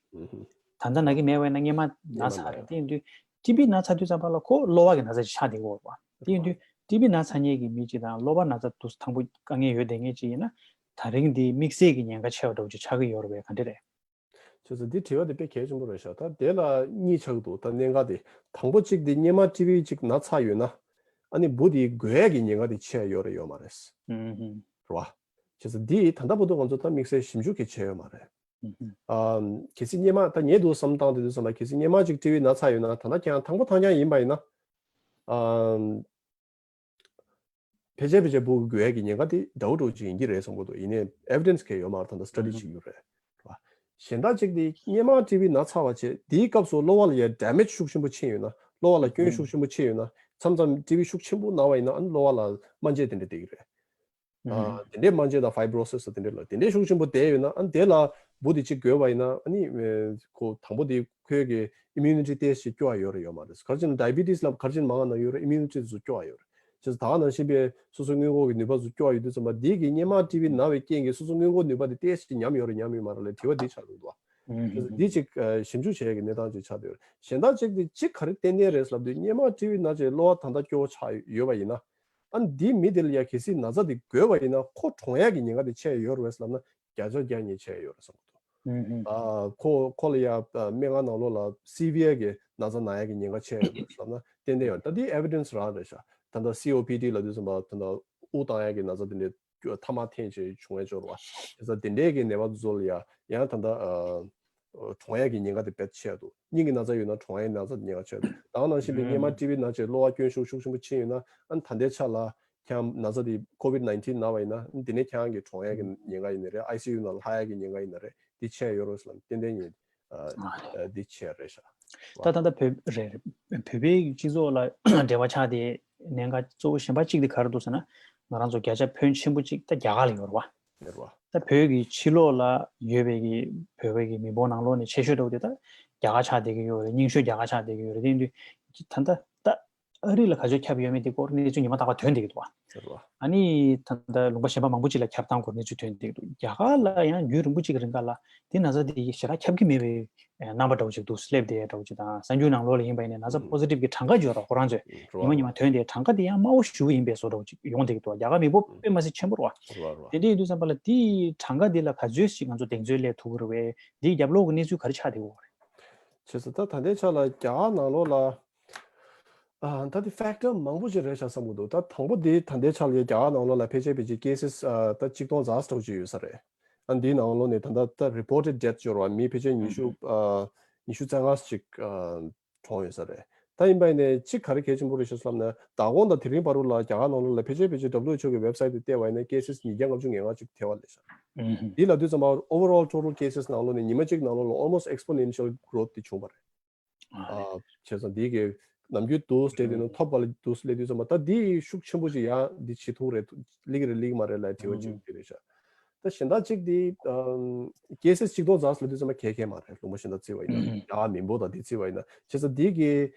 ད་ལྟ་ན་གི་མེད་པ་ཡིན་ན་སྔན་མ་ན་ཚ་རེད། དེ་ཡིན་དུས་ཊི་བི་ན་ཚ་དུས་ཙམ་པ་ལ་ཁོ་གློ་བ་གི་ན་ཚ་ཞིག་ཆགས་བསྡད་ཀྱི་ཡོད་རེད་བ། དེ་ཡིན་དུས་ཊི་བི་ན་ཚ་མཁན་གྱི་མི་གཅིག་དང་གློ་བ་ན་ཚ་དུས་དང་པོ་དཀའ་ངལ་ཡོད་བསྡད་མཁན་གཅིག་ཡིན་ན་ད་རིང་འདི་དམིགས་བསལ་གྱི་ཉེན་ཁ་ཆེ་བ་འདྲ་བོ་ཅིག་ཆགས་ཀྱི་ཡོད་རེད་པས། ག་འདྲ་རེད། ཅེས་སོགས་འདི་དྲི་བ་དེ་དཔེ་གལ་ཆེན་པོ་རེད་ཤག་ད་དེ་ལ་གཉིས་ཆགས་འདུག་ད་གནད་འགག་དེ་དང་པོ་གཅིག་དེ་སྔན་མ་ཊི་བི་གཅིག་ན་ཚ་ཡོད་ན་ཨ་ནི་འབུ་དེ་འགོས་ཡག་གི་ཉེན་ཁ་དེ་ཆེ་ཡོད་རེད་ཡོད་མ་རེད། རེད་བ། ཅེས་སོགས་འདི་ད་ལྟ་བར་དུ་ང་ཚོ་ད་དམིགས་བསལ་ཞིབ་འཇུག་གི་བྱས་ཡོད་མ་རེད། ཨ་གལ་སྲིད་སྔན་མ་ད་ངས་འདུག་བསམ་བཏང་དེ་དུས་ཙམ་པ་གལ་སྲིད་སྔན་མ་གཅིག་ཊི་བི་ན་ཚ་ཡོད་ན་ད་ལྟ་ཁྱེད་རང་དང་པོ་ཐང་རྐྱང་ཡིན་པ་ཡིན་ན། ཨ། ཕལ་ཆེར་ཕལ་ཆེར་འབུ་འགོས་ཡག་གི་ཉེན་ཁ་དེ་འདྲ་བོ་འདྲ་བོ་ཅིག་ཡིན་གྱི་རེད་བསམ་གྱི་འདུག་ཡིན་ནའི་ཨེ་བི་ཌེན་སི་གང་ཡང་ཡོད་མ་རེད། ད་ལྟ་སི་ཊ་ཌི་བྱེད་ཀྱི་ཡོད་རེད། རེད་བ། གཞན་དག་ཅིག་དེ་སྔན་མ་ཊི་བི་ན་ཚ་བ་བྱས་དེའི་སྐབས་སུ་གློ་བ་ལ་ཡ་ཌེ་མེ་ཇི་ཤུགས་ཆེན་པོ་ཕྱིན་ཡོད་ན་གློ་བ་ལ་སྐྱོན་ཤུགས་ཆེན་པོ་ཕྱིན་ཡོད་ན་མཚམས་མཚམས་ཊི་བི་ཤུགས་ཆེན་པོ་ན་བ་ཡིན་ན་ཨ་ནི་གློ་བ་ལ་སྨན་དཔྱད་དེ་འདྲ་བསྡད་ཀྱི་རེད། ཨ་དེ་འདྲའི་སྨན་དཔྱད་དང་ཕའི་བྷི་རོ་སི་སི་དེ་འདྲའི་ལ་དེ་འདྲའི་ཤུགས་ཆེན་པོ་བསྡད་ཡོད་ན་ཨ་ནི་དེ་ལ་འབུ་དེ་གཅིག་འགོས་པ་ཡིན་ན་ཨ་ནི་ཁོ་དང་པོ་དེ་ཁོའི་གི་ཨི་མིའུ་ནི་ཊི་ཏོག་ཙམ་སྐྱོ་བ་ཡོད་རེད་ཡོད་མ་རེད། ག་རེ་བྱས་ན་ཌའི་བི་ཊིས་ལ་ག་རེ་བྱས་ན་མང་ང་ན་ཡོད་རེད། ཨི་མིའུ་ནི་ཊི་དེ་ཚོ་སྐྱོ་བ་ཡོད་རེད། བྱས་ཙང་ད་ག་ནང་བཞིན་པའི་སོ་སོའི་སྔོན་འགོག་གི་ནུས་པ་ཚོ་སྐྱོ་བ་ཡོད་དུས་ཙམ་པ་འདི་གི་སྔན་མ་ཊི་བི་ན་བའི་རྐྱེན་གྱིས་སོ་སོ་སྔོན་འགོག་ནུས་པ་དེ་ཏོག་ཙམ་ཉམས་ཡོད་རེད་ཉམས་ཡོད་མ་རེད་ལབ་དྲི་བ་འདི་ཆགས་འགྲོ་འདུག་བ། བྱས་ཙང་འདི་ཅིག་ཞིབ་འཇུག་བྱེད་ཡག་གི་གནས་སྟངས་ཅིག་ཆགས་བསྡད་ཡོད་རེད། གཞན་དག་ཅིག་དེ་ཅིག་ག་རེ་ཏན་ཏན་རེད་ལབ་དུས་སྔན་མ་ཊི་བི་ན་བྱས་གློ་བ་ད་ལྟ་སྐྱོ་བོ་ཆགས་ཡོད་པ་ཡིན་ན། ཨ་ནི་འདིའི་མི་དེ་ལ་ཡ་གལ་སྲིད་ན་ཚ་དེ་འགོས་པ་ཡིན་ན་ཁོ་གྲོངས་ཡག་གི་ཉེན་ཁ་དེ་ཆེ་ཡོད་རེད་ལབ་ན་བརྒྱ་ཆ་བརྒྱ་ངས་ཆེ་ཡོད་རེད་བསམ་གྱི་འདུག་ཨ་ཁོ་ཁོ་ལ་ཡ་སྨན་ཁང་ནང་ལོགས་ལ་སི་བི་ཡར་གྱི་ན་ཚ་ན་ཡག་གི་ཉེན་ཁ་ཆེ་ཡོད་རེད་ལབ་ན་ཏན་ཏན་ཡོད་རེད། ད་འདི་ཨེ་བི་ཌེན་སི་རང་རེད་ཤག་ད་ལྟ་སི་ཨོ་པི་ཌི་ལབ་དུས་ཙམ་པ་ད་ལྟ་དབུགས་གཏོང་ཡག་གི་ན་ཚ་དེ་འདྲའི་ཐ་མག་འཐེན་བྱས་བྱུང་ཡག་ཅིག་ཡོད་རེད་བ། དེ་ཚོ་དེ་འདྲའི་གི་ནད་པ་ཚོ་ལ་ཡ་ཡང་ད་ལྟ་ཨ་གྲོངས་ཡག་གི་ཉེན་ཁ་དེ་དཔེ་ཆེ་འདུག་སྙིང་གི་ན་ཚ་ཡོད་ན་གྲོངས་ཡག་ན་ཚ་ཉེན་ཁ་ཆེ་འདུག་ད་ག་ནང་བཞིན་པའི་སྔན་མ་ཊི་བི་ན་བྱས་གློ་བ་སྐྱོན་ཤུགས་ཤུགས་ཆེན་པོ་ཕྱིན་ཡོད་ན་ཨ་ནི་ད་ལྟའི་ཆ་ལ་ཁྱེད་རང་ན་ཚ་དེ་ཀོ་ཝིཌ་ནའིན་ཊིན་ན་བ་ཡིན་ན་ཨ་ནི་དེ་ནས་ཁྱེད་རང་གི་གྲོངས་ཡག་གི་ཉེན་ཁ་ཡིན་ན་རེད། ཨའི་སི་ཡུ་ནང་ལྷག་ཡག་གི་ཉེན་ཁ་ཡིན་ན་རེད། དེ་ཆེ་ཡོད་རེད་ཟེར་ལབ་ཏན་ཏན་ཡིན། ཨ་ཨ་དེ་ཆེ་རེད་ཤག་ད་ད་ལྟ་བོད་རེད་རེད། བོད་པའི་སྤྱི་ཚོགས་ལ་འབྲེལ་བ་ཆགས་ཏེ་གནད་འགག་གཙོ་བོ་གཞན་པ་གཅིག་དེ་ག་རེ་འདུག་ཟེར་ན་ང་རང་ཚོ་བརྒྱ་ཆ་ཕོན་ཆེན་པོ་གཅིག་ད་རྒྱ་གར་ལ་ཡོད་རེད་བ། ཡོད་རེད་བ། ད་བོད་ཀྱི་ཕྱི་ལོགས་ལ་ཡོད་པའི་གི་བོད་པའི་གི་མི་འབོར་ནང་ལོགས་ནས་ཆེ་ཤོས་འདྲ་བོ་དེ་ད་རྒྱ་གར་ཆགས་བསྡད་ཀྱི་ཡོད་རེད། རྙིང་ཤོས་རྒྱ་གར་ཆགས་བསྡད་ཀྱི་ཡོད་རེད། དེ་ཡིན་དུས་ད་ལྟ་ད་ ཨ་རི་ལ་ག་ཚོད་ཁྱབ་ཡོད་མེད་དེ་སྐོར་གནས་ཚུལ་ཉི་མ་རྟག་པར་ཐོན་བསྡད་ཀྱི་འདུག་བ། ཟེར་བ། ཨ་ནི་ད་ལྟ་ལུང་པ་གཞན་པ་མང་པོ་ཅིག་ལ་ཁྱབ་སྟངས་སྐོར་གནས་ཚུལ་ཐོན་བསྡད་ཀྱི་འདུག་རྒྱ་གར་ལ་ཡང་རྒྱུན་རིང་པོ་ཅིག་གི་རིང་ག་ལ་དེ་ན་ཚ་དེ་ཞེ་དྲག་ཁྱབ་ཀྱི་མེད་པའི་རྣམ་པ་འདྲ་བོ་ཅིག་འདུག་སླེབས་བསྡད་འདྲ་བོ་ཅིག་དང་། གསར་འགྱུར་ནང་ལོགས་ལ་ཡིན་པ་ཡིན་ན་ན་ཚ་ཨུ། པོ་སི་ཊིབ་གི་གྲངས་ཀ་ཅིག་ཡོད་རེད། ཁོ་རང་ཚོས་རེད་ཉི་མ་རེད། ཉི་མ་ཉི་མ་ཐོན་ཏེ་གྲངས་ཀ་དེ་ཡང་དམའ་བོ་ཞེ་པོ་ཡིན་པའི་བཟོ་འདྲ་བོ་ཅིག་ཡོང་བསྡད་ཀྱི་འདུག་རྒྱ་གར་མི་འབོར་དཔེ་མ་སྲིད་ཆེན་པོ་རེད་བ། རེད་བ། རེད་བ། དེ་འདྲ་ཡིན་དུས་ཙམ་པ་ལ་དེའི་གྲངས་ཀ་དེ་ལ་ག་ཚོད་ཞིག་ང་ཚོ་གདེང་ཚོད་སླེབས་ཐུབ་ཀྱི་རེད་བས། དེའི་རྒྱབ་ལོགས་ཀྱི་གནས་ཚུལ་ག་རེ་ཆགས་བསྡད་ཀྱི་ཡོད་རེད། བྱས་ཙང་ད་ད་ལྟའི་ཆ་ལ་རྒྱ་གར་ནང་ལོགས་ལ། ཨ། ད་དེ་ཕེག་ཊར་མང་པོ་ཞིག་རེད་ཤག་བསམ་གྱི་འདུག་ད་དང་པོ་དེ་ད་ལྟའི་ཆ་ལ་རྒྱ་གར་ནང་ལོགས་ལ་ཕལ་ཆེར་ཕལ་ཆེར་ཀེ་སི་ཨ། ད་གཅིག་སྟོང་ཙམ་ཙམ་ཅིག་ཡོད་ས་རེད། ཨ། འདིའི་ནང་ལོགས་ནས་ད་ལྟ་ད་རི་པོར་ཊེཌ་ཌེ་ཐི་ཡོད་རེད་བ། མི་ཕལ་ཆེར་ཉི་ཤུ། ཨ། ཉི་ཤུ་རྩ་ལྔ་ཅིག་ཨ། གྲོངས་ཡོད་ས་རེད། ད་ཡིན་པ་ཡིན་ནའི་གཅིག་ག་རེ་གལ་ཆེན་པོ་རེད་ཤག་བསམ་ན། ཟླ་གོང་དང་དེ་རིང་བར་དུ་ལ་རྒྱ་གར་ནང་ལོགས་ལ་ཕལ་ཆེར་ཕལ་ཆེར་ཌབ་ལིའུ་ཨེཆ་ཨོ་གི་ཝེབ་སའིཊ་དེ་བལྟས་པ་ཡིན་ན་ཀེ་སི་ཉིས་བརྒྱ་ལྔ་བཅུ་ང་ལྔ་ཅིག་ཐལ་བ་སླེབས་ཤག་ཨུ་ཧུ། འདི་ལབ་དུས་ཙམ་པ་ཨོ་ཝར་ཨོལ་ཊོ་ཊལ་ཀེ་སི་ནང་ལོགས་ནས་ཉི་མ་གཅིག་ནང་ལོགས་ལ་ཨོལ་མོ་སི་ཊི་ཨེག་སི་པོ་ནེན་ཤལ་གྷི་རོ་ཐི་དེ་བྱུང་བ་རེད། ཨ། བྱས་ཙང་འདི་གི་ནམ་རྒྱུན་དུ་སྟེ་དེ་ནང་ཐོབ་པ་ལ་དུ་སླེབས་དུས་ཙམ་པ་ད་འདི་ཤུགས་ཆེན་པོ་ཞིག་ཡང་འདི་བྱེད་ཐུབ་རེད། སླེབས་ཀྱི་རེད་སླེབས་ཀྱི་མ་རེད་ལབ་དྲི་བ་གཅིག་དེ་རེད་ཤག་ད་གཞན་དག་གཅིག་དེ་ཨམ། ཀེ་སི་གཅིག་སྟོང་ཙམ་ལབ་དུས་ཙམ་པ་གལ་གལ་མ་རེད། ལུང་པ་གཞན་དག་བརྩིས་པ་ཡིན་ན། ཨུ་ཧུ། རྒྱ་གར་མི་འབོར་དང་འདི་བརྩིས་པ་ཡིན་ན། བྱས་ཙང་འདི་གི་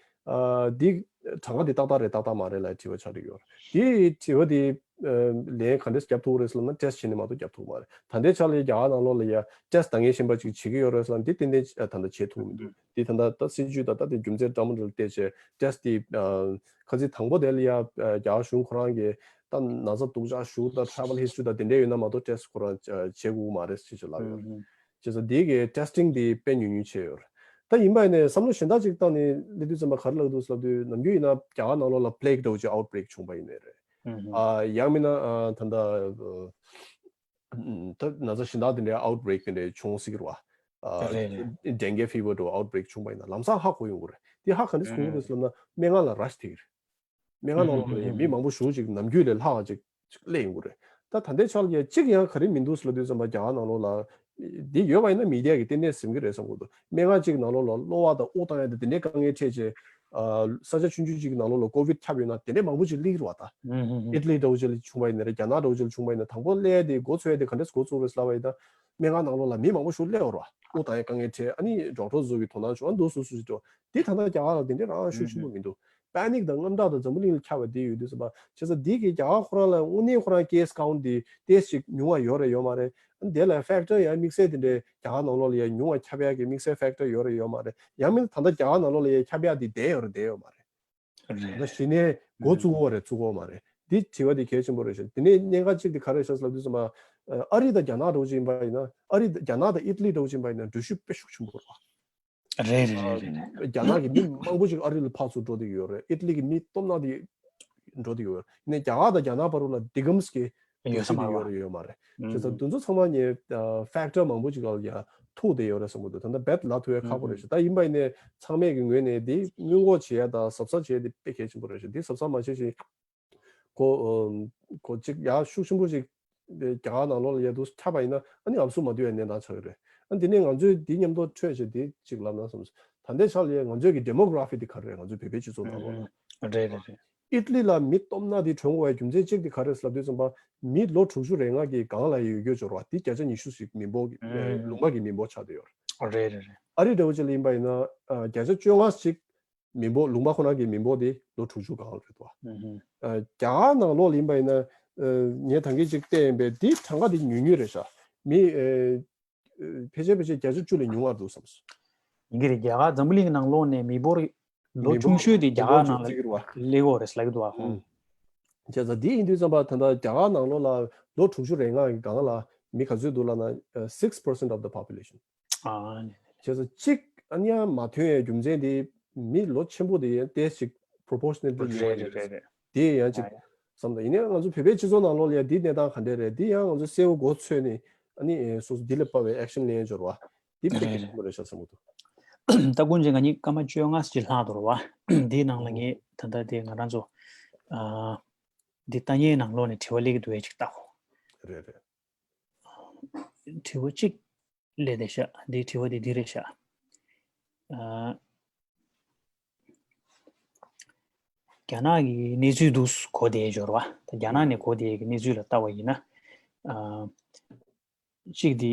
ཨ། འདི་གྲངས་ཀ་འདི་ཏག་ཏག་རེད་ཏག་ཏག་མ་རེད་ལབ་དྲི་བ་ཆགས་ཀྱི་ཡོད་རེད། དེ་དྲི་བ་དེ་ཨ། ལན་ག་འདྲས་རྒྱབ་ཐུབ་རེད་ཟེར་ན་ཊེ་སི་ཊི་བྱས་ནས་མ་གཏོགས་རྒྱབ་ཐུབ་མ་རེད། ད་ལྟའི་ཆ་ལ་རྒྱ་གར་ནང་ལོགས་ལ་ཡ་ཊེ་སི་ཊི་འདང་ངེས་ཤེས་པ་ཅིག་བྱེད་ཀྱི་ཡོད་རེད་ཟེར་ན་འདི་ཏན་ཏན་ཨ། ད་ལྟ་བྱེད་ཐུབ་མི་འདུག་འདི་ད་ལྟ་ད་སྲིད་ཇུས་དང་ད་ལྟའི་རྒྱུ་མཚན་འདྲ་མི་འདྲ་ལ་བལྟས་བྱས་ཊེ་སི་ཊི་དེ་ཨ། ཁ་ཚིག་དང་པོ་དེ་ལ་ཡ་ཨ། རྒྱ་གར་གཞུང་ཁོ་རང་གི་ད་ན་ཚ་སྡུག་ཅག་ཞུགས་དང་ཊེ་རེ་ཝལ་ཧིས་ཊོ་རི་དང་དེ་འདྲས་ཡོད་ན་མ་གཏོགས་ཊེ་སི་ཊི་ཁོ་རང་བྱེད་དགོས་མ་རེད་ཅེས་ལབ་ཡོད་རེད། བྱས་ཙང་འདི་གི་ཊེ་སི་ཊིང་འདི་དཔེ་ཉུང་ཉུང་བྱས་ཡོད་རེད། ད་ཡིན་པ་ཡིན་ནའི་བསམ་བློ་གཞན་དག་ཅིག་བཏང་ནས་སླེབས་དུས་ཙམ་པ་ག་རེ་ལབ་འདུག་ཟེར་ལབ་དུས་ནམ་རྒྱུན་ཡིན་ན་རྒྱ་གར་ནང་ལོགས་ལ་པི་ལེག་འདྲ་བོ་ཅིག་ཨའུཊ་བྷི་རེག་བྱུང་པ་ཡིན་ནའི་རེད། ཨ། ཡང་མིན་ན་ཨ། ད་ལྟ་ཨ། ད་ན་ཚ་གཞན་དག་དེ་འདྲའི་ཨའུཊ་བྷི་རེག་དེ་འདྲའི་བྱུང་སྲིད་ཀྱི་རེད་བ། ཨ། རེད་རེད། ཌེང་གི་ཕི་ཝར་འདྲ་བོ་ཨའུཊ་བྷི་རེག་བྱུང་པ་ཡིན་ན་ལམ་སང་ཧ་གོ་ཡོང་གི་རེད། དེ་ཧ་ག་འདྲས་གོ་གི་རེད་ཟེར་ལབ་ན་སྨན་ཁང་ལ་ར་ཤི་ཐེབས་ཀྱི་རེད། སྨན་ཁང་ནང་ལོགས་ལ་ཡང་མི་མང་པོ་ཞེ་པོ་ཅིག་ནམ་རྒྱུན་ལས་ལྷག་ཅིག་ཅིག་སླེབས་ཡོང་གི་རེད། ད་ད་ལྟའི་ཆར་ལ་ཡང་གཅིག་ཡང་ག་རེ་མི་འདུག་ཟེར་ལབ་དུས་ཙམ་པ་རྒྱ་གར་ནང་ལོགས་ལ་འདི་ཡོད་པ་ཡིན་ན་མི་ཌི་ཡ་གིས་ཏན་ཏན་ཟིན་གྱི་རེད་བསམ་གྱི་འདུག་སྨན་ཁང་གཅིག་ནང་ལོགས་ལ་གློ་བ་དང་དབུགས་བཏང་ཡ་དང་དེ་འདྲའི་དཀའ་ངལ་འཕྲད་བྱས། ཨ། ས་ཆ་ཆུང་ཆུང་ཅིག་ནང་ལོགས་ལ་ཀོ་བིཌ་ཁྱབ་ཡོད་ན་དེ་འདྲའི་མང་པོ་ཅིག་སླེབས་ཀྱི་རེད་བ། ད་ཨིཊ་ལི་འདྲ་བོ་ཅིག་ལ་བྱུང་བ་ཡིན་ན་རེད། རྒྱ་ནག་འདྲ་བོ་ཅིག་ལ་བྱུང་བ་ཡིན་ན་དང་པོ་སླེབས་ཡ་དེ་འགོ་ཚུགས་ཡ་དེ་ག་འདྲས་འགོ་ཚུགས་རེད་ཟེར་ལབ་པ་ཡིན་ན། སྨན་ཁང་ནང་ལོགས་ལ་མི་མང་པོ་ཞེ་པོ་སླེབས་ཡོད་རེད་བ། དབུགས་བཏང་ཡ་དཀའ་ངལ་འཕྲད། ཨ་ནི་ཌོག་ཊར་ཚོ་གིས་དོ་སྣང་བྱུང་། ཨ་ནི་འདུག་སུ་སུ་ཞིག་འགྲོ། དེ་ད་ལྟ་རྒྱ་གར་ལ་དེ་འདྲའི་རང་ཤུགས་ཆེན་པོ་མི་འདུག་པེ་ནིག་དང་དངངས་སྐྲག་དང་འཛམ་བུ་གླིང་ལ་ཁྱབ་པ་དེ་ཡོད་དུས་ཙམ་པ། བྱས་ཙང་འདི་གིས་རྒྱ་གར་ཁོ་རང་ལ་དངོས་གནས་ཁོ་རང་ཀེ་སི་ཀའུནཊ་དེ་ཏོག་ཙམ་ཉུང་བ་ཡོད་རེད་ཡོད་མ་རེད། ཨ་ནི་དེ་ལ་ཕེག་ཊར་ཡང་དམིགས་བསལ་དེ་འདྲའི་རྒྱ་གར་ནང་ལོགས་ལ་ཡང་ཉུང་བ་ཁྱབ་ཡག་གི་དམིགས་བསལ་ཕེག་ཊར་ཡོད་རེད་ཡོད་མ་རེད། ཡང་མིན་ད་ལྟ་རྒྱ་གར་ནང་ལོགས་ལ་ཡང་ཁྱབ་ཡག་དེ་བསྡད་ཡོད་རེད་བསྡད་ཡོད་མ་རེད། རེད། ད་གཞི་ནས་འགོ་བཙུགས་པ་རེད་བཙུགས་པ་མ་རེད། འདི་དྲི་བ་འདི་གལ་ཆེན་པོ་རེད་ཤག་དེ་ནས་གནད་འགག་གཅིག་དེ་ག་རེ་ཤག་ལབ་དུས་ཙམ་པ། ཨ་རི་དང་རྒྱ་ནག་འདྲ་བོ་ཅིག་ཡིན་པ་ཡིན་ན། ཨ་རི་དང་རྒྱ་ནག་དང་ཨི་ཊ་ལི་འདྲ་བོ་ཅིག་ཡིན་པ་ཡིན་ན་འགྲུལ་བཞུད་དཔེ་ཤུགས་ཆེན་པོ་རེད་བ། རེད་རེད་རེད་རེད། རྒྱ་ནག་གི་མི་མང་པོ་ཅིག་ཨ་རི་ལ་ཕར་ཚུར་འགྲོ་བསྡད་ཀྱི་ཡོད་རེད། ཨི་ཊ་ལི་གི་མི་སྟོབས་ནག་དེ་འགྲོ་བསྡད་ཀྱི་ཡོད་རེད། ཡིན་ནའི་རྒྱ་གར་དང་རྒྱ་ནག་བར་དུ་ལ་འདི་གམ་སྐད་ཡོད་ས་མ་རེད་བ། ཡོད་རེད་ཡོད་མ་རེད། ཨུམ། བྱས་ཙང་དེ་ཚོ་ཚང་མ་ངས་ཕེག་ཊར་མང་པོ་ཅིག་ལ་ཡ་ཐུག་བསྡད་ཡོད་རེད་བསམ་གྱི་འདུག་ད་ལྟ་རྦད་ལབ་ཐུབ་ཡ་ཁག་པོ་རེད་ཤག་ད་ཡིན་པ་ཡིན་ནའི་ཚང་མས་ཀྱི་ངོས་ནས་འདི་སྔོན་འགོག་བྱེད་ཡ་དང་གཟབ་གཟབ་བྱེད་ཡ་དེ་དཔེ་གལ་ཆེན་པོ་རེད་ཤག་འདི་གཟབ་གཟབ་མ་བྱས་ཤིང་། གོ་ཨམ། གོ་གཅིག་ཡག་ཤུགས་ཆེན་པོ་ཞིག་རྒྱ་གར་ནང་ལོགས་ལ་ཡ་འདུག་ཁྱབ་པ་ཡིན་ན་ཨ་ནི་ཨབ་སུ་མ་འདུག་ཡ་གནས་སྟངས་ཆགས་ཀྱི་རེད། ཨ་འདི་ནས་ང་ཚོས་འདི་མཉམ་དུ་འཕྲོས་བྱས་འདི་གཅིག་ལབ་ན་བསམ་སོང་། ད་ལྟའི་ཆ་ལ་ཡ་ང་ཚོའི་གི་ཌེ་མོ་གྷ་ར་ཕི་འདི་ག་རེ་རེད། ང་ཚོའི་བོད་པའི་སྤྱི་ཚོགས་ནང་ལོགས་ལ། རེད་རེད་རེད། ཨི་ཊ་ལི་ལ་མི་སྟོབས་ནག་འདི་གྲོངས་དགོས་པའི་རྒྱུ་མཚན་གཅིག་འདི་ག་རེ་རེད་ལབ་དུས་ཙམ་པ། མི་ལོ་དྲུག་ཅུ་རེ་ལྔ་གི་སྒང་ལ་ཡོད་རྒྱུ་འབྱོར་བ་འདི་བརྒྱ་ཆ་ཉི་ཤུ་ཞིག་མི་འབོར་གི་ཨུམ། ལུང་པ་གི་མི་འབོར་ཆགས་བསྡད་ཡོད་རེད། རེད་རེད་རེད། ཨ་རི་འདྲ་བོ་ཅིག་ལ་ཡིན་པ་ཡིན་ན་ཨ་བརྒྱ་ཆ་བཅོ་ལྔ་ཞིག་མི་འབོར་ལུང་པ་ཁོ་ན་གི་མི་འབོར་དེ་ལོ་དྲུག་ཅུ་སྒང་རེད་དོ། ཨུ་ཧུ། ཨ་རྒྱ་གར་ནང་ལོགས་ལ་ཡིན་པ་ཡིན་ན་ཨ་ངས་ད་གིན་ཅིག་བལྟས་ཡིན་པས་འདི་གྲངས་ཀ་འདི་ཉུང་ཉུང་རེད་ཤག་མི་ཨ་ཕལ་ཆེར་ཕལ་ཆེར་བརྒྱ་ཆ་བཅུ་ལས་ཉུང་བ་འདུག་བསམ་སོང་། ཡིན་གྱི་རེད། རྒྱ་གར་འཛམ་བུ་གླིང་གི་ནང་ལོགས་ནས་མི་འབོར་ལོ་མི་འབོར་ཆུང་ཤོས་དེ་རྒྱ་གར་ནང་ལ་མི་འབོར་ཆུང་ཤོས་ཅིག་རེད་བ། སླེབས་ཡོད་རེད་ལབ་ཀྱི་འདུག་བ། ཨུ། བྱས་ཙང་འདི་ཡིན་དུས་ཙམ་པ་ད་ལྟ་རྒྱ་གར་ནང་ལོགས་ལ་ལོ་དྲུག་ཅུ་རེ་ལྔ་གི་སྒང་ལ་མི་ག་ཚོད་འདུག་ལབ་ན་six percent of the population། ཨ་ནི། བྱས་ཙང་གཅིག་ཨ་ནི་ཡང་མ་ཐོན་ཡའི་རྒྱུ་མཚན་དེ་མི་ལོ་ཆེན་པོ་དེ་ཡང་ཏོག་ཙམ་པོ་རོ་པོར་ཤི་ནལ་ལི་ཉུང་བ་རེད་རེད་རེད་རེད། དེ་ཡང་ཅིག་ཨ་ཡ། བསམ་ད་ཡིན་ནའི་ང་ཚོ་བོད་པའི་སྤྱི་ཚོགས་ནང་ལོགས་ལ་ཡང་འདི་གནས་སྟངས་ག་འདྲས་རེད་འདི་ཡང་ང་ཚོ་གསལ་པོ་མགོ་ཚོས་ནས་ཨ་ནི་སོ་སོ་འདི་ལ་དཔག་པའི་ཨེག་ཤན་ལེན་འབྱོར་བ་འདི་དཔེ་གལ་ཆེན་པོ་རེད་ཤག་བསམ་གྱི་འདུག་ད་ཀུན་གྱིས་ང་གཉིས་སྐར་མ་བཅོ་ལྔ་ཞིག་ལྷག་འདུག་རེད་བ། འདིའི་ནང་ལ་ངས་ད་ལྟ་དེ་ང་རང་ཚོ་ཨ་འདི་ལྟ་མཁན་ནང་ལོགས་ནས་དྲི་བ་སླེབས་ཀྱི་འདུག་ཡ་ཅིག་ལྟ་གོ། རེད་རེད། དྲི་བ་གཅིག་སླེབས་བསྡད་ཤག་འདིའི་དྲི་བ་དེ་འདི་རེད་ཤག་ཨ། རྒྱ་ནག་གི་གནས་ཚུལ་འདུག་གོ་བསྡད་འབྱོར་བ། ད་རྒྱ་ནག་ནས་གོ་བསྡད་ཀྱི་གནས་ཚུལ་ལ་ལྟ་བ་ཡིན་ན། ཨ། གཅིག་དེ་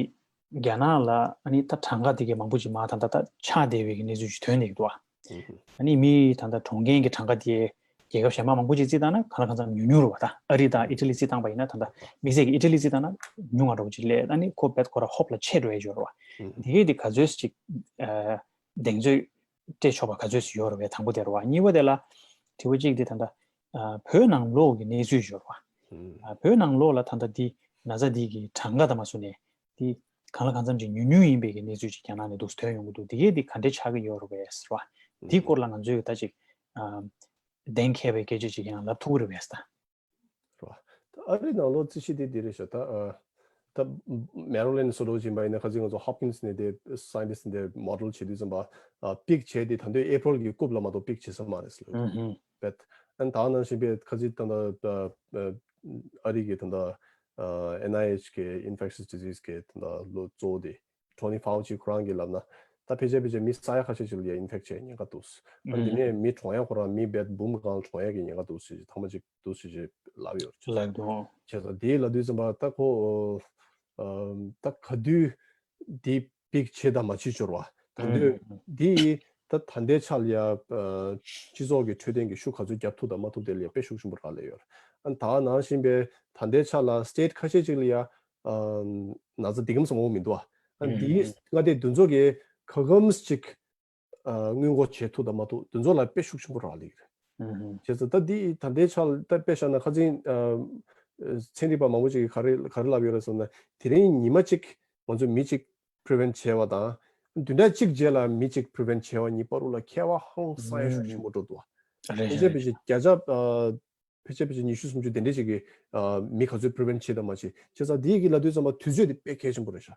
རྒྱ་ནག་ལ་ཨ་ནི་ད་གྲངས་ཀ་དེ་གའི་མང་པོ་ཅིག་མར་ད་ད་ད་ཆག་བསྡད་པའི་གི་གནས་ཚུལ་ཅིག་ཐོན་བསྡད་ཀྱི་འདུག་བ། ཨ་ནི་མི་ད་ད་གྲོངས་མཁན་གྱི་གྲངས་ཀ་དེ་ རྒྱལ་ཁབ་གཞན་པ་མང་པོ་ཅིག་རྩིས་བཏང་ན་གང་ལ་གང་འཚམ་ཉུང་ཉུང་རེད་པ། ད་ཨ་རི་དང་ཨི་ཊ་ལི་རྩིས་བཏང་པ་ཡིན་ན། ད་ལྟ་དམིགས་བསལ་གྱི་ཨི་ཊ་ལི་རྩིས་བཏང་ན་ཉུང་བ་འདྲ་བོ་ཅིག་སླེབས། ཨ་ནི་ཁོ་རྦད་ཁོ་རང་ཧོབ་ལ་ཆད་འགྲོ་ཡ་ཡོད་རེད་པ། དེ་གས་དེ་ག་ཚོད་ཅིག་གདེང་ཚོད་སྤྲད་ཆོག་པ་ག་ཚོད་ཅིག་ཡོད་རེད་པས། དང་པོ་དེ་རེད་པ། གཉིས་པ་དེ་ལ་དྲི་བ་གཅིག་དེ་ད་ལྟ་བོད་ནང་ལོགས་ཀྱི་གནས་ཚུལ་ཡོད་རེད་པ། བོད་ནང་ལོགས་ལ་ད་ལྟ་འདི་ན་ཚ་འདི་གི་གྲངས་ཀ་དང་མ་བཟུང་ནས་འདི་གང་ལ་གང་འཚམ་ཅིག་ཉུང་ཉུང་ཡིན་པའི་གི་གནས་ཚུལ་ཅིག་རྒྱ་ནག་ནས་འདུག་ཐོན་ཡོང་གི་འདུག་དེ་གས་འདི་ག་འདྲས་ཆགས་ཀྱི་ཡོད་རེད་པས་ཟེར་བ། འདི་སྐོར་ལ་ང་ཚོས་ད་ཅིག་གཏན་འཁེལ་བའི་སྐད་ཆ་ཅིག་ཡང་ལབ་ཐུབ་ཀྱི་རེད་པས་ད། རེད་བ། ད་ཨ་རི་ནང་ལོགས་རྩིས་གཞི་དེ་འདི་རེད་ཤག་ད་ཨ། ད་མེ་རི་ལེན་སོ་འདྲ་ཅིག་ཡིན་པ་ཡིན་ན། ཁ་སང་ང་ཚོ་ཧོབ་ཀིན་སི་ནས་དེ་སའེན་ཊིསི་དེ་མོ་ཌེལ་བྱེད་དུས་ཙམ་པ། ཨ། པིག་བྱས་དེ་ད་དུང་ཨེ་པི་རལ་གྱི་རྐུབ་ལ་མ་གཏོགས་པིག་བྱེད་ས་མ་རེད་ཟེར་ལབ་ཡོད། ཨུ་ཧུ། བེད། ཨ་ནི་ད་ནང་བཞིན་པའི་ཁ་སང་ད་ལྟ་ཨ་རི་གི་ད་ལྟ་ཨེན་ཨའི་ཨེཆ་གི་ཨིན་ཕེག་ཤས་ཌི་ཟིས་གི་ད་ལྟ་ལོ་གཙོ་བོ་དེ་ཊོ་ནི་ཕའོ་ཅི་ཁོ་རང་གིས་ལབ་ན། ད་ཕལ་ཆེར་ཕལ་ཆེར་མི་ས་ཡ་ཁ་ཤས་ཅིག་ལ་ཡ་ཨིན་ཕེག་བྱས་ཉེན་ཁ་འདུག་ཨ་ནི་དེ་ནས་མི་གྲོངས་ཡ་ཁོ་རང་མི་བེད་འབུམ་སྒང་གྲོངས་ཡ་གི་ཉེན་ཁ་འདུག་ཟེར་ཐེངས་མ་གཅིག་འདུག་ཟེར་ལབ་ཡོད་རེད། ལབ་འདུག་བྱས་ཙང་དེ་ལབ་དུས་ཙམ་པ་ད་ཁོ་ཨ་ད་ག་དུས་དེ་པིག་བྱེད་དང་མ་བྱེད་སྦྱོར་བ་ད་དུས་དེ་ད་ད་ལྟའི་ཆ་ལ་ཡ་སྤྱི་ཚོགས་ཀྱི་འཕྲོད་བསྟེན་གྱི་ཤུགས་ག་ཚོད་རྒྱབ་ཐུབ་དང་མ་ཐུབ་དེ་ལ་ཡ་དཔེ་ཤུགས་ཆེན་པོ་རག་ལས་ཡོད་རེད། ཨ་ནི་ད་ནང་བཞིན་པའི་ད་ལྟའི་ཆ་ལ་སི་ཊེཊ་ཁ་ཤས་ཅིག་ལ་ཡ་ན་ཚ་འདི་གམ་སོང་བ་མི་འདུག་ཨ་ནི་དེ་ལྔ་སྡེ་འདི་ཚོ་གི་ག་གམ་ཅིག་ཨ་སྔོན་འགོག་བྱེད་ཐུབ་དང་མ་ཐུབ་དེ་ཚོ་ལ་དཔེ་ཤུགས་ཆེན་པོ་རག་ལས་ཀྱི་རེད། ཨུ་ཧུ། བྱས་ཙང་ད་འདི་ད་ལྟའི་ཆ་ལ་ད་དཔེ་བཞག་ན་ཁ་སང་ཨ་ཚན་རིག་པ་མང་པོ་ཅིག་གིས་ག་རེ་ག་རེ་ལབ་ཡོད་རེད་ཟེར་ན། དེ་རིང་ཉི་མ་གཅིག་ང་ཚོ་མི་གཅིག་པི་རི་ཝེན་ཊི་བྱས་པ་དང་། བདུན་ཕྲག་གཅིག་རྗེས་ལ་མི་གཅིག་པི་རི་ཝེན་ཊི་བྱས་པ་གཉིས་བར་དུ་ལ་ཁྱད་པར་ཧང་སང་ཡ་ཤུགས་ཆེན་པོ་འགྲོ་འདུག་ཨ། རེད་ཕལ་ཆེར་རེད་ཕལ་ཆེར་རེད། བརྒྱ་ཆ་ཨ་ཕལ་ཆེར་ཕལ་ཆེར་ཉི་ཤུ་སུམ་ཅུ་དེ་འདྲས་ཅིག་གིས་ཨ་མི་ག་ཚོད་པི་རི་ཝེན་ཊི་བྱེད་དང་མ་བྱེད། བྱས་ཙང་དེ་གི་ལབ་དུས་ཙམ་པ་དུས་ཚོད་དེ་དཔེ་གལ་ཆེན་པོ་རེད་ཤག་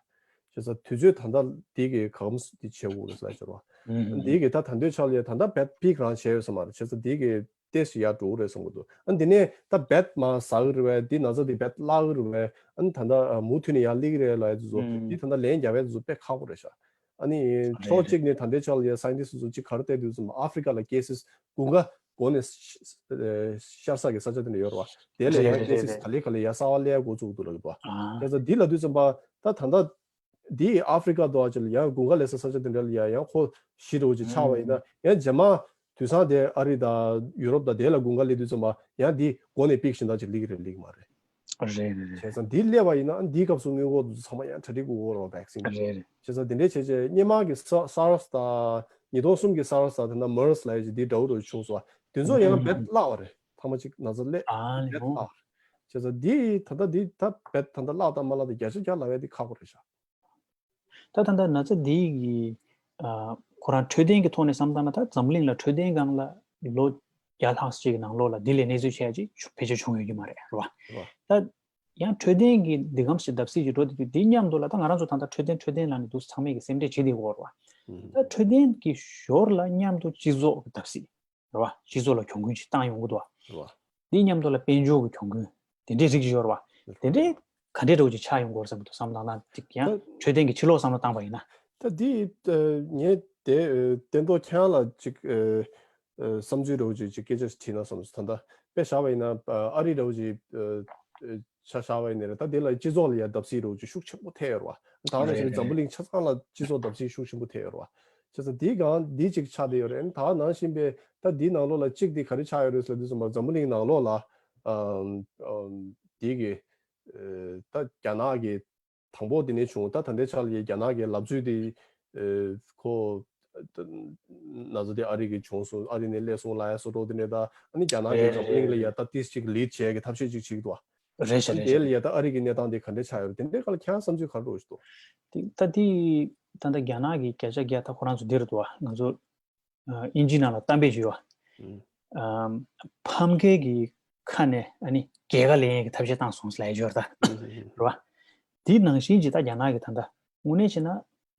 བྱས་ཙང་དུས་ཚོད་ད་ལྟ་དེ་གི་ག་གམ་དེ་བྱེད་དགོས་རེད་ཟེར་ལབ་ཤག་ར། ཨུ་ཧུ། དེ་གི་ད་ད་ལྟའི་ཆ་ལ་ཡ་ད་ལྟ་བེད་པིག་རང་བྱས་ཡོད་ས་མ་རེད། བྱས་ཙང་དེ་གི་ཏོག་ཙམ་ཡར་འགྲོ་གི་རེད་བསམ་གྱི་འདུག་ཨ་ནི་དེ་ནས་ད་བེད་མར་ཟ་གི་རེད་པས། འདི་ན་ཚ་དེ་བེད་བརླག་གི་རེད་པས། ཨ་ནི་ད་ལྟ་མུ་མཐུད་ནས་ཡར་སླེབས་ཀྱི་རེད་ལབ་ཡ་དེ་ཚོ། ཨུ་ཧུ། འདི་ད་ལྟ་ལན་རྒྱག་ཡ་དེ་ཚོ་དཔེ་ཁག་པོ་རེད་ཤག་ཨ་ནི་རེད་ཕྱོགས་རེད། གཅིག་ནས་ད་ལྟའི་ཆ་ལ་ཡ་སའེན་ཊིསི་ཚོ་གཅིག་ག་རེ་བལྟས་དུས་ཙམ་པ་ཨ་ཧྥི་རི་ཀ་ལ་ཀེ་སི་སི་དགུན་ཁ་འགོ་ནས་ཤ་ཤར་ས་གི་ས་ཆ་དེ་འདྲ་ཡོད་རེད་པ། དེ་ལ་ཡང་རེད་ཀེ་སི་རེད་རེད། ག་ལེ་ག་ལེ་ཡར་གསར་པ་སླེབས་འགོ་བཙུགས་འདུག་ལབ་ཀྱི་འདུག་ཨ། བྱས་ཙང་འདི་ལབ་དུས་ཙམ་པ་ད་ད་ལྟ་འདི་ཨ་ཧྥི་རི་ཀ་དོ་ཨ་ཅི་ལ་ཡང་དགུན་ཁ་སླེབས་ས་ས་ཆ་དེ་འདྲ་ལ་ཡང་ཡང་ཁོ་གཞི་འདྲ་བོ་ཅིག་ཆགས་པ་ཡིན་ན། ཡང་རྗེས་མ་དུས་སང་དེ་ཨ་རི་དང་ཡུ་རོབ་དང་དེ་ལ་དགུན་ཁ་སླེབས་དུས་ཙམ་པ་ཡང་འདི་འགོ་ནས་པིག་གཞན་དག་ཅིག་སླེབས་ཀྱི་རེད་སླེབས་ཀྱི་མ་རེད། རེད་རེད་རེད། བྱས་ཙང་འདི་སླེབས་པ་ཡིན་ན་འདིའི་སྐབས་སུ་སྔོན་འགོག་དེ་ཚོ་ཚང་མ་ཡང་གྲ་སྒྲིག་དགོས་རེད་པ། བེག་སིན་རེད་རེད། བྱས་ཙང་དེ་འདྲའི་བྱས་བྱས་སྔོན་མ་གི་ས་སཱར་སི་དང་ཉིས་སྟོང་གསུམ་གི་སཱར་སི་དང་ད་ལྟ་མར་སི་ལབ་ཡ་ཅིག་འདི་འདྲ་བོ་འདྲ་བོ་བྱུང་སོང་བ། དེ་ཚོ་ཡང་ཨུ་ཧུ། བེད་བརླག་པ་རེད། ཐེངས་མ་གཅིག་ན་ཚ་སླེབས་ཨ་ནི་བེད་ཧོ། བརླག་པ་རེད། བྱས་ཙང་འདི་ད་ལྟ་འདི་ད་བེད་ད་ལྟ་བརླག་དང་མ་བརླག་དེ་བརྒྱ་ཆ་བརྒྱ་ལབ་ཡ་དེ་ཁག་པོ་རེད་ཤག་ད་ད་ལྟ་ན་ཚ་འདི་གི་ཨ་ཁོ་རང་འཕྲོད་བསྟེན་གྱི་ཐོག་ནས་བསམ་བཏང་ན། ད་འཛམ་བུ་གླིང་ལ་འཕྲོད་བསྟེན་སྒང་ལ་ལོ་བརྒྱ་ལྷག་ཅིག་གི་ནང་ལོགས་ལ་འདི་ལས་གནས་ཚུལ་ཆེ་ཡ་ཅིག་ཕལ་ཆེར་བྱུང་ཡོད་ཀྱི་མ་རེད་རེད་བ། རེད་བ། ད་ཡང་འཕྲོད་བསྟེན་གྱི་འདི་གམ་ཞིག་བརྡབ་གསིག་ཅིག་འགྲོ་དུས་དུས་འདི་མཉམ་དུ་ལ་ད་ང་རང་ཚོ་ད་ལྟ་འཕྲོད་བསྟེན་འཕྲོད་བསྟེན་ལབ་ནས་འདུག་ཚང་མས་ཀྱི་སེམས་ཁྲལ་བྱེད་བསྡད་ཡོད་རེད་བ། ད་འཕྲོད་བསྟེན་གྱི་ཞོར་ལ་མཉམ་དུ་སྤྱི་ཚོགས་ཀྱི་བརྡབ་གསིག་རེད་བ། སྤྱི་ཚོགས་ལ་གྱོང་གུན་ཅིག་བཏང་ཡོང་གི་འདུག་བ། རེད་བ། འདི་མཉམ་དུ་ལ་དཔལ་འབྱོར་གྱི་གྱོང་གུན་དེ་འདྲའི་རིགས་ཤིག་ཡོད་རེད་བ། དེ་འདྲའི་ག་འདྲའི་འདྲ་བོ་ཅིག་ཆགས་ཡོང་གི་ཡོད་རེད་བསམ་གྱི་འདུག་བསམ་བློ་བཏང་ན་ཅིག་ཡང་ད་འཕྲོད་བསྟེན་གྱི་ཕྱི་ལོགས་བསམ་བློ་བཏང་པ་ཡིན་ན། ད་འདི་ངས་དེ་བསྟན་རྡོར་ཁྱེད་རང་ལ་ཅིག་བསམ་ཚུལ་འདྲ་བོ་ཅིག་ཅིག་སྐད་ཆ་ཞིག་དྲིས་ན་བསམ་སོང་། ད་ལྟ་དཔེ་བཞག་པ་ཡིན་ན་ཨ་རི་འདྲ་བོ་ཅིག་ཆ་བཞག་པ་ཡིན་ན་རེད། ད་དེ་ལ་སྤྱི་ཚོགས་ལ་ཡ་བརྡབ་གསིག་འདྲ་བོ་ཅིག་ཤུགས་ཆེན་པོ་ཐེབས་ཡོད་རེད་བ། ད་ནང་བཞིན་འཛམ་བུ་གླིང་ཆ་ཚང་ལ་སྤྱི་ཚོགས་བརྡབ་གསིག་ཤུགས་ཆེན་པོ་ཐེབས་ཡོད་རེད་བ། བྱས་ཙང་འདི་གང་འདི་གཅིག་ཆགས་བསྡད་ཡོད་རེད། ད་ནང་བཞིན་པའི་ད་འདི་ནང་ལོགས་ལ་གཅིག་འདི་ག་རེ་ཆགས་ཡོད་རེད་ཟེར་དུས་ཙམ་པ་འཛམ་བུ་གླིང་ནང་ལོགས་ལ་ཨམ་ཨམ་འདི་གི་ད་རྒྱ་ནག་གི་དང་པོ་འདི་ནས་བྱུང་། ད་ད་ལྟའི་ཆ་ལ་ཡ་རྒྱ་ནག་གི་ལབ་ཚུལ་འདི་ཁོ་ན་ཚ་འདི་ཨ་རི་གི་བྱུང་སོང་། ཨ་རི་ནས་སླེབས་སོང་ལབ་ཡ་བཟོ་འདྲ་འདི་ནས། ད་ཨ་ནི་རྒྱ་ནག་གི་འཛམ་བུ་གླིང་ལ་ཡ་ད་ཏིས་གཅིག་ལིཌ་བྱས་ཀྱི་ཐབས་ཤེས་གཅིག་བྱེད་ཀྱི་འདུག་བ། རེད་ཤག་རེད་ཤག་དེ་ལ་ཡ་ད་ཨ་རི་གི་གནས་སྟངས་དེ་ག་འདྲས་ཆགས་ཡོད་རེད། དེ་འདྲའི་སྐོར་ལ་ཁྱེད་རང་བསམ་ཚུལ་ག་རེ་འདྲ་ཞིག་འདུག་དེ་ད་དེ་ད་ལྟ་རྒྱ་ནག་གི་བརྒྱ་ཆ་བརྒྱ་ད་ཁོ་རང་ཚོ་འདི་རེད་འདུག་བ། ང་ཚོ་ཨ་དབྱིན་ཇི་ནང་ལ་གཏམ་དཔེ་ཅིག་ཡོད་བ། ཨམ་ཕམ་ཁའི་གི་ཁ་ནས་ཨ་ནི་རྒྱལ་ཁ་ལེན་ཡས་ཀྱི་ཐབས་ཤེས་བཏང་སོང་ཟེར་ལབ་ཡ་ཅིག་ཡོད་རེད་ད། རེད་བ། དེ་ནང་བཞིན་ཅིག་ད་རྒྱ་ནག་གི་ད་ལྟ་དངོས་གནས་བྱས་ན།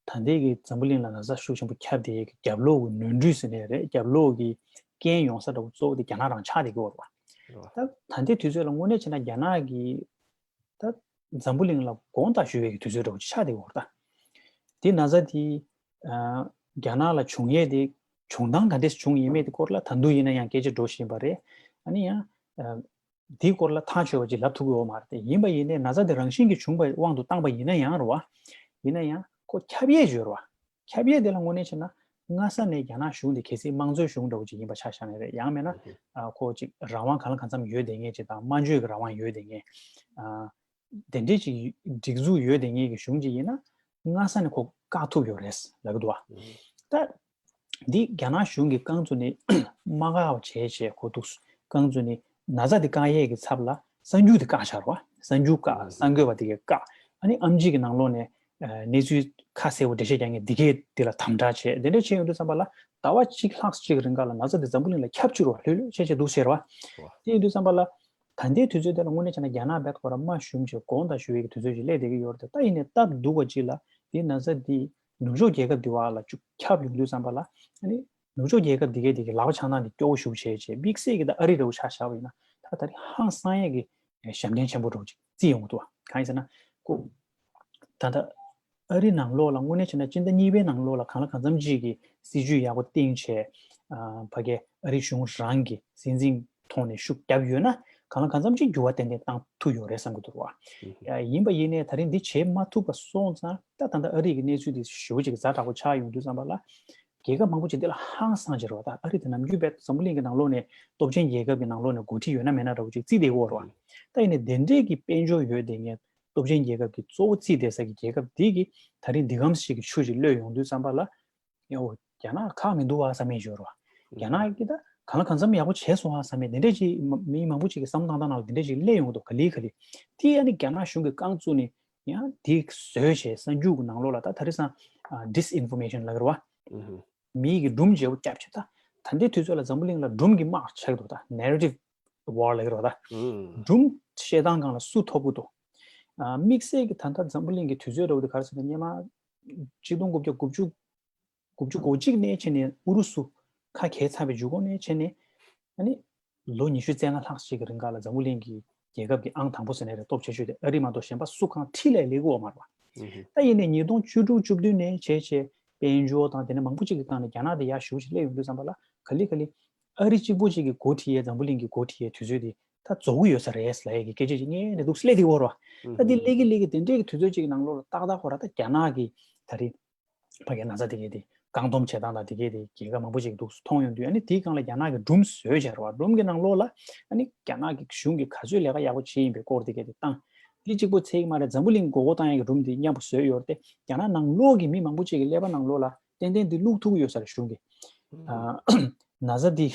ད་ལྟའི་གི་འཛམ་བུ་གླིང་ལ་ན་ཚ་ཤུགས་ཆེན་པོ་ཁྱབ་བསྡད་ཡས་ཀྱི་རྒྱབ་ལོགས་ཀྱི་ནོར་འཁྲུལ་ཟེར་ནའི་རེད། རྒྱབ་ལོགས་ཀྱི་རྐྱེན་ཡོང་ས་འདྲ་བོ་གཙོ་བོ་དེ་རྒྱ་ནག་རང་ཆགས་བསྡད་ཀྱི་ཡོད་རེད་བ། ད་ད་ལྟའི་དུས་ཚོད་ལ་དངོས་གནས་བྱས་ན་རྒྱ་ནག་གིས་ད་འཛམ་བུ་གླིང་ལ་དགོངས་དག་ཞུ་བའི་གི་དུས་ཚོད་འདྲ་བོ་ཅིག་ཆགས་བསྡད་ཀྱི་ཡོད་རེད་ད། དེ་ན་ཚ་དེ་ཨ་རྒྱ་ནག་ལ་བྱུང་ཡས་དེ་བྱུང་སྟངས་ག་འདྲས་བྱུང་ཡིན་མེད་དེ་སྐོར་ལ་ད་དུང་ཡིན་ན་ཡང་སྐད་ཆ་འགྲོ་བཞིན་པ་རེད། ཨ་ནི་ཡང་ཨ་དེའི་སྐོར་ལ་ཐག་ཆོད་པ་ཅིག་ལབ་ཐུབ་ཀྱི་ཡོད་མ་རེད་དེ། ཡིན་པ་ཡིན་ནའི་ན་ཚ་དེ་རང་བཞིན་གྱིས་བྱུང་བའི་དབང་དུ་བཏང་པ་ཡིན་ན་ཡང་རེད་བ། ཡིན་ན་ཡང་ཁོ་ཁྱབ་ཡས་ཅིག་ཡོད་རེད་བ། ཁྱབ་ཡས་དེ་ལ་དངོས་གནས་བྱས་ན་ སྔ་ས་ནས་རྒྱ་ནག་གཞུང་དེ་གལ་སྲིད་དམངས་གཙོའི་གཞུང་འདྲ་བོ་ཅིག་ཡིན་པ་ཆ་བཞག་ན་རེད། ཡང་མིན་ན་ཨ་ཁོ་ཅིག་རང་དབང་གང་ལ་གང་འཚམ་ཡོད་བསྡད་མཁན་ཅིག་དང་། སྨྲ་བརྗོད་ཀྱི་རང་དབང་ཡོད་བསྡད་མཁན། ཨ་དེ་འདྲས་ཅིག་སྒྲིག་འཛུགས་ཡོད་བསྡད་མཁན་གྱི་གཞུང་ཅིག་ཡིན་ན། སྔ་ས་ནས་ཁོ་བཀག་ཐུབ་ཡོད་རེད་ལབ་ཀྱི་འདུག་བ། ད་འདི་རྒྱ་ནག་གཞུང་གིས་རྐང་བཙུགས་ནས་མ་བཀག་པ་བྱས་བྱས་ཁོ་འདུག་རྐང་བཙུགས་ནས་ན་ཚ་འདི་བཀག་ཡས་ཀྱི་ཚབ་ལ་གསར་འགྱུར་འདི་བཀག་བཞག་རེད་བ། གསར་འགྱུར་བཀག་གསར་འགོད་པ་དེ་གས་བཀག་ཨ་ནི་ཨེམ་ཆི་གི་ནང་ལོགས་ནས་ཨ་གནས་ཚུལ་ཁ་གསལ་པོ་འགྲེལ་བཤད་རྒྱག་མཁན་འདི་གས་འདི་ལ་དམ་དྲག་བྱས། དེ་འདྲ་བྱས་ཡོང་དུས་ཙམ་པ་ལ་ཟླ་བ་གཅིག་ལྷག་ཅིག་རིང་ག་ལ་ན་ཚ་འདི་འཛམ་བུ་གླིང་ལ་ཁྱབ་བཅུག་རེད་བ། ལྷོད་ལྷོད་བྱས་བྱས་འདུག་ཟེར་བ། དེ་ཡིན་དུས་ཙམ་པ་ལ། ད་ལྟའི་དུས་ཚོད་དེ་ལ་དངོས་གནས་བྱས་ན་རྒྱ་ནག་རྦད་ཁོ་རང་དམའ་ཤོས་ཅིག་དགོངས་དག་ཞུ་ཡས་ཀྱི་དུས་ཚོད་ཅིག་སླེབས་བསྡད་ཀྱི་ཡོད་རེད། ད་ཡིན་ནའི་སྟབས་སྡུག་པ་ཅིག་ལ་དེ་ན་ཚ་འདི་ནུབ་ཕྱོགས་རྒྱལ་ཁབ་འདི་བར་ལ་ཅིག་ཁྱབ་ཡོང་དུས་ཙམ་པ་ལ། ཨ་ནི་ནུབ་ཕྱོགས་རྒྱལ་ཁབ་འདི་གས་འདི་གི་ལག་པ་འཆང་སྟངས་འདི་སྐྱོ་བོ་ཞེ་པོ་བྱས་བྱས། དམིགས་བསལ་གྱི་ད་ཨ་རི་འདྲ་བོ་ཆ་བཞག་པ་ཡིན་ན། ད་ད་རེས་ཧང་སང་ཡས་ཀྱི་ཞབས་འདྲེན་ཆེན་པོ་འདྲ་བོ་ཅིག་བརྩི་ཡོང་གི་འདུག་བ། གང་ཡིན་ཟེར་ན་ཁོ། ད་ལྟ་ཨ་རི་ནང་ལོགས་ལ་དངོས་གནས་བྱས་ན་སྤྱི་ཟླ་གཉིས་པའི་ནང་ལོགས་ལ་གང་ལ་གང་འཚམ་ཅིག་གི་སྲིད་ཇུས་ཡག་པོ་བཏིང་བྱས། ཨ་ཕ་གི་ཨ་རི་གཞུང་རང་གི་སྲིད་འཛིན་ཐོག་ནས་ཤུགས་བརྒྱབ་ཡོད་ན། གང་ལ་གང་འཚམ་ཅིག་འགྱུར་བ་ཏན་ཏན་བཏང་ཐུབ་ཡོད་རེད་བསམ་གྱི་འདུག་བ། ཡིན་པ་ཡིན་ནའི་ད་རིང་འདི་བྱེད་མ་ཐུབ་པ་སོང་ཙང་། ད་ད་ལྟ་ཨ་རི་གི་གནས་ཚུལ་འདི་ཞེ་པོ་ཅིག་ཛ་དྲག་པོ་ཆགས་ཡོང་དུས་ཙམ་པ་ལ། རྒྱལ་ཁབ་མང་པོ་ཅིག་འདི་ལ་ཧང་སངས་བྱས་རེད་བ། ད་ཨ་རི་དེ་ནམ་རྒྱུན་རྦད་འཛམ་བུ་གླིང་གི་ནང་ལོགས་ནས་སྟོབས་ཆེན་རྒྱལ་ཁབ་ཀྱི་ནང་ལོགས་ནས་འགོ་ཁྲིད་ཡོད་ན་མེད་ན་འདྲ་བོ་ཅིག་བརྩིས་བསྡད་ཡོད་རེད་བ། ད་ཡིན་ནའི་དེ་འདྲས་ཀྱི་དཔལ་འབྱོར་ཡོད་བསྡད་མཁན། སྟོབས་ཆེན་རྒྱལ་ཁབ་ཀྱི་གཙོ་བོ་བརྩིས་བསྡད་ས་ཀྱི་རྒྱལ་ཁབ་འདི་གིས་ད་རིང་འདི་གམ་ཞིག་གི་ཆུ་ཞིག་གློད་ཡོང་དུས་ཙམ་པ་ལ། ཡ་འོ་རྒྱ་ནག་ཁག་མི་འདུག་བ་བསམ་མཁན་ཡོད་རེད་བ། རྒྱ་ནག་གིས་ད་གང་ལ་གང་འཚམ་ཡག་པོ་བྱས་སོང་བ་བསམ་མཁན་དེ་འདྲས་ཅིག་མ་མི་མང་པོ་ཅིག་གི་བསམ་བློ་བཏང་སྟངས་ནང་ལ་དེ་འདྲས་ཅིག་སླེབས་ཡོང་གི་འདུག་ག་ལེ་ག་ལེ། དེ་ཨ་ནི་རྒྱ་ནག་གཞུང་གིས་རྐང་བཙུགས་ནས་ཡང་དེ་བཟོས་བྱས་གསར་འགྱུར་གྱི་ནང་ལོགས་ལ། ད་ད་རེས་སང་ཨ་ཌིས་ཨིན་ཕོར་མེ་ཤན་ལབ་ཀྱི་རེད་བ། མིའི་གི་སྒྲུང་བརྗེ་པོ་རྒྱབ་བྱས། ད་ད་ལྟའི་དུས་ཚོད་ལ་འཛམ་བུ་གླིང་ལ་སྒྲུང་གི་དམག་ཆགས་འདུག་ད་ནེ་རེ་ཊིབ་ཝར་ལབ་ཀྱི་རེད་བ། ད་སྒྲུང་བཤད་སྟངས་སྒང་ལ་སུ་མཐོ་པོ་འདུག་ཨ་དམིགས་བསལ་གྱི་ད་ལྟ་འཛམ་བུ་གླིང་གི་དུས་ཚོད་འདྲ་བོ་དེ་ག་རེ་ཟེར་ན། སྔོན་མ་ཆིག་སྟོང་དགུ་བརྒྱ་དགུ་བཅུ་དགུ་བཅུ་གོ་གཅིག་ནས་བྱས་ནས་ཨུ་རུ་སུ་ཁ་གྱེས་ཚར་བའི་མཇུག་གོང་ནས་བྱས་ནས། ཨ་ནི་ལོ་ཉི་ཤུ་རྩ་ལྔ་ལྷག་ཅིག་གི་རིང་ག་ལ་འཛམ་བུ་གླིང་གི་རྒྱལ་ཁབ་ཀྱི་ཨང་དང་པོ་ཟེར་ན་རེད། སྟོབས་ཆེ་ཤོས་དེ་ཨ་རི་མ་གཏོགས་གཞན་པ་སུ་གང་འཁྲིས་ལས་སླེབས་ཀྱི་ཡོད་མ་རེད་བ། ད་ཡིན་ནའི་ཉིས་སྟོང་བཅུ་དྲུག་བཅུ་བདུན་ནས་བྱས་བྱས་དཔལ་འབྱོར་དང་དེ་འདྲ་མང་པོ་ཅིག་གི་སྟེང་ནས་རྒྱ་ནག་དེ་ཡར་ཞེ་པོ་ཅིག་སླེབས་ཡོང་དུས་ཙམ་པ་ལ། ག་ལེ་ག་ལེ་ཨ་རི་གཅིག་པོ་ཅིག་གིས་འགོ་ཁྲིད་ཡས། འཛམ་བུ་གླིང་གིས་འགོ་ཁྲིད་ཡས་དུས་ཚོད་དེ་ད་རྫོགས་ཀྱི་ཡོད་ས་རེད་ལབ་ཡས་ཀྱི་སྐད་ཆ་ཅིག་སྔོན་ནས་འདུག་སླེབས་བསྡད་ཡོད་རེད་བ། ད་འདི་སླེབས་ཀྱི་སླེབས་ཀྱི་དེ་འདྲས་ཀྱི་དུས་ཚོད་ཅིག་གི་ནང་ལོགས་ལ་ཏག་ཏག་ཁོ་རང་ད་རྒྱ་ནག་གི་ད་རེས་ཕ་གིའི་ན་ཚ་དེ་གས་དེ་བཀག་སྡོམ་བྱེད་སྟངས་དང་དེ་གས་དེ་རྒྱལ་ཁབ་མང་པོ་ཅིག་འདུག་མཐོང་ཡོང་དུས། ཨ་ནི་དེའི་སྒང་ལ་རྒྱ་ནག་གི་སྒྲུང་བཟོས་བྱས་རེད་བ། སྒྲུང་གི་ནང་ལོགས་ལ་ཨ་ནི་རྒྱ་ནག་གི་གཞུང་གིས་ག་ཚོད་ལས་ཀ་ཡག་པོ་བྱས་ཡིན་པའི་སྐོར་དེ་གས་དེ་བཏང་། དེ་གཅིག་པོ་ཚད་ཀྱི་མ་རེད། འཛམ་བུ་གླིང་མགོ་སྐོར་བཏང་ཡག་གི་སྒྲུང་དེ་མཉམ་པོ་བཟོས་ཡོད་རེད་དེ། རྒྱ་ནག་ནང་ལོགས་ཀྱི་མི་མང་པོ་ཅིག་གི་ཀླད་པ་ནང་ལོགས་ལ་ཏན་ཏན་དེ་བླུག་ཐུབ་ཀྱི་ཡོད་ས་རེད། གཞུང་གིས་ཨ་ན་ཚ་དེ་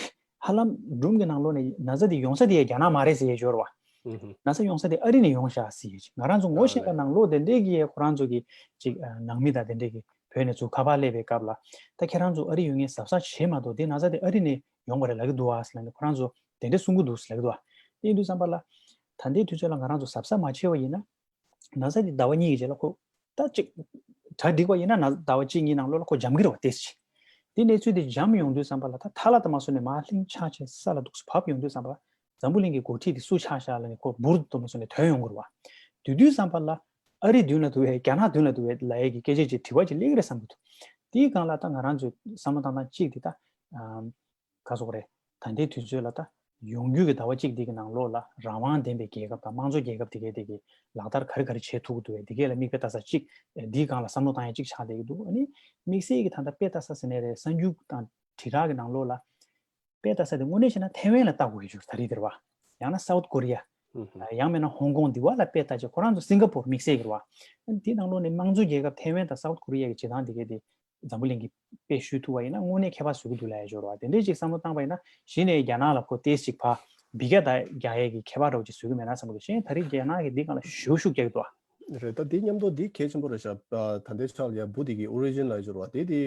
ཧ་ལམ་སྒྲུང་གི་ནང་ལོགས་ནས་ན་ཚ་དེ་ཡོང་ས་དེ་རྒྱ་ནག་མ་རེད་ཟེར་ཡས་ཡོད་རེད་བ། ན་ཚ་ཡོང་ས་དེ་ཨ་རི་ནས་ཡོང་ཤག་ཟེར་ཡས། ང་རང་ཚོ་ངོ་ཤེས་པ་ནང་ལོགས་དེ་འདྲས་ཀྱི་ཁོ་རང་ཚོ་གི་ཅིག་ཨ་ནང་མི་དང་དེ་འདྲས་ཀྱི་བོད་ནས་ཚུར་ཁ་པར་སླེབས་པའི་སྐབས་ལ། ད་ཁྱེད་རང་ཚོ་ཨ་རི་ཡོད་མཁན་གཟབ་གཟབ་བྱེད་མ་གཏོགས། དེ་ན་ཚ་དེ་ཨ་རི་ནས་ཡོང་བ་རེད་ལབ་ཀྱི་འདུག་ཨ་ཟེར་ལབ་ནས་ཁོ་རང་ཚོ་དེ་འདྲས་གསུང་གི་འདུག་ཟེར་ལབ་ཀྱི་འདུག་ཨ། དེ་ཡིན་དུས་ཙམ་པ་ལ་ད་ལྟའི་དུས་ཚོད་ལ་ང་རང་ཚོ་གཟབ་གཟབ་མ་བྱས་པ་ཡིན་ན། ན་ཚ་དེ་ཟླ་བ་གཉིས་ཀྱི་རྗེས་ལ་ཁོ་ད་ཅིག་གྲ་འགྲིག་པ་ཡིན་ན་ན་ཟླ་བ་གཅིག་གཉིས་ནང་ལོགས་ལ་ཁོ་འཇམ་གྱི་རེད་བ། ཏོག་ཙམ་ཅིག་དེ་གནས་ཚུལ་དེ་འཇམ་ཡོང་དུས་ཙམ་པ་ལ། ད་ཐ་ལ་དང་མ་སོང་ནས་མར་ལྷིང་ཆགས་བྱས་ས་ལ་འདུག་སེ་བབས་ཡོང་དུས་ཙམ་པ། འཛམ་བུ་གླིང་གི་འགོ་ཁྲིད་དེ་སུ་ཆགས་ཤག་ལབ་ནས་ཁོ་འབུར་དུ་མ་སོང་ནས་ཐོན་ཡོང་གི་རེད་བ། དེ་དུས་ཙམ་པ་ལ་ཨ་རི་མདུན་ལ་འདུག་གས། རྒྱ་ནག་མདུན་ལ་འདུག་གས་ལབ་ཡས་ཀྱི་སྐད་ཆ་ཅིག་དྲི་བ་ཅིག་སླེབས་ཀྱི་རེད་བསམ་གྱི་འདུག་དེའི་སྒང་ལ་ད་ང་རང་ཚོའི་བསམ་བློ་བཏང་སྟངས་གཅིག་དེ་ད་ཨམ། ག་ཟེར་དགོས་རེད། ད་ལྟའི་དུས་ཚོད་ལ་ད་ཡོང་རྒྱུ་གི་ཟླ་བ་གཅིག་འདི་གི་ནང་ལོགས་ལ་རང་དབང་ལྡན་པའི་རྒྱལ་ཁབ་དང་དམངས་གཙོ་རྒྱལ་ཁབ་དེ་གས་དེ་གི་ལག་བསྟར་ག་རེ་ག་རེ་བྱེད་ཐུབ་ཀྱི་འདུག་གས། འདི་གས་ལ་མིག་དཔེ་ལྟ་ས་གཅིག་འདིའི་སྒང་ལ་བསམ་བློ་བཏང་ཡ་གཅིག་ཆགས་བསྡད་ཀྱི་འདུག་ཨ་ནི་དམིགས་བསལ་གྱི་ད་ལྟ་དཔེ་ལྟ་ས་ཟེར་ནའི་རེད། གསར་འགྱུར་དང་དྲིལ་བསྒྲགས་ཀྱི་ནང་ལོགས་ལ་དཔེ་ལྟ་ས་དེ་དངོས་གནས་བྱས་ན་ཐའེ་ཝན་ལ་ལྟ་དགོས་ཀྱི་ཡོད་ད་རེས་དེ་རེད་བ། ཡང་ན་སའུ་ཐི་ཀོ་རི་ཡ། ཡང་མིན་ན་ཧོང་ཀོང་འདི་བ་ལ་དཔེ་ལྟ་བྱས། ཁོ་རང་ཚོ་སིང་ག་པོར་དམིགས་བསལ་གྱི་རེད་བ། ཨ་ནི་དེའི་ནང་ལོགས་ནས་དམངས་གཙོ་རྒྱལ་ཁབ་ཐའེ་ཝན་དང་སའུ་ཐི་ཀོ་རི་ཡ་གི་བྱེད་སྟངས་དེ་གས་དེ། འཛམ་བུ་གླིང་གིས་དཔེ་བཤུས་ཐུབ་པ་ཡིན་ན་དངོས་གནས་ཁྱད་པར་བཟོ་གི་འདུག་ལབ་ཡ་ཅིག་ཡོད་རེད་བ། དེ་འདྲས་ཅིག་བསམ་བློ་བཏང་པ་ཡིན་ན་གཞི་ནས་རྒྱ་ནག་ལ་ཁོ་ཏོག་ཙམ་ཅིག་ཕར་འབུད་རྒྱག་ད་རྒྱག་ཡས་ཀྱི་ཁྱད་པར་འདྲ་བོ་ཅིག་བཟོ་གི་མེད་ན་བསམ་གི་འདུག་གཞན་ད་རེས་རྒྱ་ནག་གིས་འདི་སྒང་ལ་ཞེ་པོ་ཤུགས་རྒྱག་གི་འདུག་ཨ། རེད། ད་འདི་མཉམ་དུ་འདི་གལ་ཆེན་པོ་རེད་ཤག་ད་ལྟའི་ཆར་ལ་ཡ་འབུ་འདི་གི་ཨོ་རི་ཇིན་ལབ་ཡ་ཅིག་ཡོད་རེད་བ། དེ་དེ་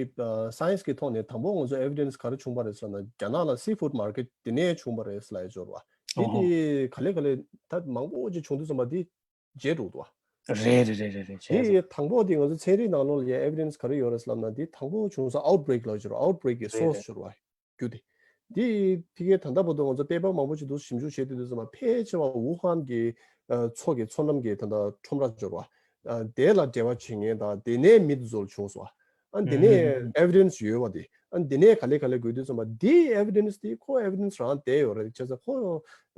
སའེན་སི་གི་ཐོག་ནས་དང་པོ་ང་ཚོ་ཨེ་བི་ཌེན་སི་ག་རེ་བྱུང་བ་རེད་ཟེར་ན། རྒྱ་ནག་ལ་སི་ཕུཌ་མར་ཀེཊ་དེ་ནས་བྱུང་བ་རེད་ལབ་ཡ་ཅིག་ཡོད་རེད་བ། དེ་དེ་ག་ལེ་ག་ལེ་ད་མང་པོ་ཅིག་བྱུང་དུས་ཙམ་པ་འདི། བརྗེད་འགྲོ་འདུག་བ། རེད་རེད་རེད་རེད་རེད། བྱས་ཙང་། དེ་དང་པོ་དེ་ང་ཚོ་ཚན་རིག་ནང་ལོགས་ལ་ཡ་ཨེ་བི་ཌེན་སི་ག་རེ་ཡོད་རེད་ལབ་ན། དེ་དང་པོ་བྱུང་ས་ཨའུ་ཊི་བྷི་རེག་ལབ་ཡོད་རེད། ཨའུ་ཊི་བྷི་རེག་གི་རེད་སོར་སི་རེད། ཅིག་ཡོད་རེད་བ། རྒྱུ་དེ། དེ་ཕ་གིའི་ད་ལྟ་བར་དུ་ང་ཚོ་པེ་པར་མང་པོ་ཅིག་འདུག་ཞིབ་འཇུག་བྱེད་དུས་དུས་ཙམ་པ་ཕལ་ཆེ་བ་ཝུ་ཧན་གྱི་ཨ་མཚོ་གི་མཚོ་གནམ་གྱི་ད་ལྟ་ཁྲོམ་ར་ཅིག་ཡོད་རེད་བ། ཨ་དེ་ལ་འབྲེལ་བ་བྱེད་མཁན་དང་དེ་ནས་མི་དེ་ཚོ་ལ་བྱུང་སོང་བ། ཨ་དེ་ནས་ཨེ་བི་ཌེན་སི་ཡོད་བ་དེ། ཨ་དེ་ནས་ག་ལེ་ག་ལེ་དགོས་དུས་ཙམ་པ་དེ་ཨེ་བི་ཌེན་སི་དེ་ཁོ་ཨེ་བི་ཌེན་སི་རང་བསྡད་ཡོད་རེད། བྱས་ཙང་ཁོ་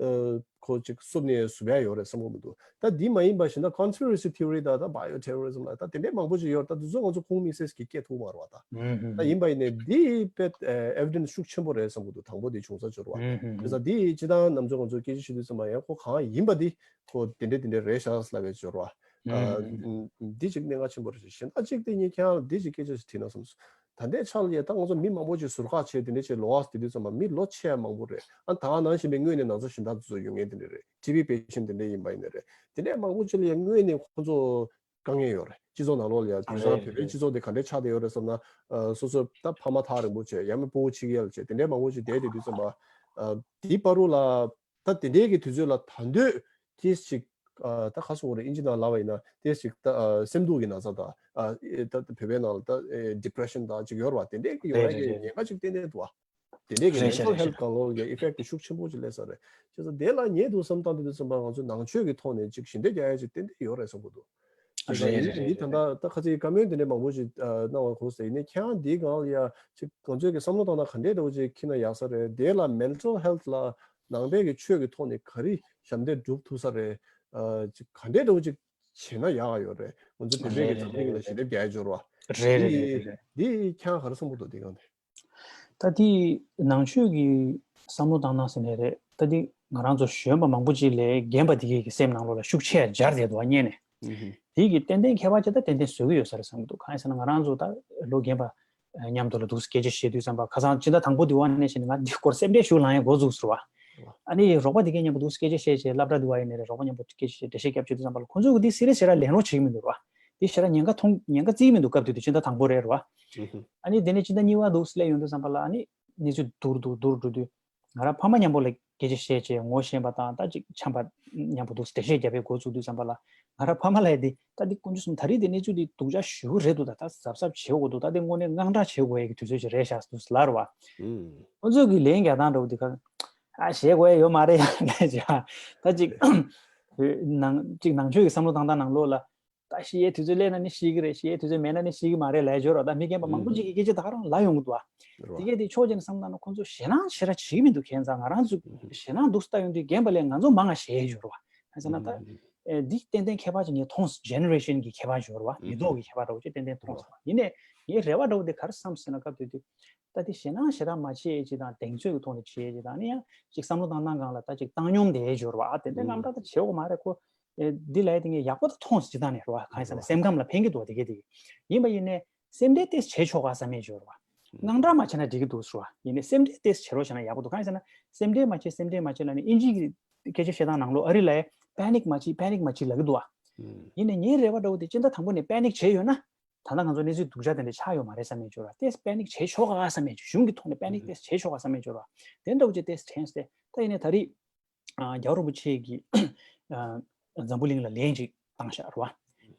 ཨ་ ཁོ་ཅིག་བསུབ་ནས་བཟོ་ཡ་ཡོད་རེད་བསམ་གྱི་མི་འདུག་ད་འདི་མ་ཡིན་པ་ཞིག་ན་conspiracy theory་དང་ད་bio terrorism་ལ་ད་དེ་འདྲའི་མང་པོ་ཅིག་ཡོད་རེད། ད་དེ་ཚོ་ང་ཚོ་ཁུངས་དམིགས་བསལ་གྱི་སྐད་ཐུག་མ་རེད་བ། ད་ད་ཡིན་པ་ཡིན་ནའི་འདི་དཔེ་evidence་ཤུགས་ཆེན་པོ་རེད་བསམ་གྱི་འདུག་དང་པོ་འདི་བྱུང་ས་འབྱོར་བ། བྱས་ཙང་འདི་སྤྱི་བཏང་ནམ་ཚོད་ང་ཚོ་སྐད་ཆ་བཤད་དུས་ཙམ་པ་ཡང་ཁོ་གང་ཡིན་པ་འདི་ཁོ་དེ་འདྲ་དེ་འདྲ་རེད་ཤག་ལབ་པའི་འབྱོར་བ། འདི་ཅིག་གནད་འགག་ཆེན་པོ་རེད། གཞན་དག་ཅིག་དེ་ཉིད་ཁྱེད་རང་ལ་འདི་ཅིག་སྐད་ཆ་ཞིག་དྲིས་ན་བསམ་སོང་། ད་ལྟའི་ཆར་ལ་ཡ་ད་ང་ཚོ་མི་མང་པོ་ཅིག་ཟུར་བཀག་བྱས་དེ་འདྲ་བྱས་ལོགས་ཀ་དེ་དུས་ཙམ་པ་མི་ལོ་ཆེ་བ་མང་པོ་རེད། ཨ་ད་ག་ནང་བཞིན་པའི་སྔོན་ནས་ན་ཚ་གཞན་དག་དེ་ཚོ་ཡོད་མཁན་དེ་འདྲ་རེད། TB patient་དེ་འདྲ་ཡིན་པ་ཡིན་ན་རེད། དེ་འདྲའི་མང་པོ་ཅིག་ལ་ཡ་སྔོན་ནས་ཁོ་ཚོ་དཀའ་ངལ་ཡོད་རེད། སྤྱི་ཚོགས་ནང་ལོགས་ལ་ཡ་དུས་སང་བོད་པའི་སྤྱི་ཚོགས་དེ་ག་འདྲས་ཆགས་བསྡད་ཡོད་རེད་བསམ་ན། སོ་སོ་ད་ཕ་མ་ཐག་རིང་པོ་བྱས་ཡང་མིན་སྤོ་བོ་ཆིག་ཡལ་བྱས་དེ་འདྲའི་མང་པོ་ཅིག་བསྡད་དེ་དུས་ཙམ་པ། དེའི་བར་དུ་ལ་ད་དེ་འདྲའི་གི་དུས་ཚོད་ལ་ད་འདོད་ཏིས་ཅིག་ཨ་ད་ཁ་སོ་རེ་ཨིན་ཇི་ནང་ལབ་པ་ཡིན་ན་ཏིས་ཅིག་ད་ཨ་སེམས་སྡུག་གི་ན་ཚ་དང་ཨ་ཨེ་ད་ད་བོད་པའི་ནང་ལ་ད་ཨེ་depression་དང་ཅིག་ཡོད་རེད་བ། དེ་འདྲའི་གི་ཡོང་ཡ་གི་ཉེན་ཁ་ཅིག་ཏན་ཏན་འདུག་བ། དེ་འདྲའི་གི་mental health་སྒང་ལོགས་ཀྱི་effect་ཤུགས་ཆེན་པོ་ཅིག་སླེབས་ས་རེད། བྱས་ཙང་དེ་ལ་ཉེ་དུ་བསམ་སྟངས་དེ་དུས་ཙམ་པ་ང་ཚོ་ནང་ཆོས་ཀྱི་ཐོག་ནས་ཅིག་ཞི་བདེ་རྒྱག་ཡ་ཅིག་ཏན་ཏན་ཡོད་རེད་བསམ་གི་འདུག་རེད་རེད་རེད། འདི་ད་ལྟ་ད་ཁ་ཚིག་བཀའ་མོལ་འདི་འདྲ་མང་པོ་ཞིག་གནང་བ་གོ་ཟེར་ཡིན་ནའི་ཁྱེད་རང་འདིའི་སྒང་ལ་ཡ་ཅིག་ང་ཚོའི་གི་བསམ་བློ་བཏང་ན་ག་འདྲའི་འདྲ་བོ་ཅིག་འཁྱེར་ན་ཡག་ས་རེད། དེ་ལ་mental health་ལ་ནང་པའི་གི་ཆོས་ཀྱི་ཐོག་ནས་ག་རེ་ཞབས་འདེགས་སྒྲུབ་ཐུབ་ས་རེད། ཅིག་ག་འདྲའི་འདྲ་བོ་ཅིག་བྱས་ན་ཡག་ཡོད་རེད། ང་ཚོ་བོད་པའི་གི་འཛམ་གླིང་ལ་ཞི་བདེ་རྒྱག་ཡ་འབྱོར་བ། རེད་རེད་རེད་རེད། འདི་ཁྱེད་རང་ག་རེ་བསམ་གི་འདུག་འདི་སྒང་དེ། ད་དེ་ནང་ཆོས་ཀྱི་བསམ་བློ་བཏང་སྟངས་ཟེར་ནའི་རེད། ད་དེ་ང་རང་ཚོ་གཞོན་པ་མང་པོ་ཅིག་ལས་རྒན་པ་དེ་གའི་གི་སེམས་ནང་ལོགས་ལ་ཤུགས་ཆེ་སྦྱར་བསྡད་འདུག་བ་སྔོན་ནས། དེ་གི་ཏན་ཏན་ཁྱད་པར་ཅིག་ད་ཏན་ཏན་བཟོ་གི་ཡོད་ས་རེད་བསམ་གི་འདུག་གང་ཡིན་ཟེར་ན་ང་རང་ཚོ་ད་ལོ་རྒན་པ་མཉམ་དུ་ལ་འདུག་སྐད་ཆ་བཤད་དུས་ཙམ་པ་ཁ་སང་སྤྱི་ཟླ་དང་པོ་དེ་བ་ནས་བྱས་ནས་ང་འདི་སྐོར་སེམས་ཁྲལ་ཞིག་ལངས་ཡས་འགོ་བཙུགས་སོང་བ། ཨ་ནི་རོགས་པ་དེ་གའི་མཉམ་པོ་འདུག་སྐད་ཆ་བཤད་བྱས་སློབ་གྲྭ་དུ་བ་ཡིན་ནའི་རེད། རོགས་པ་མཉམ་པོ་སྐད་ཆ་བཤད་འགྲེལ་བཤད་རྒྱབ་བྱེད་དུས་ཙམ་པ་ལ་ཁོང་ཚོ་གི་འདི་སི་རི་ཡས་ཞེ་དྲག་ལེན་རོགས་བྱེད་ཀྱི་མི་འདུག་ར། འདི་ཞེ་དྲག་ཉེན་ཁ་མཐོང་ཉེན་ཁ་བརྩི་མི་འདུག་སྐབས་དེ་དུས་སྤྱི་ཟླ་དང་པོ་རེད་ར་བ། ཨ་ནི་དེ་ནས་སྤྱི་ཟླ་གཉིས་པ་འདུག་སླེབས་ཡོང་དུས་ཙམ་པ་ལ་ཨ་ནི་གནས་ཚུལ་སྡུག་རུ་འགྲོ་སྡུག་རུ་འགྲོ་དུས་ང་རང་ཕ་མ་མཉམ་པོ་ལ་སྐད་ཆ་བཤད་བྱས་ངོ་ཤེས་པ་དང་ད་ཅིག་འཆམ་པ་མཉམ་པོ་འདུག་འགྲེལ་བཤད་རྒྱབ་པའི་འགོ་བཙུགས་དུས་ཙམ་པ་ལ་ང་རང་ཕ་མ་ལ་ཡ་འདི་ད་འདི་དཀོན་མཆོག་གསུམ་ད་རེས་འདི་གནས་ཚུལ་འདི་སྡུག་ཅག་ཞེ་པོ་རེད་འདུག་ད་ད་གཟབ་གཟབ་བྱེད་དགོས་འདུག་ད་འདི་དངོས་གནས་དངངས་སྐྲག་བྱེད་དགོས་ཡ་གི་དུས་ཚོད་ཅིག་རེད་ཤག་འདུག་ལབ་ར་བ། ཁོང་ཚོས་གི་ལན་རྒྱག་སྟངས་འདྲ་བོ་འདི་ག་ཨ་བྱེད་དགོས་ཡ་ཡོད་མ་རེད་ཡ་ལབ་བྱས། ད་ཅིག་ནང་ཅིག་ནང་ཆོས་ཀྱི་བསམ་བློ་བཏང་སྟངས་ནང་ལོགས་ལ། ད་ཤི་ཡའི་དུས་ཚོད་སླེབས་ན་ནི་ཤི་གི་རེད། ཤི་ཡའི་དུས་ཚོད་མེད་ན་ནི་ཤི་གི་མ་རེད་ལབ་ཡ་ཅིག་ཡོད་ར། ད་མི་རྒན་པ་མང་པོ་ཅིག་གིས་སྐད་ཆ་ད་ག་རང་ལབ་ཡོང་གི་འདུག་ཨ། དེ་གས་དེ་ཕྱོགས་གཅིག་ནས་བསམ་བཏང་ན་ཁོང་ཚོ་ཞེད་སྣང་ཞེ་དྲག་བྱེད་ཀྱི་མི་འདུག་ཁྱེད་ཚང་ང་རང་ཚོ་ཞེད་སྣང་འདུག་ལྟ་ཡོང་དུས་རྒན་པ་ལས་ང་ཚོ་མང་ང་ཞེད་ཡ་ཅིག་ཡོད་ར་བ། ཁ་སང་ན་ད་འདི་ཏན་ཏན་ཁྱད་པར་ཅིག་ངས་མཐོང་སོང་། ཇེ་ནེ་རེ་ཤན་གྱི་ཁྱད་པར་ཅིག་ཡོད་ར་བ། མི་ཐོག་གི་ཁྱད་པར་འདྲ་བོ་ཅིག་ཏན་ཏན་མཐོང་སོང་། ཡིན་ནའི་ངའི་རེ་བ་འདྲ་བོ་དེ་ག་རེ་བསམ་ཟེར་ན་སྐབས་དེ་དུས་ད་དེ་ཞེད་སྣང་ཞེ་དྲག་མ་བྱེད་ཅིག་དང་གདེང་ཚོད་ཀྱི་ཐོག་ནས་བྱེད་ཅིག་དང་ནི་ཡང་ཅིག་བསམ་བློ་བཏང་སྟངས་སྒང་ལ་ད་ཅིག་བཏང་སྙོམས་དེ་ཅིག་ཡོད་ར་བ། ཨ་དེ་འདྲ་རྣམ་གྲངས་ད་བྱེད་དགོས་མ་རེད་ཁོ། ཨེ་འདི་ལ་ཡ་དེ་ངས་ཡག་པོ་ད་མཐོང་སོང་། ཅི་ད་ནས་རོ་གང་ཡིན་ཟེར་ན་སེམས་ཁམས་ལ་ཕན་གྱི་འདུག་དེ་གས་དེ་གས་ཡིན་པ་ཡིན་ནའི་སེམས་ཁྲལ་ཏོག་ཙམ་བྱེད་ཆོག་ག་བསམ་ཡས་ཅིག་ཡོད་རེད་བ། དངངས་སྐྲག་མ་བྱས་ན་འགྲིག་གི་འདུག་ཟེར་བ་ཡིན་ནའི་སེམས་ཁྲལ་ཏོག་ཙམ་བྱེད་རོགས་བྱས་ན་ཡག་པོ་འདུག་གང་ཡིན་ཟེར་ན་སེམས་ཁྲལ་མ་བྱེད་སེམས་ཁྲལ་མ་བྱེད་ལབ་ནས་ཨིན་ཇི་གི་སྐད་ཆ་བཤད་སྟངས་ནང་ལོགས་ཨ་རི་ལ་ཡ་པེ་ནིག་མ་བྱེད་པེ་ནིག་མ་བྱེད་ལབ་ཀྱི་འདུག་བ། ཡིན་ནའི་ངའི་རེ་བ་འདྲ་བོ་དེ་སྤྱི་ཟླ་དང་པོ་ནས་པེ་ནིག་བྱས་ཡོད་ན་ད་ལྟ་ང་ཚོ་གནས་ཚུལ་སྡུག་ཅག་དེ་འདྲ་ཆགས་ཡོད་མ་རེད་བསམ་ཡས་ཅིག་ཡོད་རེད་བ། ཏོག་ཙམ་པེ་ནིག་བྱེད་ཆོག་ག་བསམ་ཡས་ཅིག་གཞུང་གི་ཐོག་ནས་པེ་ནིག་ཏོག་ཙམ་བྱེད་ཆོག་ག་བསམ་ཡས་ཅིག་ཡོད་རེད་བ། དེ་འདྲ་བོ་ཅིག་ཏོག་ཙམ་དྲན་སོང་སྟེ་ད་ཡིན་ནའི་ད་རེས། ཨ་རྒྱལ་བ་རིན་པོ་ཆེ་གིས་ཨ་འཛམ་བུ་གླིང་ལ་ལན་ཅིག་བཏང་བཞག་རེད་བ།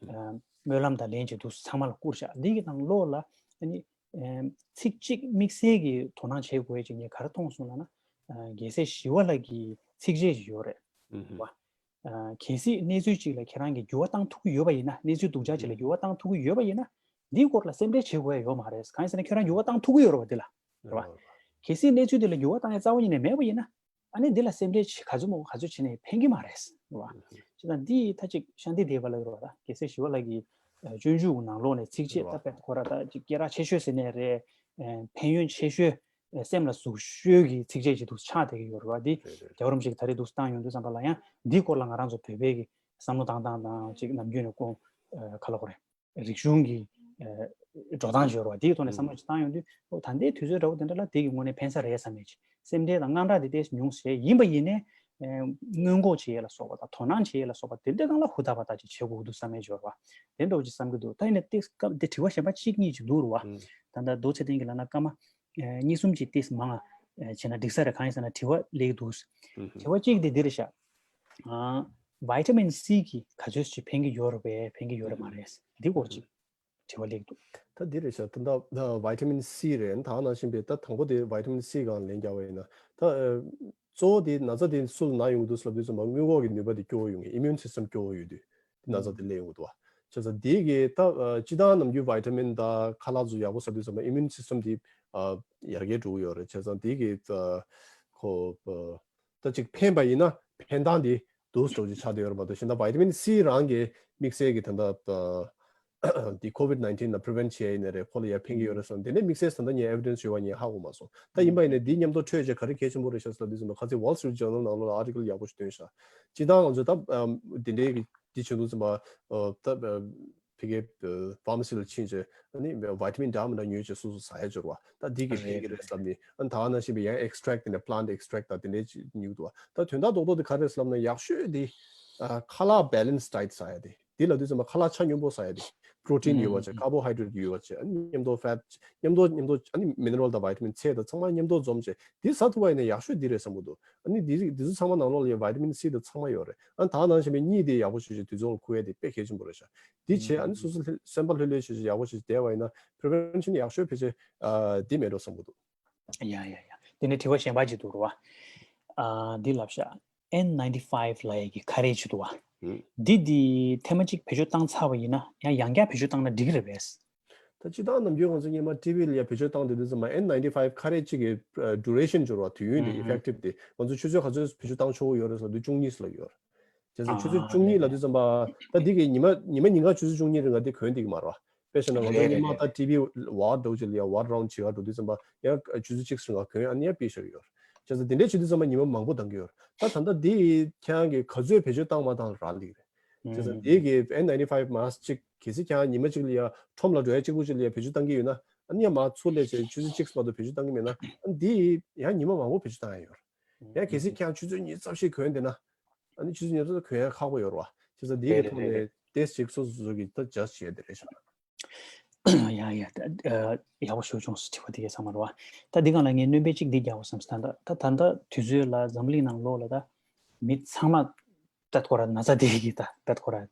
ཨ་སྨོན་ལམ་དང་ལན་ཅིག་འདུག་ཚང་མ་ལ་བསྐུར་བཞག་འདི་གི་ནང་ལོགས་ལ་ཨ་ནི་ཨ་ཚིག་གཅིག་དམིགས་བསལ་གྱི་དོ་སྣང་བྱེད་དགོས་ཅིག་ངས་ག་རེ་མཐོང་སོང་ལབ་ན། ཨ་རྒྱལ་སྲས་ཞི་བ་ལྷ་གི་ཚིགས་བཅད་ཅིག་ཡོད་རེད་བ། ཨ་གལ་སྲིད་གནས་ཚུལ་ཅིག་ལ་ཁྱེད་རང་གིས་འགྱུར་བ་བཏང་ཐུབ་ཀྱི་ཡོད་པ་ཡིན་ན། གནས་ཚུལ་སྡུག་ཅག་ཅིག་ལ་འགྱུར་བ་བཏང་ཐུབ་ཀྱི་ཡོད་པ་ཡིན་ན། འདིའི་སྐོར་ལ་སེམས་ཁྲལ་བྱེད་དགོས་ཡ་ཡོད་མ་རེད། གང་ཡིན་ཟེར་ན་ཁྱེད་རང་འགྱུར་བ་བཏང་ཐུབ་ཀྱི་ཡོད་རེད་བ་འདི་ལ། རེད་བ། གལ་སྲིད་གནས་ཚུལ་འདི་ལ་འགྱུར་བ་བཏང་ཡ་རྩ་བ་ཉིད་ནས་མེད་པ་ཡིན་ན། ཨ་ནི་འདི་ལ་སེམས་ཁྲལ་བྱེད་ག་ཚོད་མང་པོ་ག་ཚོད་བྱས་ནས་ཕན་གྱི་མ་རེད། རེད་བ། བྱས་ཙང་འདི་ད་ཅིག་ཤཱནྟི་དེ་བ་ལ་ཡོད་རེད་བ། ད་རྒྱལ་སྲས་ཞི་བ་ལྷ་གི་ཨ་སྤྱོད་འཇུག་གི་ནང་ལོགས་ནས་ཚིགས་བཅད་ད་དཔེ་ཁོ་ར་ད་ཅིག་སྐད་གྲགས་ཆེ་ཤོས་ཟེར་ནའི་རེད། ཨ་ཕན་ཡོན་ཆེ་ཤོས། ཨ་སེམས་ལ་ཟུག་ཤོས་ཀྱི་ཚིགས་བཅད་ཅིག་འདུག་ཆགས་བསྡད་ཀྱི་ཡོད་རེད་བ། འདི་རེད་རེད། རྒྱལ་བ་རིན་པོ་ཆེ་གིས་ད་རེས་འདུག་བཏང་ཡོང་དུས་ཙམ་པ་ལ་ཡང་འདིའི་སྐོར་ལ་ང་རང་ཚོ་བོད་པའི་གི་བསམ་བློ་བཏང་སྟངས་དང་ཅིག་ནམ་རྒྱུན་ནས་ཁོང་ཨ་ག་ལབ་དགོས་རེད། རིག་གཞུང་གི་ཨ་འགྲོ་སྟངས་ཅིག་ཡོད་རེད་བ། འདིའི་ཐོག་ནས་བསམ་བློ་ཅིག་བཏང་ཡོང་དུས་ཨོ་ད་ལྟའི་དུས་ཚོད་འདྲ་བོ་དེ་འདྲ་ལ་དེ་གི་དངོས་གནས་ཕན་ས་རེད་བསམ་ཡས་ཅིག་སེམས་ཁྲལ་དང་དངངས་སྐྲག་དེ་ཏོག་ཙམ་ཉུང་ཟེར་ཡིན་པ་ཡིན་ནའི། ཨ་སྔོན་འགོག་བྱེད་ཡས་ལ་སོགས་པ་དང་དོ་སྣང་བྱེད་ཡས་ལ་སོགས་པ་དེ་འདྲ་སྒང་ལ་ཧུར་ཐག་པ་ཐག་ཅིག་བྱེད་དགོས་ཀྱི་འདུག་བསམ་ཡས་ཅིག་ཡོད་རེད་བ། དེ་འདྲ་བོ་ཅིག་བསམ་གྱི་འདུག་ད་ཡིན་ནའི་ཏོག་ཙམ་སྐབས་འདི་དྲི་བ་གཞན་པ་གཅིག་གཉིས་ཅིག་འདུག་རེད་བ། ད་ལྟ་རྡོ་རྗེ་ཚེ་བརྟན་གྱིས་ལབ་ན་སྐར་མ་ཨ་གཉིས་གསུམ་ཅིག་ཏོག་ཙམ་མང་ང་བྱས་ན་འགྲིག་ས་རེད། གང་ཡིན་ཟེར་ན་དྲི་བ་སླེབས་ཀྱི་འདུག་དྲི་བ་གཅིག་དེ་འདི་རེད་ཤག་ཨ་vitamin C་གིས་ག་ཚོད་ཅིག་ཕན་གྱི་ཡོད་རེད་པས་ཕན་གྱི་ཡོད་རེད་མ་རེད། འདི་སྐོར་ཅིག་དྲི་བ་སླེབས་འདུག་ད་འདི་རེད་ཤག་ད་ལྟ་vitamin C་རེད། ད་ནང་བཞིན་པའི་ད་དང་པོ་དེ་vitamin C་སྒང་ལན་རྒྱག་པ་ཡིན་ན་ད་ཨ་གཙོ་བོ་དེ་ན་ཚ་དེ་སུ་ལ་ན་ཡོང་གི་འདུག་ལབ་དུས་ཙམ་པ་མངོན་ལྐོག་གི་ནུས་པ་དེ་སྐྱོ་བོ་ཡོང་གི immune system་སྐྱོ་བོ་ཡོད་དུས་དེ་ན་ཚ་དེ་སླེབས་ཡོང་གི་འདུག་བ། བྱས་ཙང་དེ་གི་ད་ཨ་སྤྱིར་བཏང་ནམ་རྒྱུན་vitamin་དང་ཁ་ལག་ཚོ་ཡག་པོ་ཟ་དུས་ཙམ་པ་immune system་དེ་ཨ་ཡར་རྒྱས་འགྲོ་གི་ཡོད་རེད། བྱས་ཙང་དེ་གི་ད་ཁོ་ཨ་ད་ཅིག་ཕན་པ་ཡིན་ན་ ཕན་སྟངས་དེ་འདུག་སེ་འདྲ་ཅིག་ཆགས་བསྡད་ཡོད་རེད་མ་གཏོགས། གཞན་དག་བི་ཊ་མིན་སི་རང་གི་དམིགས་བསལ་གྱི་ད་ལྟ་ཨ་འདི་ཀོ་ཝིཌ་ནའིན་ཊིན་ལ་པི་རི་ཝེན་ཊི་བྱེད་ཡ་ཡིན་ནའི་རེད། ཁོ་ལ་ཡ་ཕན་གྱི་ཡོད་རེད་བསམ། དེ་འདྲའི་དམིགས་བསལ་ད་ལྟ་ངས་ཨེ་བི་ཌེན་སི་ཡོད་པ་ངས་ཧ་གོ་མ་སོང་། ད་ཡིན་པ་ཡིན་ནའི་འདི་མཉམ་དུ་འཕྲོད་བྱས་ག་རེ་གལ་ཆེན་པོ་རེད་ཤག་ཟེར་ལབ་དུས་ཙམ་པ་ཁ་སང་Wall Street Journal་ནང་ལོགས་ལ་ཨར་ཊི་ཀལ་ཡག་པོ་ཞིག་བཏོན་ཤག་སྤྱིར་བཏང་ང་ཚོ་ད་ཨམ་འདི་འདྲའི་གི་འདི་བྱེད་དུས་ཙམ་པ་ཨ་ད་ཨ་ཕ་གིའི་ཕ་མ་སི་ལ་ཕྱིན་བྱས་ཨ་ནི་བི་ཊ་མིན་འདྲ་མི་འདྲ་ཉོས་བྱས་སོ་སོ་ཟ་ཡ་སྦྱོར་བ་ད་འདི་གི་ཕན་གྱི་རེད་བསམ་ནས། ཨ་ནི་ད་ག་ནང་བཞིན་པའི་ཡང་ཨེག་སི་ཊྲེག་དེ་འདྲ་པི་ལན་ཊི་ཨེག་སི་ཊྲེག་དང་དེ་འདྲའི་ཅིག་ཉོས་འདུག་བ། ད་དོན་དག་རྡོག་རྡོག་དེ་ག་རེ་རེད་ལབ་ན་ཡག་ཤོས་དེ་ཨ་ཁ་ལག་balance diet་ཟ་ཡ་དེ། དེ་ལབ་དུས་ཙམ་པ་ཁ་ལག་ཆ་སྙོམས་པོ་ཟ་ཡ་དེ། པྲོ་ཊིན་ཡོད་པ་བྱས། ཀར་བོ་ཧའི་ཌེ་རེ་ཊི་ཡོད་པ་བྱས། ཨ་ནི་མཉམ་དུ་ཕེ་ཊི་མཉམ་དུ་མཉམ་དུ་ཨ་ནི་མི་ནི་རལ་དང་བི་ཊ་མིན་སི་དང་ཚང་མ་མཉམ་དུ་འཛོམས་བྱས་དེ་ཟ་ཐུབ་པ་ཡིན་ན་ཡག་ཤོས་འདི་རེད་བསམ་གྱི་འདུག་ཨ་ནི་འདི་འདི་ཚོ་ཚང་མ་ནང་ལོགས་ལ་ཡང་བི་ཊ་མིན་སི་དང་ཚང་མ་ཡོད་རེད། ཨ་ནི་ད་ག་ནང་བཞིན་པའི་གཉིད་དེ་ཡག་པོ་ཞེ་ཞེ་དུས་ཚོད་ལ་ཁུག་ཡ་དེ་དཔེ་གལ་ཆེན་པོ་རེད་ཤག་འདི་བྱས་ཨ་ནི་སོ་སོ་ལྷོད་སེམས་པ་ལྷོད་ལྷོད་ཞེ་ཞེ་ཡག་པོ་ཞེ་ཞེ་བསྡད་པ་ཡིན་ན་པི་རི་ཝེན་ཤན་ཡག་ཤོས་ཕལ་ཆེར་ཨ་འདི་མེད་འགྲོ་བསམ་གྱི་འདུག་ཡ་ཡ་ཡ། དེ་ནས་དྲི་བ་གཞན་པ་ཅིག་འདུག་རེད་བ། ཨ་འདི་ལབ་ཤག N ninety five་ལབ་ཡ་གི་ཁ་རས་ཅིག་འདུག་བ། ཧུམ། འདི་འདི་ཐེངས་མ་གཅིག་བེད་སྤྱོད་བཏང་ཚར་བ་ཡིན་ན་ཡང་ཡང་བསྐྱར་བེད་སྤྱོད་བཏང་ན་འགྲིག་གི་རེད་པས། ད་སྤྱིར་བཏང་ནམ་རྒྱུན་ང་ཚོ་སྔོན་མ་ཊི་ཝི་ལ་ཡ་བེད་སྤྱོད་བཏང་བསྡད་དུས་ཙམ་པ་N ninety five་ཁ་རས་གཅིག་གི་ཨ་ཌུ་རེ་ཤན་སྦྱོར་བ་དུས་ཡུན་དེ། ཨུ་ཧུམ། ཨི་ཕེག་ཊིབ་དེ་ང་ཚོ་ཆུ་ཚོད་ག་ཚོད་བེད་སྤྱོད་བཏང་ཆོག་གི་ཡོད་རེད་ཟེར་དུས་བཅུ་གཉིས་ལབ་ཀྱི་ཡོད་རེད། བྱས་ཙང་ཆུ་ཚོད་ཨ་བཅུ་གཉིས་ལབ་དུས་ཙམ་པ་ད་འདི་གི་ཉི་མ་ཉི་མ་ཉིན་གང་ཆུ་ཚོད་བཅུ་གཉིས་རིང་ལ་དེ་གོན་བསྡད་ཀྱི་མ་རེད་བ། དཔེ་བཞག་ན་ང་ཚོ་རེད་སྔོན་མ་རེད་ད་རེད། ཊི་ཝི་ཝོག་འགྲོ་ཅིག་ལ་ཡ་ཝོག་རའུན་ཌི་བྱེད་ག་འགྲོ་དུས་ཙམ་པ་ཡང་ཆུ་ཚོད་གཅིག་རིང་ལ་གོན། ཨ་ནི་ཡང་ཕུད་བཞག་གི་ཡོད་རེད། བྱས་ཙང་དེ་འདྲའི་བྱེད་དུས་ཙམ་པ་ཉི་མ་མང་པོ་འདང་གི་ཡོད་རེད། ད་ད་ལྟ་འདི་ཁྱེད་རང་གིས་ག་ཚོད་བེད་སྤྱོད་བཏང་མ་བཏང་རག་ལས་ཀྱི་རེད། བྱས་ཙང་ཨུ་འདི་གི་N ninety five mask་གཅིག་གལ་སྲིད་ཁྱེད་རང་ཉི་མ་གཅིག་ལ་ཡ་ཁྲོམ་ལ་འགྲོ་ཡ་གཅིག་པུ་གཅིག་ལ་ཡ་བེད་སྤྱོད་བཏང་གི་ཡོད་ན། ཨ་ནི་ཡང་མར་ཚུར་སླེབས་བྱས་ཆུ་ཚོད་གཅིག་བར་དུ་བེད་སྤྱོད་བཏང་གི་མེད་ན། ཨ་ནི་འདི་ཡང་ཉི་མ་མང་པོ་བེད་སྤྱོད་བཏང་ཡ་ཡོད་རེད། ཡང་གལ་སྲིད་ཁྱེད་རང་ཆུ་ཚོད་ཉི་ཤུ་རྩ་བཞི་གོན་བསྡད་ན། ཨ་ནི་ཆུ་ཚོད་ཉི་ཤུ་རྩ་གོན་ཡ་ཁག་པོ་ཡོད་རེད་བ། བྱས་ཙང་འདི་གི་རེད་རེད་ཐོག་རེད་ནས་རེད། ཏེས་ཅིག་སོ་སོ་སོ་གི་ད་ཇ་ཇི་བྱས་དེ་རེད་ཤག་ཡ་ཡ། ད་ཨ་ཡག་པོ་ཞེ་པོ་བྱུང་སོང་དྲི་བ་དེ་གས་ཚང་མ་རེད་བ། ད་འདི་སྒང་ལ་ངས་སྣོན་པ་གཅིག་འདི་རྒྱག་དགོས་བསམ་སོང་། ད་ད་ད་ད་དུས་ཚོད་ལ་འཛམ་གླིང་ནང་ལོགས་ལ་ད་མི་ཚང་མ་ད་ཁོ་ར་ན་ཚ་དེ་གི་ད་ད་ཁོ་ར་ཨ་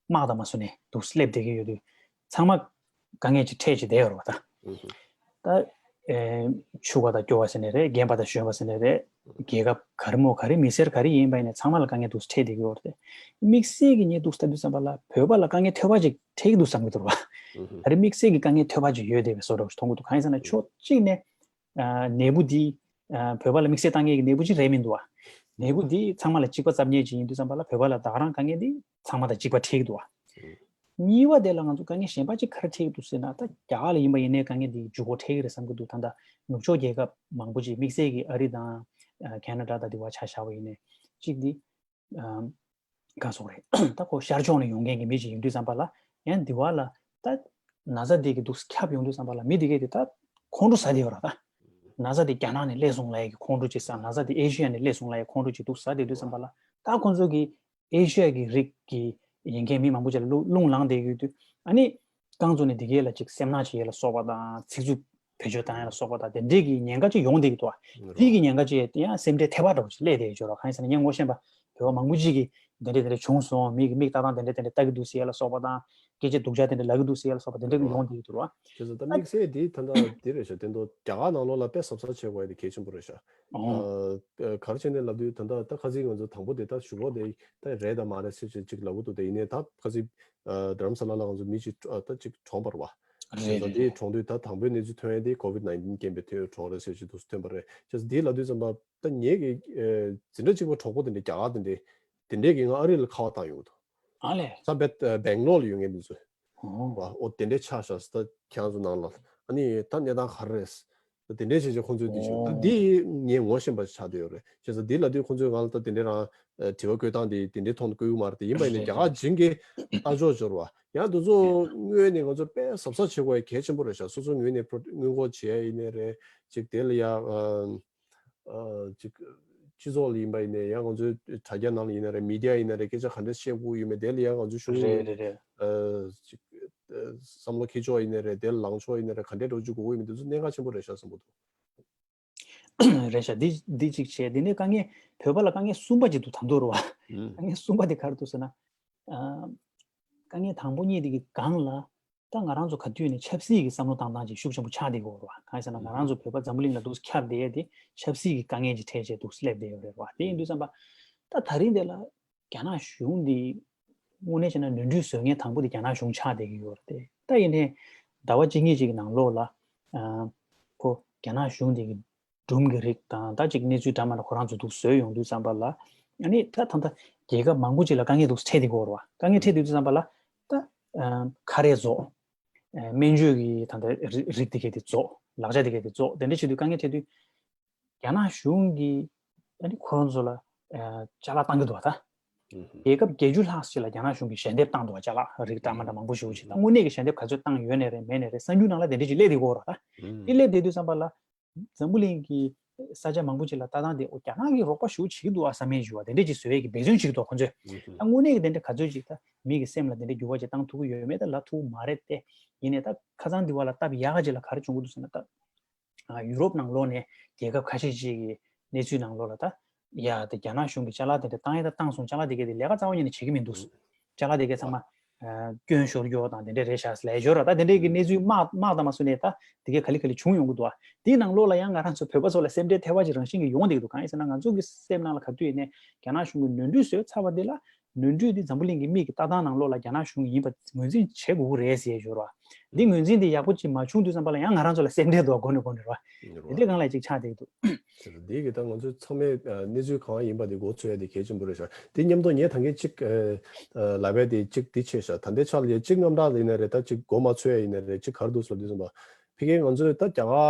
དམག་དང་མ་སུ་ནས་འདུག་སླེབས་བསྡད་ཀྱི་ཡོད་དུས་ཚང་མ་དཀའ་ངལ་ཅིག་འཕྲད་ཅིག་བསྡད་ཡོད་རེད་བ། ད་ཨུ་ཧུ། ད་ཨེ་ཕྱུག་པ་དང་སྐྱོ་བ་ཟེར་ནའི་རེད། རྒན་པ་དང་གཞོན་པ་ཟེར་ནའི་རེད། རྒྱལ་ཁབ་ག་རེ་མོ་ག་རེ་མི་སེར་ག་རེ་ཡིན་པ་ཡིན་ནའི་ཚང་མ་ལ་དཀའ་ངལ་འདུག་སེ་འཕྲད་བསྡད་ཀྱི་ཡོད་རེད། དམིགས་བསལ་གྱི་ངས་འདུག་སེ་ལྟ་དུས་ཙམ་པ་ལ་བོད་པ་ལ་དཀའ་ངལ་ཐོལ་པ་ཅིག་འཕྲད་ཀྱི་འདུག་བསམ་གྱི་འདུག་རེད་བ། ཨུ་ཧུ། ག་རེ་དམིགས་བསལ་གྱི་དཀའ་ངལ་ཐོལ་པ་ཅིག་ཡོད་བསྡད་པའི་བཟོ་འདྲ་ཞིག་མཐོང་གི་འདུག་གང་ཡིན་ཟེར་ན་ཕྱོགས་གཅིག་ནས་ཨ་ནད་འབུ་འདི་ཨ་བོད་པ་ལ་དམིགས་བསལ་དཀའ་ངལ་གྱི་ནད་འབུ་ཅིག་རེད་མི་འདུག་བ། ནད་འབུ་འདི་ཚང་མ་ལ་གཅིག་པ་ཙམ་ཉིད་ཅིག་ཡིན་དུས་ཙམ་པ་ལ་བོད་པ་ལ་ད་ག་རང་དཀའ་ངལ་འདི་ཚང་མ་དང་གཅིག་པ་འཕྲད་ཀྱི་འདུག་བ། གཉིས་པ་དེ་ལ་ང་ཚོ་དཀའ་ངལ་གཞན་པ་ཅིག་ག་རེ་འཕྲད་ཀྱི་འདུག་ཟེར་ན། ད་རྒྱ་གར་ལ་ཡིན་པ་ཡིན་ནའི་དཀའ་ངལ་འདི་འཇུག་སྒོ་འཕྲད་ཀྱི་རེད་བསམ་གྱི་འདུག་ད་ལྟ་ནུབ་ཕྱོགས་རྒྱལ་ཁབ་མང་པོ་ཅིག་དམིགས་བསལ་གྱི་ཨ་རི་དང་ཨ་ཁེ་ན་ཌ་དང་དེ་བ་ཆ་བཞག་པ་ཡིན་ནའི་གཅིག་འདི་ཨ་ག་སོགས་རེད། ད་ཁོ་ཤར་ཕྱོགས་ནས་ཡོང་མཁན་གྱི་མི་ཅིག་ཡིན་དུས་ཙམ་པ་ལ་ཡང་དེ་བ་ལ་ད་ན་ཚ་དེ་གི་འདུག་ཁྱབ་ཡོང་དུས་ཙམ་པ་ལ་མི་དེ་གས་དེ་ད་ཁོང་ཁྲོ་ཟ་བསྡད་ཡོད་རེད། ད་ན་ཚ་དེ་རྒྱ་ནག་ནས་སླེབས་སོང་ལབ་ཡ་གི་ཁོང་ཁྲོ་ཅིག་ཟ། ན་ཚ་དེ་ཨེ་ཤི་ཡ་ནས་སླེབས་སོང་ལབ་ཡ་ཁོང་ཁྲོ་ཅིག་འདུག་ཟ་བསྡད་དུས་ཙམ་པ་ལ་ད་ཁོང་ཚོ་གི་ཨེ་ཤི་ཡ་གི་རིགས་ཀྱི་ཡིན་མཁན་མི་མང་པོ་ཅིག་ལ་རླུང་རླུང་ལངས་བསྡད་ཡོད་དུས། ཨ་ནི་རྐང་བཙུགས་ནས་འདི་གས་ལ་ཅིག་སེམས་ནག་བྱེད་ཡས་ལ་སོགས་པ་དང་། ཚིག་རྩུབ་བེད་སྤྱོད་བཏང་ཡས་ལ་སོགས་པ་དང་། དེ་འདྲས་ཀྱི་ཉེན་ཁ་ཅིག་ཡོང་བསྡད་ཀྱི་འདུག་བ། རོ། དེ་གི་ཉེན་ཁ་ཅིག་ཡང་སེམས་ཁྲལ་ཐེབས་པ་འདྲ་བོ་ཅིག་སླེབས་བསྡད་ཡོད་ཅོག་ར། གང་ཡིན་ཟེར་ན་ངས་ངོ་ཤེས་པ་བོད་པ་མང་པོ་ཅིག་གིས་འདི་འདྲས་འདི་འདྲས་བྱུང་སོང་། མི་གི་མིག་ལྟ་སྟངས་འདི་འདྲས་འདི་འདྲས་ལྟ་གི་འདུག་ཟེར་ཡས་ལ་སོགས་པ་དང་། སྐད་ཆ་སྡུག་ཅག་དེ་འདྲ་ལབ་ཀྱི་འདུག་ཟེར་ཡ་ལ་སོགས་པ་དེ་འདྲ་གི་ཡོང་བསྡད་ཀྱི་འདུག་ར། བྱས་ཙང་ད་དམིགས་བསལ་འདི་ད་ལྟ་འདི་རེད་ཤག་དེ་ཚོ་རྒྱ་གར་ནང་ལོགས་ལ་དཔེ་གཟབ་གཟབ་བྱེད་དགོས་ཡ་དེ་གལ་ཆེན་པོ་རེད་ཤག་ཨོ། ཨ་ག་རེ་བྱས་ནས་ལབ་དུས་ད་ལྟ་ད་ཁ་སང་ང་ཚོ་དང་པོ་དེ་ད་ཞུ་གོ་དེ་ད་རེད་དང་མ་རེད་ཟེར་ཅིག་ཅིག་ལབ་ཀྱི་འདུག་དེ་ཡིན་ནའི་ད་ཁ་སང་ཨ་རྡ་རམ་ས་ལ་ལ་ང་ཚོ་མི་ཅིག་ཨ་ད་ཅིག་གྲོངས་པ་རེད་བ། རེད་བྱས་ཙང་རེད་དེ་རེད། གྲོངས་དུས་ད་དང་པོའི་གནས་ཚུལ་ཐོན་ཡ་དེ་ཀོ་ཝིཌ་ནའིན་ཊིན་རྐྱེན་པས་ཐོན་གྲོངས་རེད་ཟེར་ཅིག་འདུག་ཐོན་པ་རེད། བྱས་ཙང་དེ་ལབ་དུས་ཙམ་པ་ད་ངེད་ཀྱི་ཨ་འཛིན་གྲྭ་གཅིག་པ་གྲོགས་པོ་དེ་འདྲས་རྒྱ་གར་དེ་འདྲས་དེ་འདྲས་ཀྱིས་ང་ཨ་རི་ལ་ཁ་པར་བཏང་ཡོང་གི་འདུག་ཨ་ལས། ས་བེད་ཨ་སྦེང་ལོར་ལ་ཡོད་མཁན་དེ་ཚོས། ཨོ། བ་ཨོ་དེ་འདྲས་ཆགས་ཤག་ཟེར། ད་ཁྱེད་རང་ཚོ་ནང་ལ་ཨ་ནི་ད་གནས་སྟངས་ག་རེ་རེད་ཟེར། ད་དེ་འདྲས་བྱས་བྱས་ཁོང་ཚོས་འདི་བྱས། ད་ཨོ། འདི་ངས་ངོ་ཤེས་པ་ཆགས་བསྡད་ཡོད་རེད། བྱས་ཙང་འདི་ལབ་དུས་ཁོང་ཚོས་ང་ལ་ད་དེ་འདྲས་རང་ཨ་དྲི་བ་བཀོད་སྟངས་དེ་དེ་འདྲས་ཐོག་ནས་བཀོད་ཡོད་མ་རེད། དེ་ཡིན་པ་ཡིན་ནའི་རེད་རྒྱ་གར་རེད། བྱིངས་ཀྱི་ལྟ་ཕྱོགས་སྦྱོར་བ་ཡང་དེ་ཚོ་རེད། དངོས་གནས་ང་ཚོ་དཔེ་གཟབ་གཟབ་བྱེད་དགོས་ཡ་གལ་ཆེན་པོ་རེད་ཤག་སོ་སོ་ངོས་ནས་པྲོ་སྔོན་འགོག་བྱེད་ཡ་ཡིན་ནའི་རེད། ཅིག་དེ་ལ་ཡ་ཨ། ཨ་ཅིག་སྤྱི་ཚོགས་ལ་ཡིན་པ་ཡིན་ནའི་ཡང་ང་ཚོའི་དྲ་རྒྱ་ནང་ལ་ཡིན་ན་རེད། མི་ཌི་ཡ་ཡིན་ན་རེད། སྐད་ཆ་ག་འདྲ་བཤད་དགོས་ཡོད་མེད་དེ་ལ་ཡང་ང་ཚོའི་གཞུང་རེད་ནས་རེད་རེད། ཨ་ཅིག་ཨ་བསམ་བློ་འཁྱེར་ཕྱོགས་ཡིན་ན་རེད། དེ་ལ་ལངས་ཕྱོགས་ཡིན་ན་རེད། ག་འདྲས་འགྲོ་རྒྱུ་དགོས་ཀྱི་ཡོད་མེད་དེ་ཚོ་གནད་འགག་ཆེན་པོ་རེད་ཤག་བསམ་གྱི་འདུག་རེད་ཤག་འདི་འདི་གཅིག་བྱས། དེ་ནས་དཀའ་ངལ་བོད་པ་ལ་དཀའ་ངལ་གསུམ་པ་ཅིག་འདུག་ད་དུང་རེད་བ། ཨུ། དཀའ་ངལ་གསུམ་པ་དེ་ག་རེ་འདུག་ཟེར་ན། ཨ་དཀའ་ངལ་དང་པོ་གཉིས་དེ་གི་སྒང་ལ། ད་ང་རང་ཚོ་ག་དུས་ནས་ཆབ་སྲིད་ཀྱི་བསམ་བློ་བཏང་སྟངས་ཅིག་ཤུགས་ཆེན་པོ་ཆགས་བསྡད་ཀྱི་ཡོད་རེད་བ། གང་ཡིན་ཟེར་ན་ང་རང་ཚོ་བོད་པ་འཛམ་བུ་གླིང་ལ་འདུག་ཁྱབ་བསྡད་ཡས་དེ་ཆབ་སྲིད་ཀྱི་དཀའ་ངལ་ཅིག་འཕྲད་བྱས་འདུག་སླེབས་བསྡད་ཡོད་རེད་བ། དེ་ཡིན་དུས་ཙམ་པ་ད་ད་རིང་དེ་ལ་རྒྱ་ནག་གཞུང་འདི་དངོས་གནས་བྱས་ན་ནོར་འཁྲུལ་བཟོ་མཁན་དང་པོ་དེ་རྒྱ་ནག་གཞུང་ཆགས་བསྡད་ཀྱི་ཡོད་རེད་དེ། ད་ཡིན་ནའི་ཟླ་བ་གཅིག་གཉིས་ཅིག་གི་ནང་ལོགས་ལ་ཨ་ཁོ་རྒྱ་ནག་གཞུང་འདི་གི་སྒྲུང་གི་རིགས་དང་ད་ཅིག་གནས་ཚུལ་འདྲ་མི་འདྲ་ཁོ་རང་ཚོ་འདུག་བཟོས་ཡོང་དུས་ཙམ་པ་ལ། ཨ་ནི་ད་ད་ལྟ་རྒྱལ་ཁབ་མང་པོ་ཅིག་ལ་དཀའ་ངལ་འདུག་འཕྲད་བསྡད་ཀྱི་ཡོད་རེད་བ། དཀའ་ངལ་འཕྲད་དུས་ཙམ་པ་ལ་ད་ཨ་ཁ་རས་རྫོགས། ཨ་སྨན་བཅོས་ཀྱི་ད་ལྟ་རི་རིགས་དེ་གས་དེ་རྫོགས། ལག་ཆ་དེ་གས་དེ་རྫོགས། དེ་འདྲ་བྱེད་དུས་དཀའ་ངལ་འཕྲད་དུས། རྒྱ་ནག་གཞུང་གིས་ཨ་ནི་ཁོ་རང་ཚོ་ལ་ཨ་ཅ་ལག་བཏང་གི་འདུག་བ་ད། ཨུ་ཧུ། རྒྱལ་ཁབ་བརྒྱད་ཅུ་ལྷག་ཅིག་ལ་རྒྱ་ནག་གཞུང་གིས་ཞལ་འདེབས་བཏང་འདུག་བ། ཅ་ལག་རིགས་འདྲ་མི་འདྲ་མང་པོ་ཞེ་པོ་ཅིག་ད་དངོས་གནས་ཀྱི་ཞལ་འདེབས་ག་ཚོད་བཏང་ཡོད་ནའི་རེད་མེད་ནའི་རེད། གསར་འགྱུར་ནང་ལ་དེ་འདྲ་ཅིག་སླེབས་བསྡད་ཀྱི་ཡོད་རེད་བ་ད། དེ་སླེབས་བསྡད་དུས་ཙམ་པ་ལ། འཛམ་བུ་གླིང་གི་ས་ཆ་མང་པོ་ཅིག་ལ་ལྟ་སྟངས་དེ་ཨོ་རྒྱ་ནག་གིས་རོགས་པ་ཞེ་པོ་བྱེད་ཀྱི་འདུག་ཨ་བསམ་མཁན་ཞིག་བ། དེ་འདྲ་ཅིག་བཟོ་ཡས་ཀྱི་འབད་བརྩོན་བྱེད་ཀྱི་འདུག་ཁོ་ཚོས། ཨུ་ཧུ། ད་དངོས་གནས་ཀྱི་དེ་འདྲ་ག་ཚོད་ཅིག་ད་མི་གི་སེམས་ལ་དེ་འདྲ་འགྱུར་བ་ཅིག་བཏང་ཐུབ་ཀྱི་ཡོད་མེད་ད་ལབ་ཐུབ་ཀྱི་མ་རེད་དེ། ཡིན་ནའི་ད་ཁ་སང་འདི་བ་ལ་སྟབས་ཡག་ག་ཅིག་ལ་ག་རེ་བྱུང་གི་འདུག་ཟེར་ན་ད། ཨ་ཡུ་རོབ་ནང་ལོགས་ནས་རྒྱལ་ཁབ་ཁ་ཤས་ཅིག་གི་གནས་ཚུལ་ནང་ལོགས་ལ་ད། ཡ་ད་རྒྱ་ནག་གཞུང་གིས་ཅ་ལག་དེ་འདྲ་བཏང་ཡ་ད་བཏང་སོང་། ཅ་ལག་དེ་གས་དེ་ལས་ཀ་རྩ་བ་ཉིད་ནས་བྱེད་ཀྱི་མི་འདུག་ཅ་ལག་དེ་གས་ཚང་མ་ཨ་སྐྱོན་ཤོར་རྒྱུ་དང་དེ་འདྲ་རེད་ཤག་ལབ་ཡ་ཡོད་ར། ད་དེ་འདྲ་གི་གནས་ཚུལ་དམག་དམག་དང་མ་བཟོས་ནས་ད་དེ་གས་ག་ལེ་ག་ལེ་བྱུང་ཡོང་གི་འདུག་ཨ། དེའི་ནང་ལོགས་ལ་ཡང་ང་རང་ཚོ་བོད་པ་ཚོ་ལ་སེམས་ཁྲལ་ཐེབས་པ་ཅིག་རང་བཞིན་གྱིས་ཡོང་བསྡད་ཀྱི་འདུག་གང་ཡིན་ཟེར་ན་ང་ཚོ་གི་སེམས་ནང་ལ་ག་དུས་ཡིན་ནའི་རྒྱ་ནག་གཞུང་གིས་ནོར་འཁྲུལ་བཟོས་ཚར་བ་དེ་ལ། ནོར་འཁྲུལ་འདི་འཛམ་བུ་གླིང་གི་མིག་གི་ལྟ་སྟངས་ནང་ལོགས་ལ་རྒྱ་ནག་གཞུང་ཡིན་པ་ངོས་འཛིན་བྱེད་དགོས་ཀྱི་རེད་ཟེར་ཡ་ཡོད་རེད་བ། འདི་ངོས་འཛིན་འདི་ཡག་པོ་ཅིག་མ་བྱུང་དུས་ཙམ་པ་ལ་ཡང་ང་རང་ཚོ་ལ་སེམས་ཁྲལ་འདུག་གོ་ནས་གོ་ནས་རེད་བ། འདི་འདྲའི་སྒང་ལ་ཅིག་ཆགས་བསྡད་ཀྱི་འདུག་དེ་གི་ད་ང་ཚོའི་ཚང་མས་ཨ་གནས་ཚུལ་གང་ཡིན་པ་དེ་མགོ་ཚོས་ཡ་དེ་གལ་ཆེན་པོ་རེད་ཤག་དེ་མཉམ་དུ་ངས་ད་གིན་གཅིག་ཨ་ལབ་ཡ་དེ་གཅིག་དེ་ཆེ་ཤག་ད་ལྟའི་ཆ་ལ་ཡ་གཅིག་རྣམ་གྲངས་ལ་ཡིན་ན་རེད། ད་གཅིག་མགོ་མ་ཚོས་ཡ་ཡིན་ན་རེད། གཅིག་ག་རེ་འདུག་ཟེར་ལབ་དུས་ཙམ་པ་ཕ་གིའི་ང་ཚོས་ད་རྒྱ་གར་ཨ་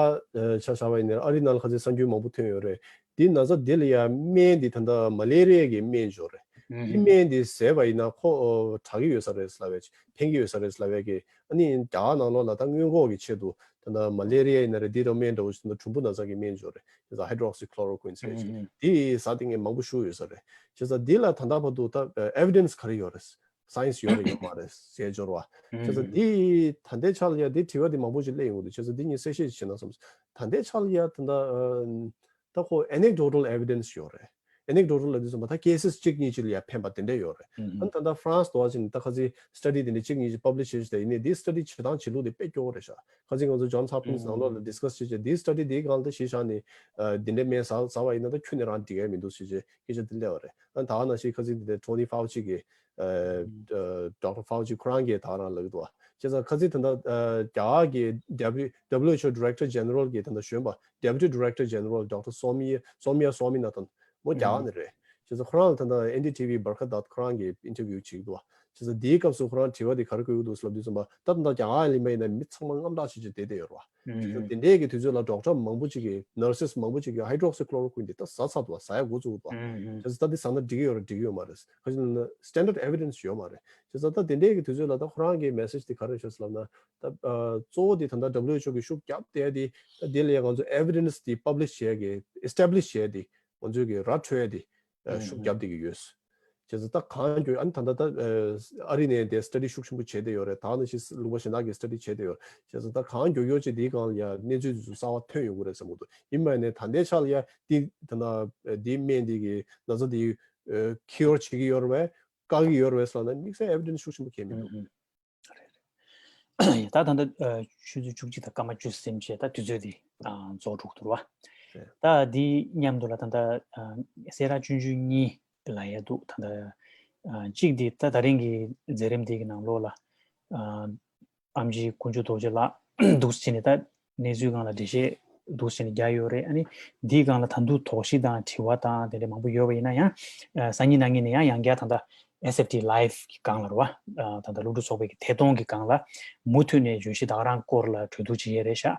ཆ་བཞག་པ་ཡིན་ན་རེད། ཨ་རི་ནང་ལ་ཁ་སང་གསར་འགྱུར་མང་པོ་ཐོན་ཡོད་རེད། འདི་ན་ཚ་འདི་ལ་ཡ་སྨན་འདི་ད་ལྟ་མ་ལེ་རི་ཡ་གི་སྨན་ཅིག་ཡོད་རེད། འདི་སྨན་འདི་བཟས་པ་ཡིན་ན་ཁོ་ཨོ་དྲག་གི་ཡོད་ས་རེད་ལབ་ཡ་ཅིག་ཕན་གྱི་ཡོད་ས་རེད་ལབ་ཡ་གི་ཨ་ནི་རྒྱ་གར་ནང་ལོགས་ལ་ད་སྔོན་འགོག་གི་ཆེད་དུ་ད་ལྟ་མ་ལེ་རི་ཡ་ཡིན་ན་རེད། འདི་འདྲ་སྨན་འདྲ་བོ་ཞིག་ད་ལྟ་གྲུམ་བུ་ན་ཚ་གི་སྨན་ཅིག་ཡོད་རེད། དེ་ཚ་ཧའི་ཌྲོག་སི་ཁི་ལོ་རོ་ཀུན་ཟེར་ཡ་ཅིག་འདི་ཟ་དེ་ངས་མང་པོ་ཞུ་ཡོད་ས་རེད། བྱས་ཙང་འདི་ལ་ད་ལྟ་བར་དུ་ད་ཨེ་ཝི་ཌེན་སི་ག་རེ་ཡོད་རེད། སའེན་སི་ཡོད་རེད་ཡོད་མ་རེད་ཟེར་སྦྱོར་བ། བྱས་ཙང་འདི་ད་ལྟའི་ཆ་ལ་ཡ་འདི་དྲི་བ་འདི་མང་པོ་ཞིག་སླེབས་ཡོང་གི་འདུག་བྱས་ཙང་འདི་ངས་གསལ་བཤད་ཅིག་བྱེད་ན་བསམ། ད་ལྟའི་ཆ་ལ་ཡ་ད་ལྟ་ཨ་ད་ཁོ་anecdotal evidence ཡོད་རེད། anecdotal ལབ་དུས་ཙམ་པ་ད་ཁེ་སི་གཅིག་གཉིས་ཅིག་ལ་ཡ་ཕན་པ་དེ་འདྲ་ཡོད་རེད། ཨ་ནི་ད་ལྟ་ཧྥ་རན་སི་དུ་བ་ཅིག་ནས་ད་ཁ་སང་སི་ཊ་ཌི་དེ་འདྲ་གཅིག་གཉིས་ཅིག་པབ་ལི་ཤི་བྱས་བྱས་ད་ཡིན་ནའི་འདི་སི་ཊ་ཌི་བྱེད་སྟངས་བྱེད་ལུགས་དེ་དཔེ་སྐྱོ་བོ་རེད་ཤག་ཁ་སང་ང་ཚོ་ཇོན་སི་ཧོབ་ཀིན་སི་ནང་ལོགས་ལ་ཌིས་ཁ་སི་བྱས་བྱས་འདི་སི་ཊ་ཌི་འདིའི་སྒང་ལ་ད་གཞི་བཞག་ནས་ཨ་འདི་འདྲའི་སྨན་ཟ་ཟ་བ་ཡིན་ན་ད་ཁྱོན་ནས་རང་འགྲིག་གི་མི་འདུག་ཟེར་བྱས་སྐད་ཆ་འདི་སླེབས་པ་རེད། ཨ་ད་ག་ནང་བཞིན་ཁ་སང་འདི་ནས་ཊོ་ནི་ཕའོ་ཅི་གིས་ཨ་ཌོག་ཊར་ཕའོ་ཅི་ཁོ་རང་གིས་ད་ག་རང་ལབ་ཀྱི་འདུག་བ། བྱས་ཙང་ཁ་སང་ད་ལྟ་ཨ་རྒྱ་གར་གྱི་ཌབ་ལིའུ་ཨེཆ་ཨོ་ཌི་རེག་ཊར་ཇེ་ནེ་རལ་གྱི་ད་ལྟ་གཞོན་པ་Deputy Director General Doctor Soumya Soumya Swaminathan མོ་རྒྱ་གར་ནས་རེད། བྱས་ཙང་ཁོ་རང་ལ་ད་ལྟ་ཨེན་ཌི་ཊི་ཝི་བར་ཁ་དཱད་ཁོ་རང་གིས་ཨིན་ཊར་བིའུ་བྱེད་ཀྱི་འདུག་བ། བྱས་ཙང་དེའི་སྐབས་སུ་ཁོ་རང་དྲི་བ་དེ་ག་རེ་བཀོད་ཀྱི་འདུག་ཟེར་ལབ་དུས་ཙམ་པ་ད་ད་ལྟ་རྒྱ་གར་ལ་ཡིན་པ་ཡིན་ན་མི་ཚང་མ་དངངས་སྐྲག་བྱེད་བྱེད་བསྡད་བསྡད་ཡོད་རེད་བ། བྱས་ཙང་དེ་འདྲའི་གི་དུས་ཚོད་ལ་ཌོག་ཊར་མང་པོ་ཅིག་གིས་ནར་སི་སི་མང་པོ་ཅིག་གིས་ཧའི་ཌྲོག་སི་ཁི་ལོ་རོ་ཀུན་དེ་ད་ཟ་ཚར་འདུག་བ། ཟ་ཡ་འགོ་བཙུགས་འདུག་བ། བྱས་ཙང་ད་འདི་ཟ་ན་འགྲིག་གི་ཡོད་རེད་འགྲིག་གི་ཡོད་མ་རེད། ག་ཅི་ལབ་ན་སི་ཊེན་ཌར་ཌི་ཨེ་ཝི་ཌེན་སི་ཡོད་མ་རེད། བྱས་ཙང་ད་དེ་འདྲའི་གི་དུས་ཚོད་ལ་ད་ཁོ་རང་གི་མེ་སེ་ཇི་དེ་ག་རེ་ཤོད་ཟེར་ལབ་ན་ད་ཨ་གཙོ་བོ་དེ་ད་ལྟ་ཌབ་ལིའུ་ཨེཆ་ཨོ་གི་ཤུགས་རྒྱབ་བསྡད་དེ་ད་དེ་ལ་ཡ་ང་ཚོ་ཨེ་ཝི་ཌེན་སི་དེ་པབ་ལི་ཤི་བྱས་གི་ཨེ་སི་ཊེབ་ལི་ཤི་བྱས་དེ་ང་ཚོས་གི་ར་འཕྲོད་ཡ་དེ་ཨ་ཤུགས་རྒྱབ་བསྡད་ཀྱི་ཡོད། བྱས་ཙང་ད་གང་མགྱོགས་ཨ་ནི་ད་ལྟ་ད་ཨ་རི་ནས་དེ་སི་ཊ་ཌི་ཤུགས་ཆེན་པོ་བྱས་བསྡད་ཡོད་རེད། ད་ནང་བཞིན་ལུང་པ་གཞན་དག་གི་སི་ཊ་ཌི་བྱས་བསྡད་ཡོད་རེད། བྱས་ཙང་ད་གང་མགྱོགས་མགྱོགས་ཅིག་དེའི་སྒང་ལ་ཡ་གནས་ཚུལ་དེ་ཚོ་གསར་པ་ཐོན་ཡོང་གི་རེད་བསམ་གྱི་འདུག་ཡིན་པ་ཡིན་ནའི་ད་ལྟའི་ཆ་ལ་ཡ་དེ་ད་ལྟ་དེའི་སྨན་དེ་གི་ན་ཚ་དེ་ཁྱི་ཡོར་བྱེད་ཀྱི་ཡོད་རེད་བས། བཀག་གི་ཡོད་རེད་བས་ཟེར་ན་དམིགས་བསལ་ཨེ་ཝི་ཌེན་སི་ཤུགས་ཆེན་པོ་གང་ཡང་མི་འདུག་ཨུ་ཨུ། ད་ད་ལྟ་ཨ་ཆུ་ཚོད་བཅུ་གཅིག་དང་སྐར་མ་བཅུ་ཟིན་བྱས་ད་དུས་ཚོད་འདི་ཨ་རྫོགས་འགྲོ་གི་འདུག་རེད་བ། རེད། ད་འདི་མཉམ་དུ་ལ་ད་ལྟ་ཨ་སེ་ར་ཆུང་ཆུང་གཉིས་ལ་ཡ་འདུག་ད་ལྟ་ཨ་གཅིག་འདི་ད་ད་རིང་གི་མཛད་རིམ་འདི་གི་ནང་ལོགས་ལ་ཨ་ཨེམ་ཆི་དཀོན་མཆོག་རྡོ་རྗེ་ལགས་འདུག་སེ་བྱས་ནས་ད་གནས་ཚུལ་སྒང་ལ་འགྲེལ་བཤད་འདུག་སེ་བྱས་ནས་རྒྱག་ཡོད་རེད། ཨ་ནི་འདིའི་སྒང་ལ་ད་དུང་དོགས་གཞི་དང་དྲི་བ་དང་དེ་འདྲ་མང་པོ་ཡོད་པ་ཡིན་ན་ཡང་ཨ་སང་ཉིན་གནངས་ཉིན་ནས་ཡང་ཡང་བསྐྱར་ད་ལྟ་ཨེས་ཨེཕ་ཊི་ལའེབ་གི་སྒང་ལ་རེད་བ། ཨ་ད་ལྟ་སློབ་ཕྲུག་ཚོགས་པའི་གི་ཐད་གཏོང་གི་སྒང་ལ་མུ་མཐུད་ནས་བརྗོད་གཞི་ད་ག་རང་སྐོར་ལ་གྲོས་བསྡུར་བྱེད་ཡས་རེད་ཤག་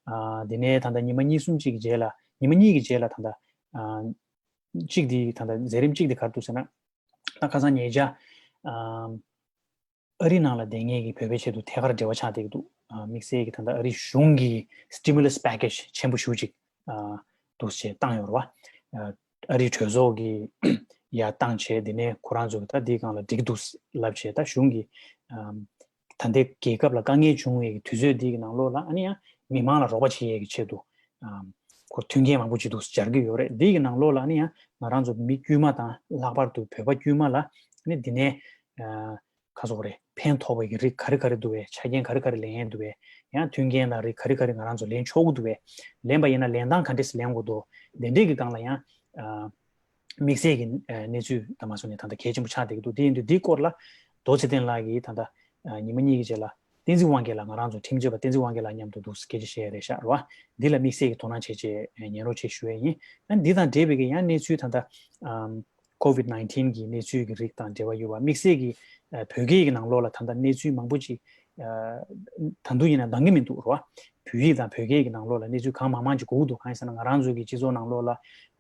ཨ་དེ་ནས་ད་ལྟ་ཉི་མ་གཉིས་གསུམ་ཅིག་གི་རྗེས་ལ་ཉི་མ་གཉིས་ཀྱི་རྗེས་ལ་ད་ལྟ་ཨ་གཅིག་དེ་ད་ལྟ་མཛད་རིམ་གཅིག་དེ་ག་རེ་འདུག་ཟེར་ན། ད་ཁ་སང་ཉེ་ཆར་ཨ་ཨ་རི་ནང་ལ་བསྡད་མཁན་གྱི་བོད་པའི་ཆེད་དུ་ཐད་ཀར་འབྲེལ་བ་ཆགས་བསྡད་ཀྱི་འདུག་ཨ་དམིགས་བསལ་གྱི་ད་ལྟ་ཨ་རི་གཞུང་གི་སི་ཊི་མུ་ལ་སི་པེ་ཀེཇ་ཆེན་པོ་ཞེ་པོ་ཅིག་ཨ་འདུག་སེ་བཏང་ཡོད་རེད་བ། ཨ་ཨ་རི་གྲོས་ཚོགས་ཀྱིས་ཡར་བཏང་བྱས་དེ་ནས་ཁོ་རང་ཚོ་གིས་ད་འདིའི་སྒང་ལ་འགྲིག་འདུག་ལབ་བྱས་ད་གཞུང་གིས་ཨ་ད་ལྟའི་རྒྱལ་ཁབ་ལ་དཀའ་ངལ་བྱུང་བའི་དུས་ཚོད་འདི་གི་ནང་ལོགས་ལ་ཨ་ནི་ཡང་མི་མང་ལ་རོགས་པ་བྱེད་ཡས་ཀྱི་ཆེད་དུ་ཨ་ཁོ་མཐུན་རྐྱེན་མང་པོ་ཅིག་འདུག་སྦྱར་གྱི་ཡོད་རེད། འདི་གི་ནང་ལོགས་ལ་ཨ་ནི་ཡང་ང་རང་ཚོ་མི་དཀྱུས་མ་དང་ལྷག་པར་དུ་བོད་པ་དཀྱུས་མ་ལ་ཨ་ནི་འདི་ནས་ཨ་ཁ་སོག་རེད་ཕན་ཐོགས་པའི་གི་རིགས་ག་རེ་ག་རེ་འདུག་བས། ཆ་རྐྱེན་ག་རེ་ག་རེ་ལེན་ཡས་འདུག་བས། ཡང་མཐུན་རྐྱེན་དང་རིགས་ག་རེ་ག་རེ་ང་རང་ཚོ་ལེན་ཆོག་གི་འདུག་བས། ལེན་པ་ཡིན་ན་ལེན་སྟངས་ག་འདྲས་སེ་ལེན་དགོས་འདུག་དེ་འདྲས་ཀྱི་སྒང་ལ་ཡང་ཨ་དམིགས་བསལ་གྱི་ཨ་གནས་ཚུལ་དང་མ་སོང་ནས་ད་ལྟ་གལ་ཆེན་པོ་ཆགས་བསྡད་ཀྱི་འདུག་དེ་ཡིན་དུས་འདིའི་སྐོར་ལ་རྡོ་རྗེ་བསྟན་ལགས་ཀྱིས་ད་ལྟ་ཨ་ཉི་མ་གཉིས་ཀྱི་རྗེས་ལ་བསྟན་འཛིན་དབང་རྒྱལ་ལགས་ང་རང་ཚོ་ཁྲིམས་རྩོད་པ་བསྟན་འཛིན་དབང་རྒྱལ་ལགས་མཉམ་དུ་འདུག་སྐད་ཆ་བཤད་ཡ་རེད་ཤག་རེད་བ། འདི་ལ་དམིགས་བསལ་གྱི་དོ་སྣང་བྱེད་ཅེས་ཉན་རོགས་བྱེད་ཞུ་ཡ་ཡིན། ཨ་འདི་དང་འབྲེལ་བའི་གི་ཡང་གནས་ཚུལ་ད་ལྟ་ཨམ་ COVID nineteen གི་གནས་ཚུལ་གྱི་རིགས་དང་འབྲེལ་བ་ཡོད་པ། དམིགས་བསལ་གྱི་ཨ་བོད་སྐད་ཀྱི་ནང་ལོགས་ལ་ད་ལྟ་གནས་ཚུལ་མང་པོ་ཅིག་ཨ་ད་དུང་ཡིན་ན་འདང་གི་མི་འདུག་རེད་བ། བོད་ཡིག་དང་བོད་སྐད་ཀྱི་ནང་ལོགས་ལ་གནས་ཚུལ་གང་མང་མང་ཅིག་དགོས་ཀྱི་འདུག་གང་ཡིན་ཟེར་ན་ང་རང་ཚོ་གི་སྤྱི་ཚོགས་ནང་ལོགས་ལ་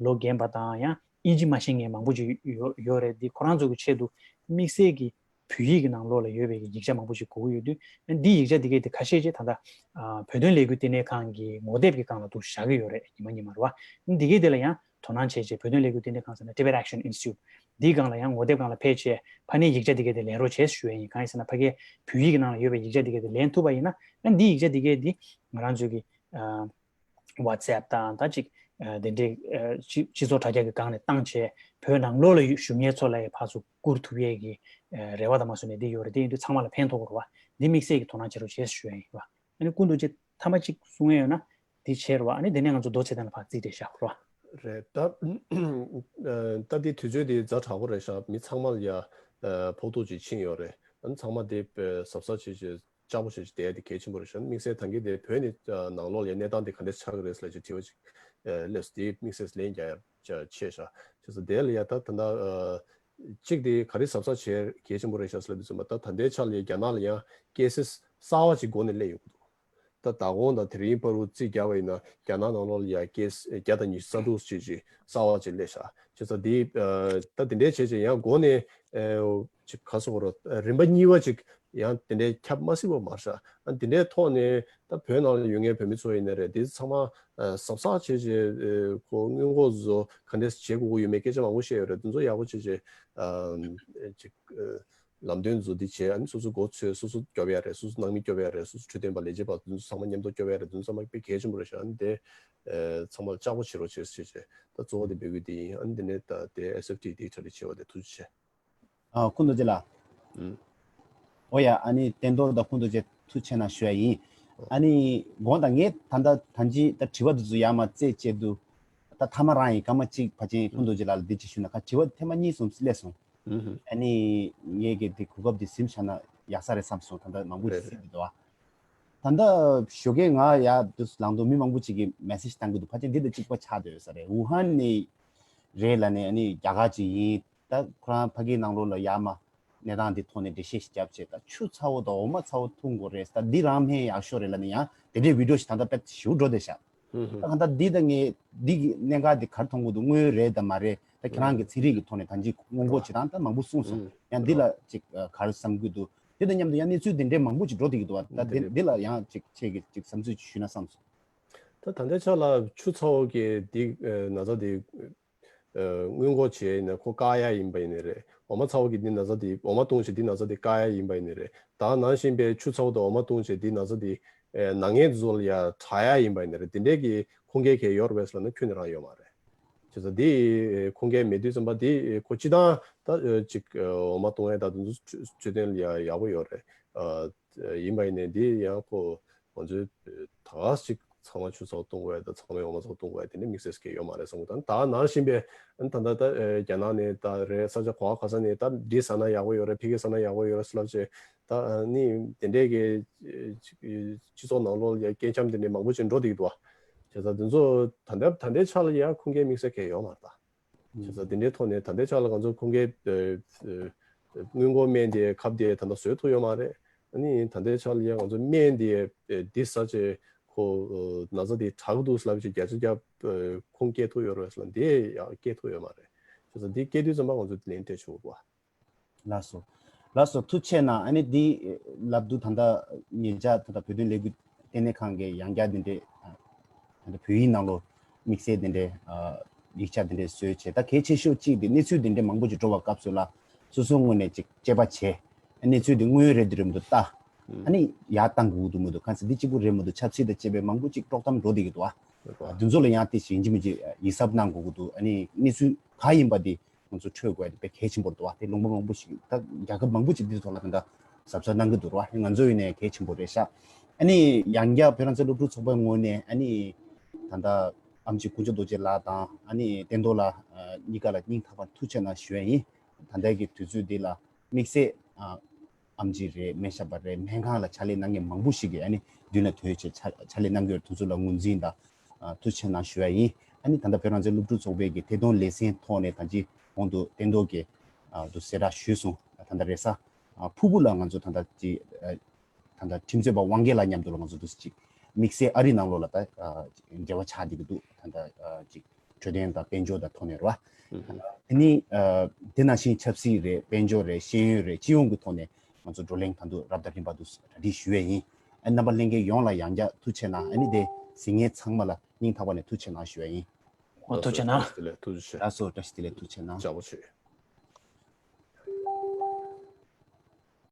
ལོ་རྒན་པ་དང་ཡང་ཨིན་ཇི་མ་ཤེས་མཁན་མང་པོ་ཅིག་ཡོད་ཡོད་རེད། འདི་ཁོ་རང་ཚོ་གི་ཆེད་དུ་དམིགས་བསལ་གྱི་བོད་ཡིག་གི་ནང་ལོགས་ལ་ཡོད་པའི་ཡིག་ཆ་མང་པོ་ཞིག་དགོས་ཀྱི་ཡོད་དུས། འདི་ཡིག་ཆ་འདི་གས་དེ་ཁ་ཤས་ཅིག་ད་ལྟ་ཨ་བོད་དོན་ལས་འགུལ་ལྟེ་གནས་ཁང་གི་ངོ་དེབ་ཀྱི་སྒང་ལ་འདུག་བཞག་གི་ཡོད་རེད། ཉི་མ་ཉི་མ་རེད་བ། འདི་གས་དེ་ལ་ཡང་དོ་སྣང་བྱས་རྗེས་བོད་དོན་ལས་འགུལ་ལྟེ་གནས་ཁང་ཟེར་ན་Tibet Action Institute འདིའི་སྒང་ལ་ཡང་ངོ་དེབ་སྒང་ལ་ཕེབས་བྱས་ཕ་ནས་ཡིག་ཆ་འདི་གས་དེ་ལེན་རོགས་བྱས་ཞུ་ཡ་ཡིན། གང་ཡིན་ཟེར་ན་ཕ་གིའི་བོད་ཡིག་གི་ནང་ལ་ཡོད་པའི་ཡིག་ཆ་འདི་གས་དེ་ལེན་ཐུབ་པ་ཡིན་ན་ཨ་འདི་ཡིག་ཆ་འདི་གས་འདི་ང་རང་ཚོའི་གི་ཨ། WhatsApp དང་ད་ཅིག་ཨ་དེ་འདྲའི་ཨ་སྤྱི་སྤྱི་ཚོགས་དྲ་རྒྱ་གི་སྒང་ནས་བཏང་བྱས་བོད་ནང་ལོགས་ལ་ཡོད་བཞུགས་མཁན་ཚོ་ལ་ཡང་ཕར་ཚུར་བསྐུར་ཐུབ་ཡས་ཀྱི་ཨ་རེ་བ་དང་མ་སོ་ནས་འདི་ཡོད་རེད། དེ་ཡིན་དུས་ཚང་མ་ལ་ཕན་ཐོགས་དགོས་རེད་བ། འདི་དམིགས་བསལ་གྱི་དོ་སྣང་བྱེད་རོགས་བྱེད་ཞུ་ཡ་ཡིན་བ། ཨ་ནི་ཀུན་ཏུ་ཅིག་ཐ་མ་ཅིག་གསུང་ཡས་ཡོད་ན་འདི་བྱས་རེད་བ། ཨ་ནི་དེ་ནས་ང་ཚོ་མདོ་ཚེ་བརྟན་ལ་ཕར་རྩིས་སྤྲད་བཞག་རོགས། རེད། ད་ད་འདི་དུས་ཚོད་འདི་ཛ་དྲག་པོ་རེད་ཤག་མི་ཚང་མ་ལ་ཡ་ཨ་ཕོག་ཐུག་ཅིག་ཕྱིན་ཡོད་རེད། ཨ་ནི་ཚང་མ་འདི་ཨ་གཟབ་གཟབ་བྱེད་བྱེད། ལྕགས་པོ་ཞེས་བསྡད་དེ་གལ་ཆེན་པོ་རེད་ཤག་དམིགས་བསལ་ད་གིན་དེ་བོད་ནས་ནང་ལོགས་ལ་གནས་སྟངས་དེ་ག་འདྲ་ཆགས་ཀྱི་རེད་ཟེར་ལབ་ཅིག་དྲི་བ་ཅིག་སླེབས་སོང་། དེ་དམིགས་བསལ་ལན་རྒྱག་ཡ་ཆེ་ཤག་བྱས་ཙང་དེ་ལ་ཡ་ད་ད་ལྟ་གཅིག་དེ་ག་རེ་གཟབ་གཟབ་བྱེད་གལ་ཆེན་པོ་རེད་ཤག་ཟེར་ལབ་དུས་ཙམ་པ་ད་ད་ལྟའི་ཆ་ལ་ཡ་རྒྱ་ནག་ལ་ཡང་ཀེ་སི་གསར་བ་ཅིག་འགོ་ནས་སླེབས་ཡོང་གི་འདུག་ད་ད་གོང་དང་དེ་རིང་བར་དུ་རྩིས་རྒྱག་པ་ཡིན་ན་རྒྱ་ནག་ནང་ལོགས་ལ་ཡ་ཀེ་སི་བརྒྱ་དང་ཉི་ཤུ་རྩ་དྲུག་ཅིག་ཅིག་གསར་བ་ཅིག་སླེབས་ཤག་བྱས་ཙང་དེ་ད་དེ་འདྲའི་བྱས་བྱས་ཡང་འགོ་ནས་ཅིག་ག་སོ་གོ་རོ་རིམ་པ་གཉིས་པ་ཅིག་ཡང་དེ་འདྲའི་ཁྱབ་མ་སྲིད་པ་མ་རེད་ཤག་ཨ་དེ་འདྲའི་ཐོག་ནས་ད་བོད་ནང་ལ་ཡོད་མཁན་བོད་མི་ཚོ་ཡིན་ནའི་རེད། དེ་ཚང་མ་གཟབ་གཟབ་བྱས་བྱས་ཁོ་སྔོན་འགོག་བཟོ་ག་འདྲས་བྱེད་དགོས་ཀྱི་ཡོད་མེད་སྐད་ཆ་མང་པོ་བཤད་ཡོད་རེད། དེ་ཚོ་ཡག་པོ་བྱས་བྱས་ཅིག་ལམ་སྟོན་བཟོ་འདི་བྱས། ཨ་ནི་སོ་སོ་མགོ་ཚོས་སོ་སོ་སྐྱོབ་ཡ་རེད། སོ་སོ་ནང་མི་སྐྱོབ་ཡ་རེད། སོ་སོ་འཕྲོད་བསྟེན་པ་ལས་བྱེད་པ་དེ་ཚོ་ཚང་མ་མཉམ་དུ་སྐྱོབ་ཡ་རེད། དེ་ཚོ་ཚང་མ་དཔེ་གལ་ཆེན་པོ་རེད་ཤག་ཨ་ནི་དེ་ཚང་མ་ལ་ལྕགས་པོ་བྱེད་རོགས་བྱེད་ཟེར་བྱས་ད་གཙོ་བོ་དེ་འབོད་སྐུལ་དེ་ཡིན། ཨ་ནི་དེ་ནས་ད་དེ་ཨེས་ཨེཕ་ཊི་དེ་གྲ་སྒྲིག་བྱས་པ་དེ་ཐུགས་རྗེ་ཆེ། ཨ་ཁུ་རྡོ་རྗེ་ལགས། ཨུམ། ཨོ་ཡ། ཨ་ནི་བསྟན་རྡོར་དང་ཁུ་རྡོ་རྗེ་ཐུགས་རྗེ་ཆེ་གནང་ཞུ་ཡ་ཡིན། ཨ་ནི་དགོངས་དག་ངས་ད་ལྟ་ད་ཅི་ད་དྲི་བ་འདི་ཚོ་ཡར་མར་རྩད་བཅད་དུས་ད་ཐ་མ་རང་ཡིན། སྐར་མ་གཅིག་ཕལ་ཆེར་ཁུ་རྡོ་རྗེ་ལགས་ལ་འདི་ཅིག་ཞུ་ན་ཁ་དྲི་བ་ཐེངས་མ་གཉིས་གསུམ་སླེབས་སོང་། ཨུམ། ཨ་ནི་ངས་གི་དེ་གོ་སྐབས་འདི་ཟིན་བཞག་ན་ཡག་ས་རེད་བསམ་སོང་། ད་ལྟ་མང་པོ་ཞིག་གསན་གྱི་འདུག་ཨ། ད་ལྟ་ཞོགས་ཀས་ང་ཡར་དུ་ལངས་དུས་མི་མང་པོ་ཅིག་གིས་མེ་སེ་ཇི་བཏང་གི་འདུག་ཕལ་ཆེར་འདི་དང་གཅིག་པ་ཆགས་བསྡད་ཡོད་ས་རེད། ཝུ་ཧན་ནས་རེད་ལབ་ནས། ཨ་ནི་རྒྱ་གར་ཅིག་ཡིན། ད་ཁོ་རང་ཕ་གིའི་ནང་ལོགས་ལ་ཡར་མར་གནས་སྟངས་འདི་ཐོག་ནས་འགྲེལ་བཤད་ཞིག་བརྒྱབ་བྱས། ད་ཆུ་ཚ་བོ་དང་འོ་མ་ཚ་བོ་འཐུང་དགོས་རེད། ད་འདི་རང་སྨན་ཡག་ཤོས་རེད་ལབ་ནས་ཡང་དེ་འདྲའི་བི་ཌིའོ་ཞིག་ད་ལྟ་དཔེ་ཞེ་པོ་འགྲོ་བསྡད་ཤག་ད་གང་ལྟར་འདི་ད་ངས་འདི་གི་གནད་འགག་འདི་ག་རེ་མཐོང་གི་འདུག་དངོས་ཡོད་རེད་དམ་མ་རེད། ད་ཁྱེད་རང་གི་ཚན་རིག་གི་ཐོག་ནས་ད་ཅི་སྔོན་འགོག་བྱེད་སྟངས་ད་མང་པོ་གསུངས་སོང་། ཡང་འདི་ལ་ཅིག་ག་རེ་བསམ་གྱི་འདུག་དེ་དང་མཉམ་དུ་ཡང་གནས་ཚུལ་དེ་འདྲའི་མང་པོ་ཅིག་འགྲོ་བསྡད་ཀྱི་འདུག་བ། ད་དེ་འདི་ལ་ཡང་ཅིག་ཁྱེད་ཀྱིས་ཅིག་བསམ་ཚུལ་ཅིག་ཞུས་ན་བསམ་སོང་། ད་ད་ལྟའི་ཆ་ལ་ཆུ་ཚ་བོ་གི་འདི་ན་ཚ་འདི་སྔོན་འགོག་བྱས་ནས་ཁོ་བཀག་ཡ་ཡིན་པ་ཡིན་ནའི་རེད། འོ་མ་ཚ་བོ་གི་འདི་ན་ཚ་འདི་འོ་མ་བཏུང་བྱས་འདི་ན་ཚ་འདི་བཀག་ཡ་ཡིན་པ་ཡིན་ནའི་རེད། ད་ནང་བཞིན་པའི་ཆུ་ཚ་བོ་དང་འོ་མ་བཏུང་བྱས་འདི་ན་ཚ་འདི་ན་མཁན་ཚོ་ལ་ཡ་དྲག་ཡ་ཡིན་པ་ཡིན་ནའི་རེད། དེ་འདྲའི་གི་ཁུངས་སྐྱེལ་མཁན་ཡོད་རེད་པས་ལབ་ན་ཁྱོན་ནས་རང་ཡོད་མ་རེད། བྱས་ཙང་འདི་ཁུངས་སྐྱེལ་མེད་དུས་ཙམ་པ་འདི་ཁོ་སྤྱི་བཏང་ད་ཅིག་འོ་མ་བཏུང་ཡ་ད་དུང་ཚོ་འཕྲོད་བསྟེན་ལ་ཡ་ཡག་པོ་ཡོད་རེད། ཡིན་པ་ཡིན་ནའི་འདི་ཡང་ཁོ་ང་ཚོའི་ད་ཅིག་ཚང་མ་ཆུ་ཚ་བོ་བཏུང་དགོས་ཡ་དང་ཚང་མས་འོ་མ་ཚ་བོ་བཏུང་དགོས་ཡ་དེ་འདྲ་དམིགས་བསལ་གྱི་ཡོད་མ་རེད་བསམ་གི་འདུག་ད་ནང་བཞིན་པའི་ད་ལྟ་ད་རྒྱ་ནག་ནས་ད་རེད། ས་ཆ་ག་བ་ག་ས་ནས་ད་འདི་ཟ་ན་ཡག་པོ་ཡོད་རེད། ཕ་གི་ཟ་ན་ཡག་པོ་ཡོད་རེད་ཟེར་ལབ་བྱས་ད་ནི་དེ་འདྲའི་གི་སྤྱི་ཚོགས་ནང་ལོགས་ལ་ཡ་སྐད་འཆམ་དེ་འདྲའི་མང་པོ་ཅིག་འགྲོ་བསྡད་ཀྱི་འདུག་བ། བྱས་ཙང་དེ་ཚོ་ད་ལྟ་ད་ལྟའི་ཆ་ལ་ཡ་ཁུངས་སྐྱེལ་དམིགས་བསལ་གང་ཡང་ཡོད་མ་རེད་ད། བྱས་ཙང་དེ་འདྲའི་ཐོག་ནས་ད་ལྟའི་ཆ་ལ་ང་ཚོ་ཁུངས་སྐྱེལ་སྔོན་འགོག་སྨན་དེ་ཁབ་དེ་ད་ལྟ་བཟོས་ཐུབ་ཡོད་མ་རེད། ཨ་ནི་ད་ལྟའི་ཆ་ལ་ཡ་ང་ཚོ་སྨན་དེ་འདི་ཟ་བྱས་ཁོ་ན་ཚ་དེ་དྲག་འདུག་ལབ་བྱས་བརྒྱ་ཆ་བརྒྱ་ཁུངས་སྐྱེལ་ཐུབ་ཡོད་རེད་ཟེར་ན་དེ་ཡང་སྐྱེལ་ཐུབ་ཡོད་མ་རེད། བྱས་ཙང་འདི་སྐྱེལ་དུས་ཙམ་པ་ང་ཚོ་ལན་སྤྲད་ཆོག་གི་འདུག་བ། ལགས་སོ། ལགས་སོ། ཐུགས་རྗེ་གནང་། ཨ་ནི་འདི་ལབ་དུས་ད་ལྟ་ཉེ་ཆར་ད་ལྟ་བོད་དོན་ལས་འགུལ་ལྟེ་གནས་ཁང་གིས་ཡང་བསྐྱར་འདི་འདྲའི་ད་ལྟ་བོད་ཡིག་ནང་ལོགས་དམིགས་བསལ་འདི་འདྲའི་ཡིག་ཆ་འདི་འདྲའི་བཟོས་བྱས། ད་གལ་ཆེ་ཤོས་གཅིག་འདི་གནས་ཚུལ་འདི་འདྲའི་མང་པོ་ཅིག་འགྲོ་བའི་སྐབས་སུ་ལ་སོ་སོའི་ངོས་ནས་ཅིག་དཔྱད་པ་བྱས། གནས་ཚུལ་འདི་དངོས་ཡོད་རེད་འདི་རེད་མི་འདུག་ལྟ། ཨ་ནི་ཡར་བཏང་དགོས་ཀྱི་འདུག་མི་འདུག་གང་ཟེར་འདི་གཅིག་པུ་རེད་མི་འདུག་ཆབ་སྲིད་དང་བཅས་པའི་མང་པོ་ཅིག་དཀྲོག་གཏམ་འགྲོ་བསྡད་ཀྱི་འདུག་ཨ། འདི་ཚོ་ལ་ཡང་དེ་བཞིན་ཡིན་གཅིག་མིན་གཅིག་ཡིད་གཟབ་གནང་དགོས་ཀྱི་འདུག་ཨ་ནི་གནས་ཚུལ་ག་ཡིན་པ་འདི་ང་ཚོ་འཕྲོད་དགོས་ཡ་དེ་དཔེ་གལ་ཆེན་པོ་འདུག་བ། དེ་ལུང་པ་མང་པོ་ཞིག་ད་རྒྱལ་ཁབ་མང་པོ་ཞིག་འདིའི་ཐོག་ལ་ད་ལྟ་གཟབ་གཟབ་གནང་གི་འདུག་ར་བ། ང་ཚོ་ཡིན་ནའི་གལ་ཆེན་པོ་རེད་ཤག་ཨ་ནི་ཡང་བསྐྱར་བོད་རང་བཙན་སློབ་ཕྲུག་ཚོགས་པའི་ངོས་ནས་ཨ་ནི་ད་ལྟ་ཨེམ་ཆི་དཀོན་མཆོག་རྡོ་རྗེ་ལགས་དང་ཨ་ནི་བསྟན་རྡོར་ལགས་གཉིས་ཀ་ལ་སྙིང་ཐག་པ་ཐུགས་རྗེ་གནང་ཞུ་ཡ་ཡིན། ད་ལྟའི་གི་དུས་ཚོད་འདི་ལ་དམིགས་བསལ་ཨེམ་ཆི་རེད། སྨན་ཞབས་པ་རེད། སྨན་ཁང་ལ་ཕྱག་ལས་གནང་མཁན་མང་པོ་ཞིག་གིས་ཨ་ནི་མདུན་ལ་ཐོན་བྱས་ཕྱག་ལས་གནང་གི་ཡོད། དེ་ཚོ་ལ་ངོས་འཛིན་དང་ཐུགས་རྗེ་གནང་ཞུ་ཡ་ཡིན། ཨ་ནི་ད་ལྟ་བོད་རང་བཙན་སློབ་ཕྲུག་ཚོགས་པའི་གི་ཐད་གཏོང་ལེ་ཚན་ཐོག་ནས་ད་ཅི་ གོང་དུ་བསྟན་རྡོར་གྱིས་ཨ་དུ་གསལ་བསྒྲགས་ཞུས་སོང་། ད་ལྟ་རེས་གཟའ་ཨ་ཕུར་བུ་ལ་ང་ཚོ་ད་ལྟ་ཅིག་ཨ་ད་ལྟ་ཁྲིམས་རྩོད་པ་དབང་རྒྱལ་ལགས་མཉམ་དུ་ལ་ང་ཚོ་འདུག་སེ་ཅིག་དམིགས་བསལ་ཨ་རི་ནང་ལོགས་ལ་ད་ཨ་འབྲེལ་བ་ཆགས་བསྡད་ཀྱི་འདུག་ད་ལྟ་ཨ་ཅིག་འཕྲོད་བསྟེན་དང་དཔལ་འབྱོར་དང་ཐོག་ནས་རེད་བ། ཨ་ནི་ཨ་དེ་ནང་བཞིན་ཆབ་སྲིད་རེད། དཔལ་འབྱོར་རེད། ཤེས་ཡོན་རེད། སྤྱི་ཡོངས་ཀྱི་ཐོག་ནས་ང་ཚོ་བགྲོ་གླེང་དང་དུ་རབ་དང་རིམ་པ་དུ་གྲ་སྒྲིག་ཞུ་ཡས་ཡིན། ཨ་རྣམ་པ་ལྷན་རྒྱས་ཡོངས་ལ་ཡང་བསྐྱར་ཐུགས་རྗེ་གནང་། ཨ་ནི་དེ་གཟིགས་མཁན་ཚང་མ་ལ་སྙིང་ཐག་པ་ནས་ཐུགས་རྗེ་གནང་ཞུ་ཡས་ཡིན། ཨོ་ཐུགས་རྗེ་གནང་། བཀྲ་ཤིས་བདེ་ལེགས། ཐུགས་རྗེ་ཆེ། ལགས་སོ། བཀྲ་ཤིས་བདེ་ལེགས། ཐུགས་རྗེ་གནང་། ལྕགས་པོ་ཆེ།